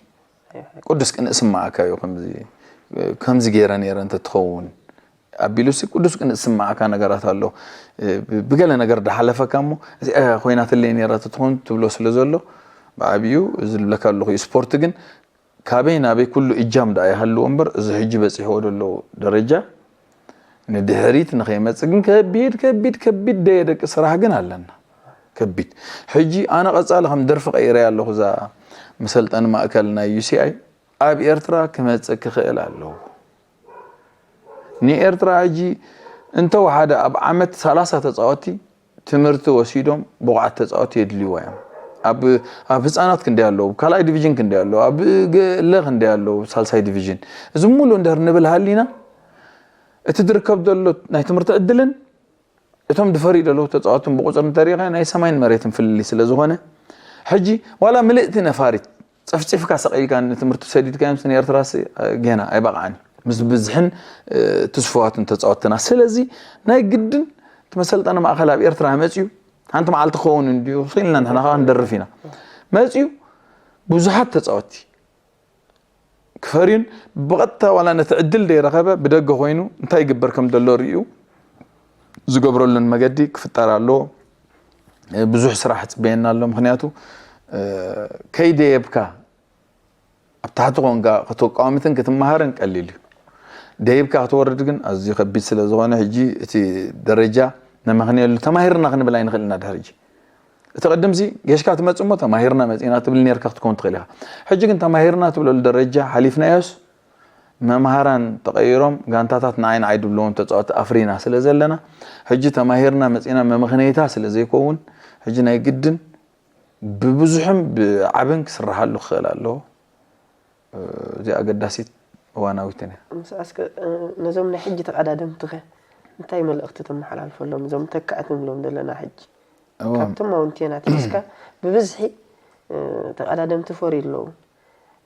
ቅዱስ ቅንኢ ስማዓካ እዩ። ከምዚ ገይረ ነይረ እንተትኸውን ኣቢሉሲ ቅዱስ ቅንኢ ዝስማዓካ ነገራት ኣሎ። ብገለ ነገር ዳሓለፈካ እሞ እዚኣ ኮይናትለይ ነይራ ተትኾን ትብሎ ስለ ዘሎ ብዓብኡ እዚ ዝብለካ ኣለኹ እዩ። ስፖርት ግን ካበይ ናበይ ኩሉ እጃም ደኣ ይሃልዎ እምበር እዚ ሕጂ በፂሕዎ ዘሎ ደረጃ ንድሕሪት ንኸይመፅእ ግን ከቢድ ከቢድ ከቢድ ደየደቂ ስራሕ ግን ኣለና። ከቢድ ሕጂ ኣነ ቀፃሊ ከም ደርፊ ቀይረያ ኣለኹ እዛ መሰልጠኒ ማእከል ናይ ዩሲኣይ ኣብ ኤርትራ ክመፅእ ክኽእል ኣለዎ። ንኤርትራ ሕጂ እንተወሓደ ኣብ ዓመት ሰላሳ ተፃወቲ ትምህርቲ ወሲዶም ብቑዓት ተፃወቲ የድልይዋ እዮም። ኣብ ህፃናት ክንደይ ኣለዉ፣ ካልኣይ ዲቪዥን ክንደይ ኣለዉ፣ ኣብ ገለ ክንደይ ኣለዉ፣ ሳልሳይ ዲቪዥን። እዚ ሙሉእ እንድሕር ንብል ሃሊና እቲ ዝርከብ ዘሎ ናይ ትምህርቲ ዕድልን እቶም ዝፈርዩ ዘለዉ ተፃወትን ብቁፅሪ እንተሪኢኻ ናይ ሰማይን መሬትን ፍልልይ ስለ ዝኾነ ሕጂ ዋላ ምልእቲ ነፋሪት ፀፍፂፍካ ሰቒልካ ንትምህርቲ ሰዲድካዮም ንኤርትራስ ጌና ኣይበቕዓን ምስ ብዝሕን ትስፉዋትን ተፃወትና። ስለዚ ናይ ግድን እቲ መሰልጠኒ ማእኸል ኣብ ኤርትራ መፅዩ ሓንቲ መዓልቲ ክኸውን እንድዩ ኢልና ንሕና ከዓ ንደርፍ ኢና። መፅዩ ብዙሓት ተፃወቲ ክፈርዩን ብቐጥታ ዋላ ነቲ ዕድል ደይረኸበ ብደገ ኮይኑ እንታይ ይግበር ከም ዘሎ ርእዩ ዝገብረሉን መገዲ ክፍጠር ኣለዎ። ብዙሕ ስራሕ ይፅበየና ኣሎ። ምክንያቱ ከይደየብካ ኣብ ታሕቲ ኮንካ ክትቃወምትን ክትመሃርን ቀሊል እዩ። ደይብካ ክትወርድ ግን ኣዝዩ ከቢድ ስለ ዝኾነ ሕጂ እቲ ደረጃ ነመኽንየሉ ተማሂርና ክንብል ኣይንኽእል ኢና ድሕሪ ሕጂ። እቲ ቅድምሲ ጌሽካ ትመጽእ እሞ ተማሂርና መጺእና ትብል ኔርካ ክትከውን ትኽእል ኢኻ። ሕጂ ግን ተማሂርና ትብለሉ ደረጃ ሓሊፍናዮስ መምሃራን ተቐይሮም ጋንታታት ንዓይ ንዓይ ድብልዎም ተጻወቲ ኣፍሪና ስለ ዘለና ሕጂ ተማሂርና መጺእና መመኽነይታ ስለ ዘይከውን ሕጂ ናይ ግድን ብብዙሕን ብዓብን ክስራሓሉ ክኽእል ኣለዎ። እዚ ኣገዳሲት እዋናዊትን እያ። ምስ ኣስከ ነዞም ናይ ሕጂ ተቐዳደምትኸ እንታይ መልእኽቲ ተመሓላልፈሎም እዞም ተካእቲ ንብሎም ዘለና ሕጂ እዋ ካብቶም ማውንቴናት ሒዝካ ብብዝሒ ተቐዳደምቲ ፈርዩ ኣለዉ።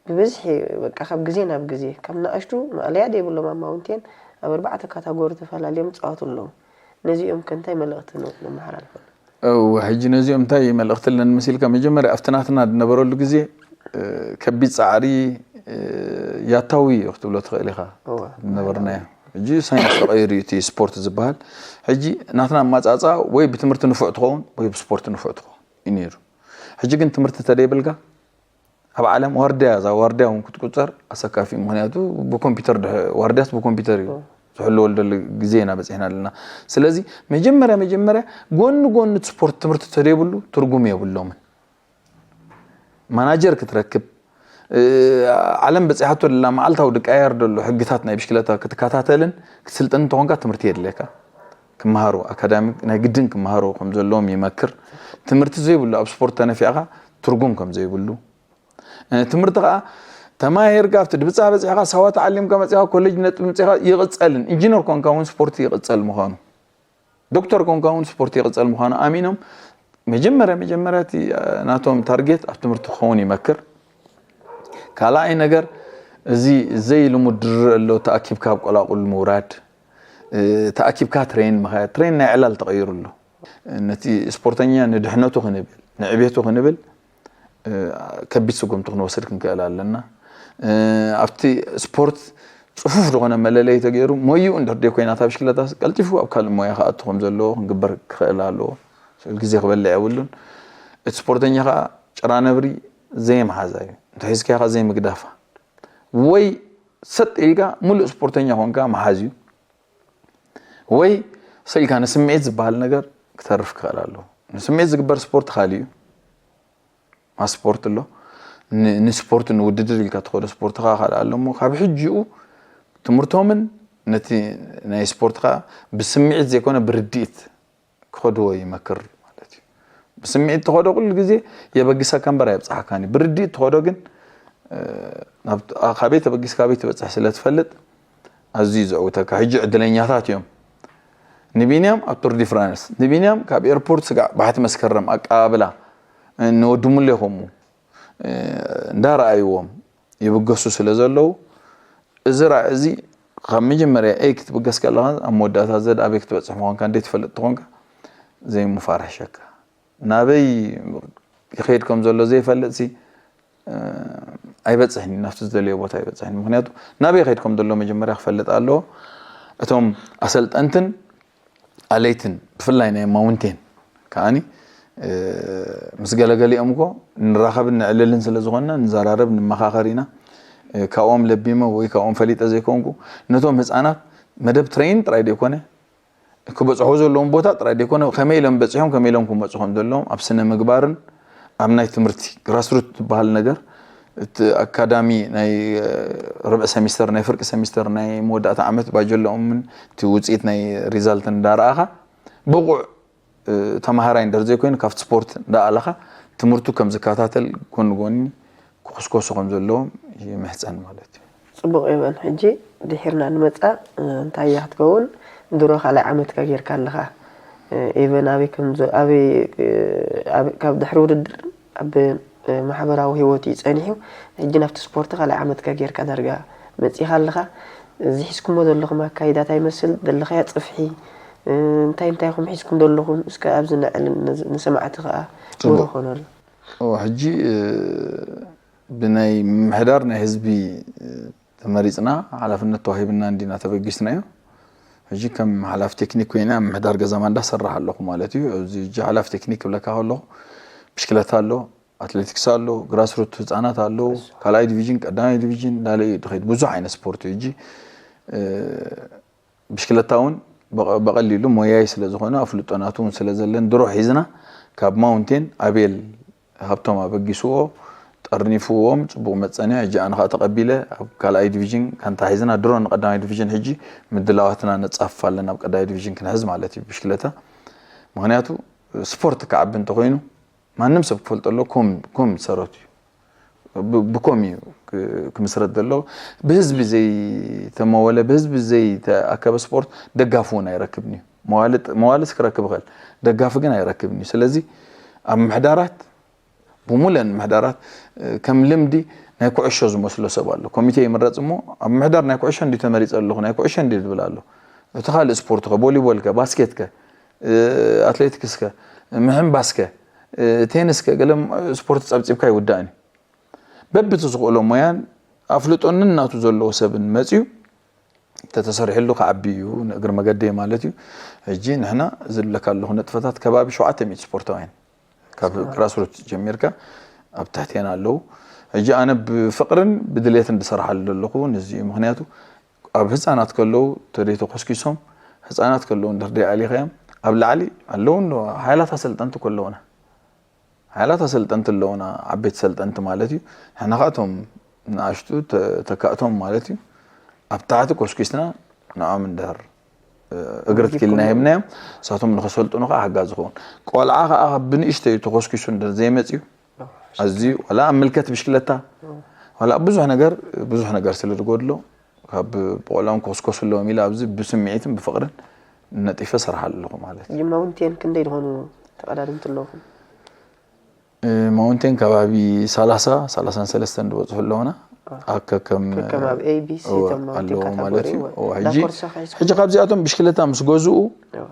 ብብዝሒ በቃ ካብ ግዜ ናብ ግዜ ካብ ንኣሽቱ ማእለያ ደይብሎም ኣብ ማውንቴን ኣብ ኣርባዕተ ካታጎሪ ተፈላለዮም ይፃወቱ ኣለዉ። ነዚኦም ከ እንታይ መልእኽቲ ነመሓላልፈሎም? እወ፣ ሕጂ ነዚኦም እንታይ መልእኽቲ ኣለኒ መሲልካ? መጀመርያ ኣብቲ ናትና ዝነበረሉ ግዜ ከቢድ ፃዕሪ ያታዊ እዩ ክትብሎ ትኽእል ኢኻ። ዝነበርናዮ ሕጂ ሳይንስ ተቐይሩ እዩ እቲ ስፖርት ዝበሃል። ሕጂ ናትና ኣማፃፃ ወይ ብትምህርቲ ንፉዕ ትኸውን ወይ ብስፖርት ንፉዕ ትኸውን እዩ ነይሩ። ሕጂ ግን ትምህርቲ ተደይብልካ ኣብ ዓለም ዋርድያ እዛ ዋርድያ እውን ክትቁፀር ኣሰካፊ ምክንያቱ ብኮምፒተር ዋርድያስ ብኮምፒተር እዩ ዝሕልወሉ ዘሎ ግዜ ኢና በፂሕና ኣለና። ስለዚ መጀመርያ መጀመርያ ጎኒ ጎኒ ስፖርት ትምህርቲ ተደይብሉ ትርጉም የብሎምን። ማናጀር ክትረክብ ዓለም በፂሓቶ ደላ መዓልታዊ ድቃየር ደሎ ሕግታት ናይ ብሽክለታ ክትከታተልን ክትስልጥን እንተኾንካ ትምህርቲ የድልየካ። ክመሃሩ ኣካዳሚክ ናይ ግድን ክመሃሩ ከም ዘለዎም ይመክር። ትምህርቲ ዘይብሉ ኣብ ስፖርት ተነፊዕካ ትርጉም ከም ዘይብሉ፣ ትምህርቲ ከዓ ተማሂርካ ኣብቲ ድብፃ በፂሕካ ሳዋ ተዓሊምካ መፂኻ ኮሌጅ ነጥብ ምፅኻ ይቕፀልን ኢንጂነር ኮንካ እውን ስፖርት ይቕፀል ምዃኑ፣ ዶክተር ኮንካ እውን ስፖርት ይቕፀል ምዃኑ ኣሚኖም መጀመርያ መጀመርያ እቲ ናቶም ታርጌት ኣብ ትምህርቲ ክኸውን ይመክር። ካልኣይ ነገር እዚ ዘይልሙድ ድርእ ኣሎ ተኣኪብካ ኣብ ቆላቁል ምውራድ፣ ተኣኪብካ ትሬን ምኻያድ፣ ትሬን ናይ ዕላል ተቐይሩ ኣሎ። ነቲ ስፖርተኛ ንድሕነቱ ክንብል ንዕቤቱ ክንብል ከቢድ ስጉምቲ ክንወስድ ክንክእል ኣለና። ኣብቲ ስፖርት ፅፉፍ ዝኾነ መለለይ ተገይሩ ሞይኡ እንድሕር ደይ ኮይና እታ ብሽክለታ ቀልጢፉ ኣብ ካልእ ሞያ ክኣቱ ከም ዘለዎ ክንግበር ክኽእል ኣለዎ። ስእል ግዜ ክበልዕ የብሉን። እቲ ስፖርተኛ ከዓ ጭራ ነብሪ ዘይምሓዛ እዩ። እንተሒዝካያ ከዓ ዘይምግዳፋ ወይ ሰጥ ኢልካ ሙሉእ ስፖርተኛ ኮንካ ምሓዝ እዩ። ወይ ሰኢልካ ንስምዒት ዝበሃል ነገር ክተርፍ ክኽእል ኣለዎ። ንስምዒት ዝግበር ስፖርት ካልእ እዩ። ማስ ስፖርት ኣሎ። ንስፖርት ንውድድር ኢልካ ትኸዶ ስፖርት ካ ካልእ ኣሎ እሞ ካብ ሕጂኡ ትምህርቶምን ነቲ ናይ ስፖርት ካ ብስምዒት ዘይኮነ ብርድኢት ክኸድዎ ይመክር ማለት እዩ። ብስምዒት ትኸዶ ኩሉ ግዜ የበግሰካ እምበር ኣየብፅሓካን እዩ። ብርድኢት ትኸዶ ግን ካበይ ተበጊስ ካበይ ትበፅሕ ስለ ትፈልጥ ኣዝዩ ዘዕውተካ። ሕጂ ዕድለኛታት እዮም። ንቢንያም ኣብ ቱር ዲ ፍራንስ ንቢንያም ካብ ኤርፖርት ስጋዕ ባሕቲ መስከረም ኣቀባብላ ንወዲ ሙሌ ከምኡ እንዳረኣይዎም ይብገሱ ስለ ዘለዉ እዚ ራእ እዚ ካብ መጀመርያ ኤ ክትብገስ ከለኻ ኣብ መወዳእታ ዘድ ኣበይ ክትበፅሕ ምዃንካ እንዴ ትፈልጥ ተኾንካ ዘይምፋርሕሸካ ናበይ ይኸይድ ከም ዘሎ ዘይፈልጥ ሲ ኣይበፅሕን ናብቲ ዝደለዮ ቦታ ኣይበፅሕን። ምክንያቱ ናበይ ይኸይድ ከም ዘሎ መጀመርያ ክፈልጥ ኣለዎ። እቶም ኣሰልጠንትን ኣለይትን ብፍላይ ናይ ማውንቴን ከዓኒ ምስ ገለገሊኦም እኮ ንራኸብን ንዕልልን ስለ ዝኾንና ንዘራረብ ንመኻኸር ኢና። ካብኦም ለቢመ ወይ ካብኦም ፈሊጠ ዘይኮንኩ ነቶም ህፃናት መደብ ትሬን ጥራይ ዘይኮነ ክበፅሑ ዘለዎም ቦታ ጥራይ ዘይኮነ ከመይ ኢሎም በፂሖም ከመይ ኢሎም ክመፁ ከም ዘለዎም ኣብ ስነ ምግባርን ኣብ ናይ ትምህርቲ ግራስሩት ዝበሃል ነገር እቲ ኣካዳሚ ናይ ርብዒ ሰሚስተር ናይ ፍርቂ ሰሚስተር ናይ መወዳእታ ዓመት ባጀለኦምን እቲ ውፅኢት ናይ ሪዛልት እንዳረኣኻ ብቑዕ ተማሃራይ እንደር ዘይኮይኑ ካብቲ ስፖርት እንዳኣለኻ ትምህርቱ ከም ዝከታተል ጎኒ ጎኒ ክኹስኮሱ ከም ዘለዎም ይምሕፀን ማለት እዩ። ፅቡቕ ኤቨን፣ ሕጂ ድሒርና ንመፃ እንታይ እያ ክትከውን? ድሮ ካልኣይ ዓመትካ ጌርካ ኣለኻ። ኤቨን ኣበይ ከም ዘ- ኣበይ ካብ ድሕሪ ውድድር ኣብ ማሕበራዊ ህይወት እዩ ፀኒሑ። ሕጂ ናብቲ ስፖርት ካልኣይ ዓመትካ ጌርካ ዳርጋ መፂኻ ኣለኻ። እዚ ሒዝኩሞ ዘለኹም ኣካይዳ እንታይ ይመስል? ዘለኻያ ፅፍሒ እንታይ እንታይ ኢኹም ሒዝኩም ዘለኹም? እስከ ኣብዚ ነዕልን ንሰማዕቲ ከዓ ብሩህ ኮነሉ። ሕጂ ብናይ ምምሕዳር ናይ ህዝቢ ተመሪፅና ሓላፍነት ተዋሂብና እንዲና ተበጊስናዮ። ሕጂ ከም ሓላፊ ቴክኒክ ኮይነ ኣብ ምሕዳር ገዛ ማንዳ ሰራሕ ኣለኹ ማለት እዩ። ኣብዚ ሕጂ ሓላፊ ቴክኒክ ክብለካ ከለኹ ብሽክለታ ኣሎ፣ ኣትሌቲክስ ኣሎ፣ ግራስሩት ህፃናት ኣለዉ፣ ካልኣይ ዲቪዥን፣ ቀዳማይ ዲቪዥን እንዳለ እዩ ድኸይድ። ብዙሕ ዓይነት ስፖርት እዩ። ሕጂ ብሽክለታ እውን በቐሊሉ ሞያይ ስለ ዝኾነ ኣፍልጦ ናቱ እውን ስለ ዘለን ድሮ ሒዝና ካብ ማውንቴን ኣቤል ሃብቶም ኣበጊስዎ ጠርኒፍዎም ፅቡቕ መፀንያ። ሕጂ ኣነ ከዓ ተቐቢለ ኣብ ካልኣይ ዲቪዥን ካንታ ሒዝና ድሮ ንቀዳማይ ዲቪዥን ሕጂ ምድላዋትና ነፃፍፍ ኣለና ኣብ ቀዳማይ ዲቪዥን ክንሕዝ ማለት እዩ ብሽክለታ። ምክንያቱ ስፖርት ክዓቢ እንተኮይኑ ማንም ሰብ ክፈልጦ ኣሎ ኮም ዝሰረቱ እዩ። ብኮም እዩ ክምስረት ዘሎ። ብህዝቢ ዘይተመወለ ብህዝቢ ዘይተኣከበ ስፖርት ደጋፊ እውን ኣይረክብን እዩ። መዋልስ ክረክብ ይኽእል ደጋፊ ግን ኣይረክብን እዩ። ስለዚ ኣብ ምሕዳራት ብሙለን ምሕዳራት ከም ልምዲ ናይ ኩዕሾ ዝመስሎ ሰብ ኣሎ። ኮሚቴ ይምረፅ እሞ ኣብ ምሕዳር ናይ ኩዕሾ እንዲ ተመሪፀ ኣለኹ ናይ ኩዕሾ እንዲ ዝብል ኣሎ። እቲ ካልእ ስፖርት ከ ቦሊቦል ከ ባስኬት ከ ኣትሌቲክስ ከ ምሕንባስ ከ ቴንስ ከ ገለ ስፖርት ፀብፂብካ ይውዳእን እዩ። በብቲ ዝኽእሎ ሞያን ኣፍልጦንን ናቱ ዘለዎ ሰብን መፅዩ ተተሰሪሕሉ ክዓቢ እዩ እግሪ መገደይ ማለት እዩ። ሕጂ ንሕና ዝብለካ ኣለኹ ነጥፈታት ከባቢ ሸውዓተ ሚእቲ ስፖርታውያን ካብ ግራስሩት ጀሚርካ ኣብ ትሕቴና ኣለዉ። ሕጂ ኣነ ብፍቕርን ብድሌትን ዝሰርሓሉ ዘለኹ ነዚ እዩ። ምክንያቱ ኣብ ህፃናት ከለዉ ተደይ ተኮስኪሶም ህፃናት ከለዉ እንድሕር ደይ ኣሊኸዮም ኣብ ላዕሊ ኣለዉ እንዶ ሓይላት ኣሰልጠንቲ ከለዉና ሓይላት ኣሰልጠንቲ ኣለዉና ዓበይቲ ሰልጠንቲ ማለት እዩ። ንሕና ከዓ እቶም ንኣሽቱ ተካእቶም ማለት እዩ ኣብ ታሕቲ ኮስኪስና ንዖም እንድሕር እግሪ ትኪልና ሂብናዮም። ንሳቶም ንኸሰልጥኑ ከዓ ሓጋዚ ክኸውን። ቆልዓ ከዓ ብንእሽተዩ ተኾስኪሱ እንደ ዘይመፅዩ፣ ኣዝዩ ዋላ ኣብ ምልከት ብሽክለታ፣ ዋላ ኣብ ብዙሕ ነገር፣ ብዙሕ ነገር ስለ ዝጎድሎ፣ ካብ ብቆልዖም ክኹስኮሱ ኣለዎም ኢለ ኣብዚ ብስምዒትን ብፍቕርን ነጢፈ ሰርሓሉ ኣለኹ ማለት እዩ። ጅም ማውንቴን ክንደይ ዝኾኑ ተቐዳደምቲ ኣለኹም? ማውንቴን ከባቢ ሰላሳ ሰላሳን ሰለስተን ዝበፅሑ ኣለውና። ኣከከም ከም ኣብ ኤቢሲ እወ፣ ቶም ማውንቴን ኣለዎ ማለት ካታጎሪ እዩ። እወ። እወ፣ እንዳ ሕጂ ኮርሳ ኸይስ ሕጂ ካብዚኣቶም ብሽክለታ ምስ ገዝኡ እወ።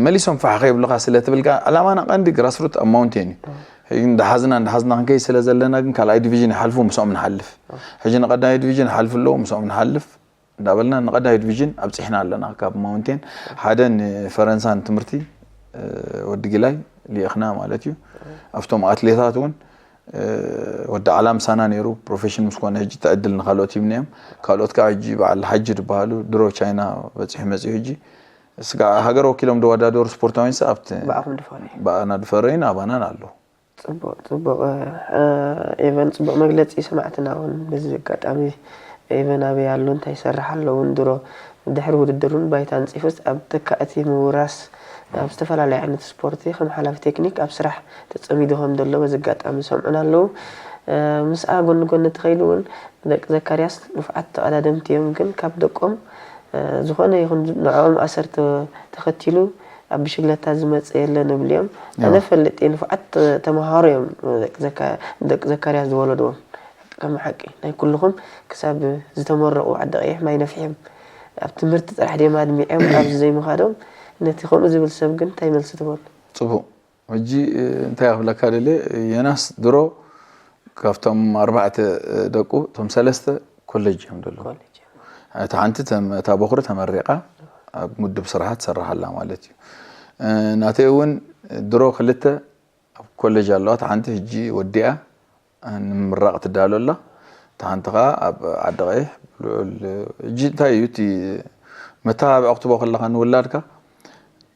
መሊሶም ፋሕ ከይብሉኻ ስለ ትብል ከዓ ዕላማና ቀንዲ ግራስሩት ኣብ ማውንቴን እዩ። ሕጂ እንዳሓዝና እንዳሓዝና ክንከይ ስለ ዘለና ግን ካልኣይ ዲቪዥን ይሓልፉ ምስኦም ንሓልፍ። ሕጂ ንቀዳማይ ዲቪዥን ይሓልፉ ኣለዉ ምስኦም ንሓልፍ እንዳበልና ንቀዳማይ ዲቪዥን ኣብፂሕና ኣለና። ካብ ማውንቴን ሓደ ንፈረንሳን ትምህርቲ እ፣ ወዲ ጊላይ ልኢኽና ማለት እዩ። ኣብቶም ኣትሌታት እውን እ፣ ወዲ ዓላ ምሳና ነይሩ ፕሮፌሽን ምስ ኮነ ሕጂ ተዕድል ንካልኦት ሂብናዮም። ካልኦት ከዓ ሕጂ በዓል ሓጂ ዝበሃሉ ድሮ ቻይና በፂሑ መፂኡ ሕጂ ስጋ ሃገር ወኪሎም ዝወዳደሩ ስፖርታውያን ሰ ኣብቲ ብኣኹም ድፈሪ ብኣና ድፈረይን ኣባናን ኣለዉ። ፅቡቅ ፅቡቅ እ፣ ኤቨን ፅቡቅ መግለፂ ሰማዕትና እውን በዚ ኣጋጣሚ ኤቨን ኣበይ ኣሎ እንታይ ይሰርሕ ኣሎ እውን ድሮ ድሕሪ ውድድር እውን ባይታ ኣንፂፉስ ኣብ ተካእቲ ምውራስ ኣብ ዝተፈላለዩ ዓይነት ስፖርቲ ከም ሓላፊ ቴክኒክ ኣብ ስራሕ ተፀሚዱ ከም ዘሎ በዚ ኣጋጣሚ ሰምዑና ኣለዉ። እ፣ ምስኣ ጎኒ ጎኒ ተኸይሉ እውን ደቂ ዘካርያስ ንፉዓት ተቐዳደምቲ እዮም፣ ግን ካብ ደቆም እ፣ ዝኾነ ይኹን ንዕኦም ኣሰር ተ- ተኸቲሉ ኣብ ብሽግለታ ዝመፀ የለን እብል እዮም። ኣነ እወ። ፈልጥ እየ ንፉዓት ተ- ተምሃሮ እዮም ደቂ ዘካ- ደቂ ዘካርያስ ዝወለድዎም። ከም ሓቂ ናይ ኩልኹም ክሳብ ዝተመረቑ ዓዲ ቀይሕ ማይ ነፍሒም ኣብ ትምህርቲ ጥራሕ ድዮም ኣድሚዖም ኣብዚ ዘይምኻዶም ነቲ ከምኡ ዝብል ሰብ ግን እንታይ መልሲ ትበሉ? ፅቡቅ። ሕጂ እ፣ እንታይ ክብለካ ደልየ፣ የናስ ድሮ ካብቶም ኣርባዕተ እ፣ ደቁ እቶም ሰለስተ ኮሌጅ እዮም ዘለዉ። ኮሌጅ እታ ሓንቲ ተም- እታ በኹሪ ተመሪቓ ኣብ ምድብ ስራሓ ትሰርሕ ኣላ ማለት እዩ። እ፣ ናተይ እውን ድሮ ክልተ ኣብ ኮሌጅ ኣለዋ። እታ ሓንቲ ሕጂ ወዲኣ ንምምራቕ ትዳሎ ኣላ። እታ ሓንቲ ከዓ ኣብ ዓዲ ቀይሕ ልዑል ሕጂ እንታይ እዩ እቲ መተባብዒ ክትቦ ከለኻ ንውላድካ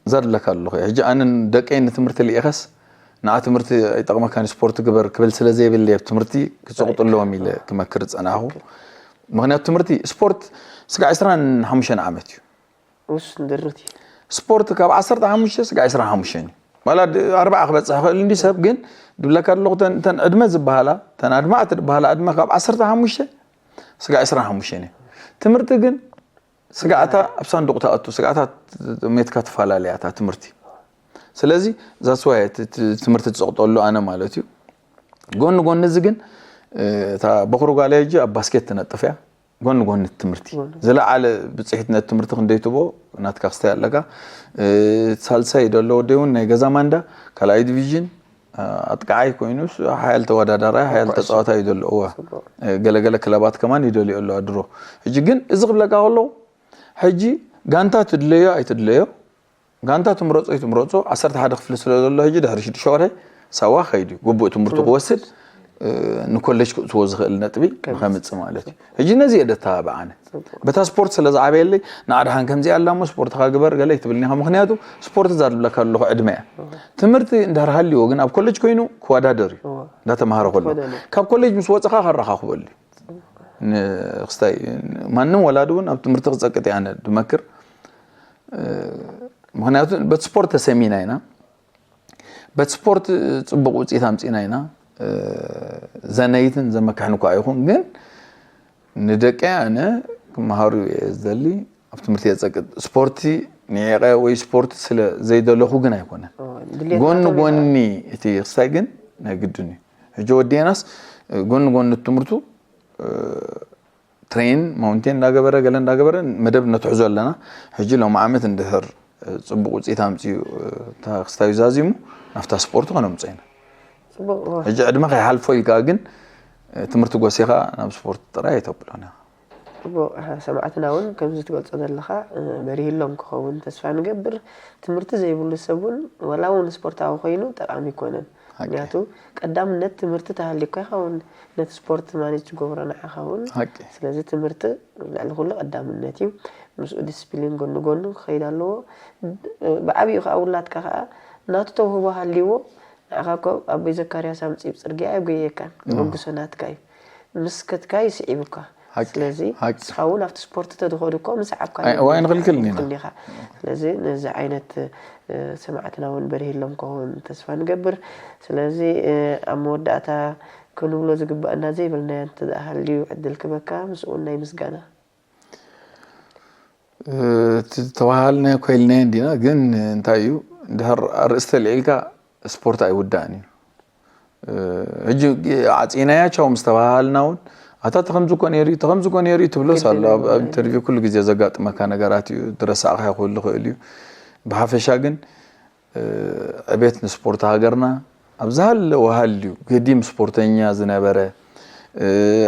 እዛ ድብለካ ኣለኹ ሕጂ ኣነ ደቀይ ንትምህርቲ ልኢኸስ ንዓ ትምህርቲ ኣይጠቕመካን ስፖርት ግበር ክብል ስለ ዘይብለይ ኣብ ትምህርቲ ክፀቕጡ ኣለዎም ኢለ ክመክር ዝፀናኹ። ምክንያቱ ትምህርቲ ስፖርት ስጋዕ ዕስራን ሓሙሽተን ዓመት እዩ። ውሱን ድርት እዩ። ስፖርት ካብ ዓሰርተ ሓሙሽተ ስጋዕ ዕስራን ሓሙሽተን እዩ። ዋላ ድ- ኣርባዓ ክበፅሕ ይኽእል እንዲ ሰብ ግን ድብለካ ኣለኹ እተን እተን ዕድመ ዝበሃላ እተን ኣድማዕቲ ዝበሃላ ዕድመ ካብ ዓሰርተ ሓሙሽተ ስጋዕ ዕስራን ሓሙሽተን እዩ። ትምህርቲ ግን ስጋዕታ ኣብ ሳንዱቕ ትኣቱ ስጋዕታ ሜትካ ትፈላለያ እታ ትምህርቲ። ስለዚ that's why እቲ እቲ ትምህርቲ ትፀቕጠሉ ኣነ ማለት እዩ። ጎኒ ጎኒ እዚ ግን እ፣ እታ በኹሪ ጓለይ ሕጂ ኣብ ባስኬት ትነጥፍ እያ። ጎኒ ጎኒ እቲ ትምህርቲ ዝለዓለ ብፅሒት ነቲ ትምህርቲ ክንደይ ትቦ ናትካ ክስታይ ኣለካ። እ፣ ሳልሳይ ዘሎ ወደይ እውን ናይ ገዛ ማንዳ ካልኣይ ዲቪዥን እ፣ ኣጥቃዓይ ኮይኑ ሓያል ተወዳዳራይ ሓያል ተፃዋታይ እዩ ዘሎ። እወ። እ፣ ገለገለ ክለባት ከማን ይደልዮ ኣለዋ ድሮ። ሕጂ ግን እዚ ክብለካ ከለኹ ሕጂ ጋንታ ትድለዮ ኣይትድለዮ ጋንታ ትምረፆ ኣይትምረፆ ዓሰርተ ሓደ ክፍሊ ስለ ዘሎ ሕጂ ድሕሪ ሽዱሽተ ወርሒ ሳዋ ከይዱ ግቡእ ትምህርቱ ክወስድ እ፣ ንኮሌጅ ክእትዎ ዝኽእል ነጥቢ ንኸምፅእ ማለት እዩ። ሕጂ ነዚ እየ ደተባብዓነ በታ ስፖርት ስለ ዝዓበየለይ ንኣድሓን ከምዚ ኣላ እሞ ስፖርትኻ ግበር ገለ ኣይትብልኒ ኢኻ። ምክንያቱ ስፖርት እዛ ዝብለካ ኣለኹ ዕድመ እያ። ትምህርቲ እንድሕር ሃልይዎ ግን ኣብ ኮሌጅ ኮይኑ ክወዳደር እዩ እንዳተምሃረ ከሎ ካብ ኮሌጅ ምስ ወፅኻ ከረኻኽበሉ እዩ። ንክስታይ ማንም ወላዲ እውን ኣብ ትምህርቲ ክፀቅጥ እየ ኣነ ዝመክር። ምክንያቱ በቲ ስፖርት ተሰሚና ኢና በቲ ስፖርት ፅቡቅ ውፅኢት ኣምፂና ኢና። ዘነይትን ዘመክሕን እኳ ይኹን ግን ንደቀይ ኣነ ክመሃሩ እየ ዝደሊ። ኣብ ትምህርቲ እየ ዝፀቅጥ ስፖርቲ ንዒቀ ወይ ስፖርት ስለ ዘይደለኹ ግን ኣይኮነን። ጎኒ ጎኒ እቲ ክስታይ ግን ናይ ግድን እዩ። ሕጂ ወዲኤናስ ጎኒ ጎኒ ትምህርቱ ትሬን ማውንቴን እንዳገበረ ገለ እንዳገበረ መደብ ነትሕዞ ኣለና። ሕጂ ሎም ዓመት እንድሕር ፅቡቅ ውፅኢት ኣምፅኡ ክስታዩ ዛዚሙ ናብታ ስፖርቱ ከነምፅኦ ኢና። ሕጂ ዕድመ ከይሓልፎ ኢልካ ግን ትምህርቲ ጎሲኻ ናብ ስፖርት ጥራይ ኣይተብሎን ኢኻ። ሰማዕትና እውን ከምዚ ትገልፆ ዘለኻ መሪህሎም ክኸውን ተስፋ ንገብር። ትምህርቲ ዘይብሉ ሰብ እውን ዋላ እውን ስፖርታዊ ኮይኑ ጠቃሚ ይኮነን። ምክንያቱ ቀዳምነት ትምህርቲ ተሃልዩካ ኢኻ እውን ነቲ ስፖርት ማኔጅ ትገብሮ ንዓኻ እውን። ስለዚ ትምህርቲ ልዕሊ ኩሉ ቀዳምነት እዩ። ምስኡ ዲስፕሊን ጎኒ ጎኑ ክኸይድ ኣለዎ። ብዓብዩ ከዓ ውላድካ ከዓ ናቱ ተውህቦ ሃልይዎ ንዓኻ እኮ ኣቦይ ዘካርያስ ኣምፅኡ ብፅርግያ ኣየጉየየካን። ክበግሶ ናትካ እዩ። ምስ ከድካ ይስዒቡካ። ሓቂ፣ ስለዚ ሓቂ። ንስኻ እውን ኣብቲ ስፖርት ተድኸዱ እኮ ምስ ዓብካ ኣይ፣ ኣይ፣ ኣይንኽልክልን ኢና። ኢኻ። ስለዚ ነዚ ዓይነት እ፣ ሰማዕትና እውን በሪህሎም ከውን ተስፋ ንገብር። ስለዚ እ፣ ኣብ መወዳእታ ክንብሎ ዝግባእና ዘይበልናዮ እንተ ደኣ ሃልዩ ዕድል ክበካ ምስኡ ናይ ምስጋና። እቲ ተባሃልናዮ ኮይልናዮ እንዲና፣ ግን እንታይ እዩ፣ እንድሕር ኣርእስቲ ኣልዒልካ ስፖርት ኣይውዳእን እዩ። ሕጂ ዓፂናያ ቻው ምስ ተባሃልና እውን፣ ኣታ ተኸምዚ እኮ ነይሩ እዩ፣ ተኸምዚ እኮ ነይሩ እዩ ትብሎስ ኣሎ። ኣብ ኢንተርቪው ኩሉ ግዜ ዘጋጥመካ ነገራት እዩ፣ ዝረሳዕካዮ ክህሉ ይኽእል እዩ። ብሓፈሻ ግን ዕቤት ንስፖርት ሃገርና፣ ኣብ ዝሃለወ ሃልዩ ገዲም ስፖርተኛ ዝነበረ፣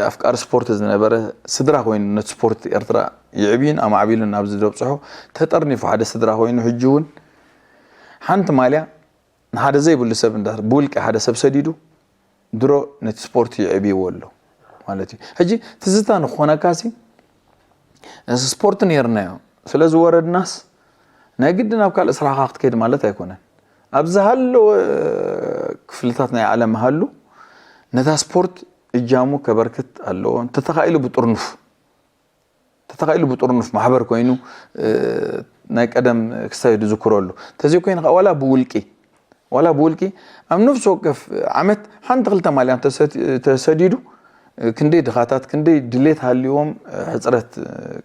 ኣፍቃሪ ስፖርት ዝነበረ ስድራ ኮይኑ ነቲ ስፖርት ኤርትራ የዕብዩን ኣማዕቢሉን ናብዚ ዘብፅሖ ተጠርኒፉ ሓደ ስድራ ኮይኑ ሕጂ እውን ሓንቲ ማልያ ንሓደ ዘይብሉ ሰብ እንዳ ብውልቂ ሓደ ሰብ ሰዲዱ ድሮ ነቲ ስፖርት የዕብይዎ ኣሎ ማለት እዩ። ሕጂ ትዝታ ንክኾነካሲ እዚ ስፖርት ነይርናዮ ስለ ዝወረድናስ ናይ ግድን ኣብ ካልእ ስራሕካ ክትከይድ ማለት ኣይኮነን። ኣብ ዝሃለወ ክፍልታት ናይ ዓለም ሃሉ ነታ ስፖርት እጃሙ ከበርክት ኣለዎ። እንተተኻኢሉ ብጥርኑፍ ተተኻኢሉ ብጥርኑፍ ማሕበር ኮይኑ ናይ ቀደም ክስታይ ዝዝክረሉ እንተዘይኮይኑ ከዓ ዋላ ብውልቂ ዋላ ብውልቂ ኣብ ነፍሲ ወከፍ ዓመት ሓንቲ ክልተ ማልያ ተሰዲዱ ክንደይ ድኻታት ክንደይ ድሌት ሃልዎም ሕፅረት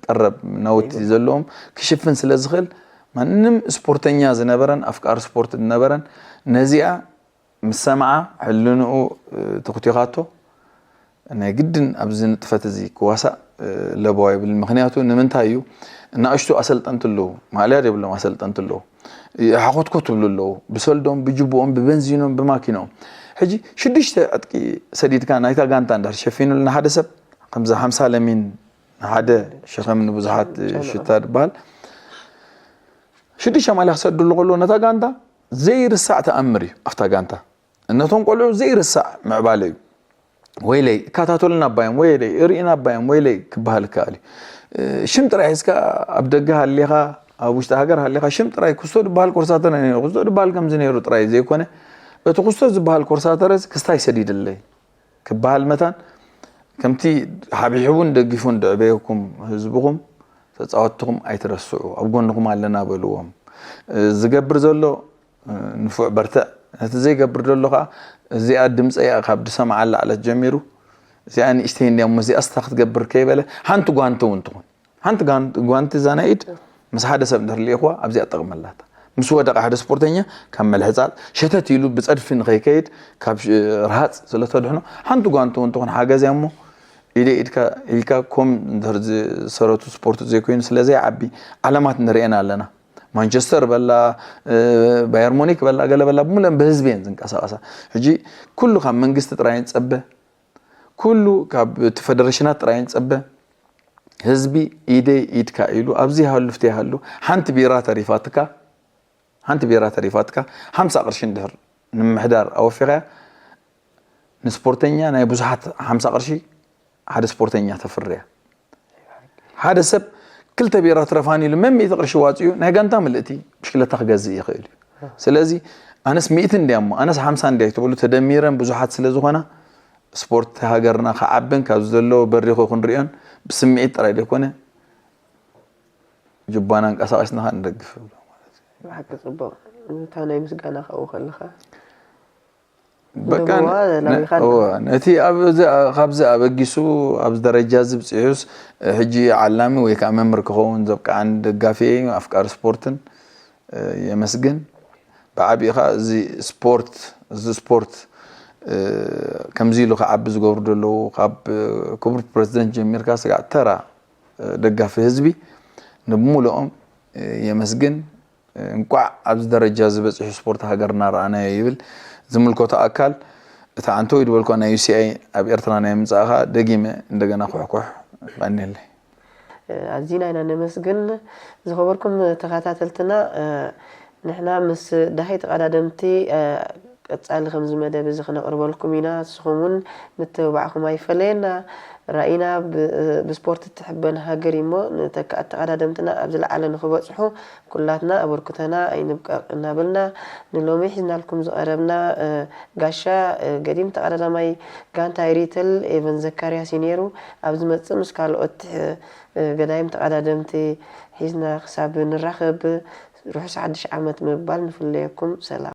ቀረብ ናውቲ ዘለዎም ክሽፍን ስለ ዝኽእል ማንም ስፖርተኛ ዝነበረን ኣፍቃሪ ስፖርት ዝነበረን ነዚኣ ምስ ሰምዓ ሕልንኡ ተኽቲኻቶ ናይ ግድን ኣብዚ ንጥፈት እዚ ክዋሳእ ለበዋ ይብል። ምክንያቱ ንምንታይ እዩ? እናእሽቱ ኣሰልጠንቲ ኣለዉ፣ ማእለያ የብሎም ኣሰልጠንቲ ኣለዉ፣ ሓኾትኮት ትብሉ ኣለዉ፣ ብሰልዶም፣ ብጅብኦም፣ ብበንዚኖም፣ ብማኪኖም። ሕጂ ሽዱሽተ ዕጥቂ ሰዲድካ ናይታ ጋንታ እንዳ ሸፊኑልና ሓደ ሰብ ከምዚ ሓምሳ ለሚን ንሓደ ሸኸም ንብዙሓት ሽታ ዝበሃል ሽዱሽተ ማልያ ክሰድሉ ከለዉ ነታ ጋንታ ዘይርሳዕ ተኣምር እዩ ኣብታ ጋንታ። እነቶም ቆልዑ ዘይርሳዕ ምዕባለ እዩ። ወይለይ እካታተሉና ኣባዮም ወይለይ እርእና ኣባዮም ወይለይ ክበሃል ይከኣል እዩ። ሽም ጥራይ ሒዝካ ኣብ ደገ ሃሊኻ ኣብ ውሽጢ ሃገር ሃሊኻ ሽም ጥራይ ክስቶ ዝበሃል ኮርሳተረ ነይሩ ክስቶ ዝበሃል ከምዚ ነይሩ ጥራይ ዘይኮነ እቲ ክስቶ ዝበሃል ኮርሳተረ ክስታይ ሰዲድለይ ክበሃል መታን ከምቲ ሓቢሕቡን ደጊፉን ደዕበየኩም ህዝብኹም ተፃወትኹም ኣይትረስዑ ኣብ ጎንኹም ኣለና በልዎም። ዝገብር ዘሎ ንፉዕ በርትዕ ነቲ ዘይገብር ዘሎ ከዓ እዚኣ ድምፀ እያ ካብ ድሰምዓ ላዕለት ጀሚሩ እዚኣ ንእሽተይ እንዲያ እሞ እዚኣ ስታ ክትገብር ከይበለ ሓንቲ ጓንቲ እውን ትኹን ሓንቲ ጓንቲ እዛ ናይ ኢድ ምስ ሓደ ሰብ እንድሕር ልኢኽዋ ኣብዚኣ ትጠቕመላታ ምስ ወደቐ ሓደ ስፖርተኛ ካብ መልሕፃፅ ሸተት ኢሉ ብፀድፊ ንኸይከይድ ካብ ርሃፅ ስለተድሕኖ ሓንቲ ጓንቲ እውን ትኹን ሓገዝ እያ እሞ ኢደ ኢድካ ኢልካ ኮም እንድሕር ዝሰረቱ ስፖርት ዘይኮይኑ ስለዘይዓቢ ዓለማት ንርእየን ኣለና ማንቸስተር በላ ባየር ሙኒክ በላ ገለ በላ ብምለን ብህዝቢ እየን ዝንቀሳቀሳ ሕጂ ኩሉ ካብ መንግስቲ ጥራይ ንፀበ ኩሉ ካብ እቲ ፈደረሽናት ጥራይ ንፀበ ህዝቢ ኢደይ ኢድካ ኢሉ ኣብዚ ይሃሉ ፍተ ይሃሉ ሓንቲ ቢራ ተሪፋትካ ሓንቲ ቢራ ተሪፋትካ ሓምሳ ቅርሺ እንድሕር ንምሕዳር ኣወፊኻያ ንስፖርተኛ ናይ ብዙሓት ሓምሳ ቅርሺ ሓደ ስፖርተኛ ተፍርያ ሓደ ሰብ ክልተ ቢራ ትረፋን ኢሉ መን ሚእቲ ቅርሺ ዋፅኡ ናይ ጋንታ ምልእቲ ብሽክለታ ክገዝእ ይኽእል እዩ ስለዚ ኣነስ ሚእቲ እንድያ እሞ ኣነስ ሓምሳ እንድያ ትብሉ ተደሚረን ብዙሓት ስለ ዝኾና ስፖርት ሃገርና ክዓብን ካብ ዘለዎ በሪኹ ክንሪኦን ብስምዒት ጥራይ ዘይኮነ ጅባና እንቀሳቀስና ከዓ ንደግፍ ይብሎ ማለት እዩ። ብሓቂ ፅቡቅ እታ ናይ ምስጋና ካብኡ ከለካ በቃ ንህብዋ ላቢኻ ኣለኻ። ነቲ ካብዚ ኣበጊሱ ኣብዚ ደረጃ እዚ ብፅሑስ ሕጂ ዓላሚ ወይ ከዓ መምህር ክኸውን ዘብቅዓን ደጋፊ ኣፍቃሪ ስፖርትን የመስግን ብዓብኡ ከዓ እዚ ስፖርት እዚ ስፖርት ከምዚ ኢሉ ክዓቢ ዝገብሩ ዘለዉ ካብ ክቡር ፕረዚደንት ጀሚርካ ስጋዕ ተራ ደጋፊ ህዝቢ ንብሙሉኦም የመስግን እንቋዕ ኣብዚ ደረጃ እዚ በፂሑ ስፖርት ሃገርና ረኣናዮ ይብል ዝምልከቶ ኣካል እቲ ዓንተው ይድበልኳ ናይ ዩሲኣይ ኣብ ኤርትራ ናይ ምምፃእኻ ደጊመ እንደገና ኩሕኩሕ ቀኒለይ ኣዚና ኢና ነመስግን ዝኸበርኩም ተኸታተልትና ንሕና ምስ ደሃይ ተቐዳደምቲ ቀጻሊ ከምዚ መደብ እዚ ክነቕርበልኩም ኢና። ንስኹም እውን ምትብባዕኩም ኣይፈለየና። ራኢና ብ-፣ ብስፖርት እትሕበን ሃገር እሞ ንተካእቲ ተቐዳደምትና ኣብ ዝለዓለ ንኽበጽሑ ኩላትና ኣበርክቶና ኣይንብቀቕ እናበልና ንሎሚ ሒዝናልኩም ዝቐረብና፣ እ፣ ጋሻ፣ እ፣ ገዲም ተቐዳዳማይ ጋንታ ኤሪተል ኤቨን ዘካርያስ እዩ ነይሩ። ኣብ ዝመጽእ ምስ ካልኦት፣ እ፣ ገዳይም ተቐዳደምቲ ሒዝና ክሳብ ንራኸብ ርሑስ ሓድሽ ዓመት ምባል ንፍለየኩም። ሰላም።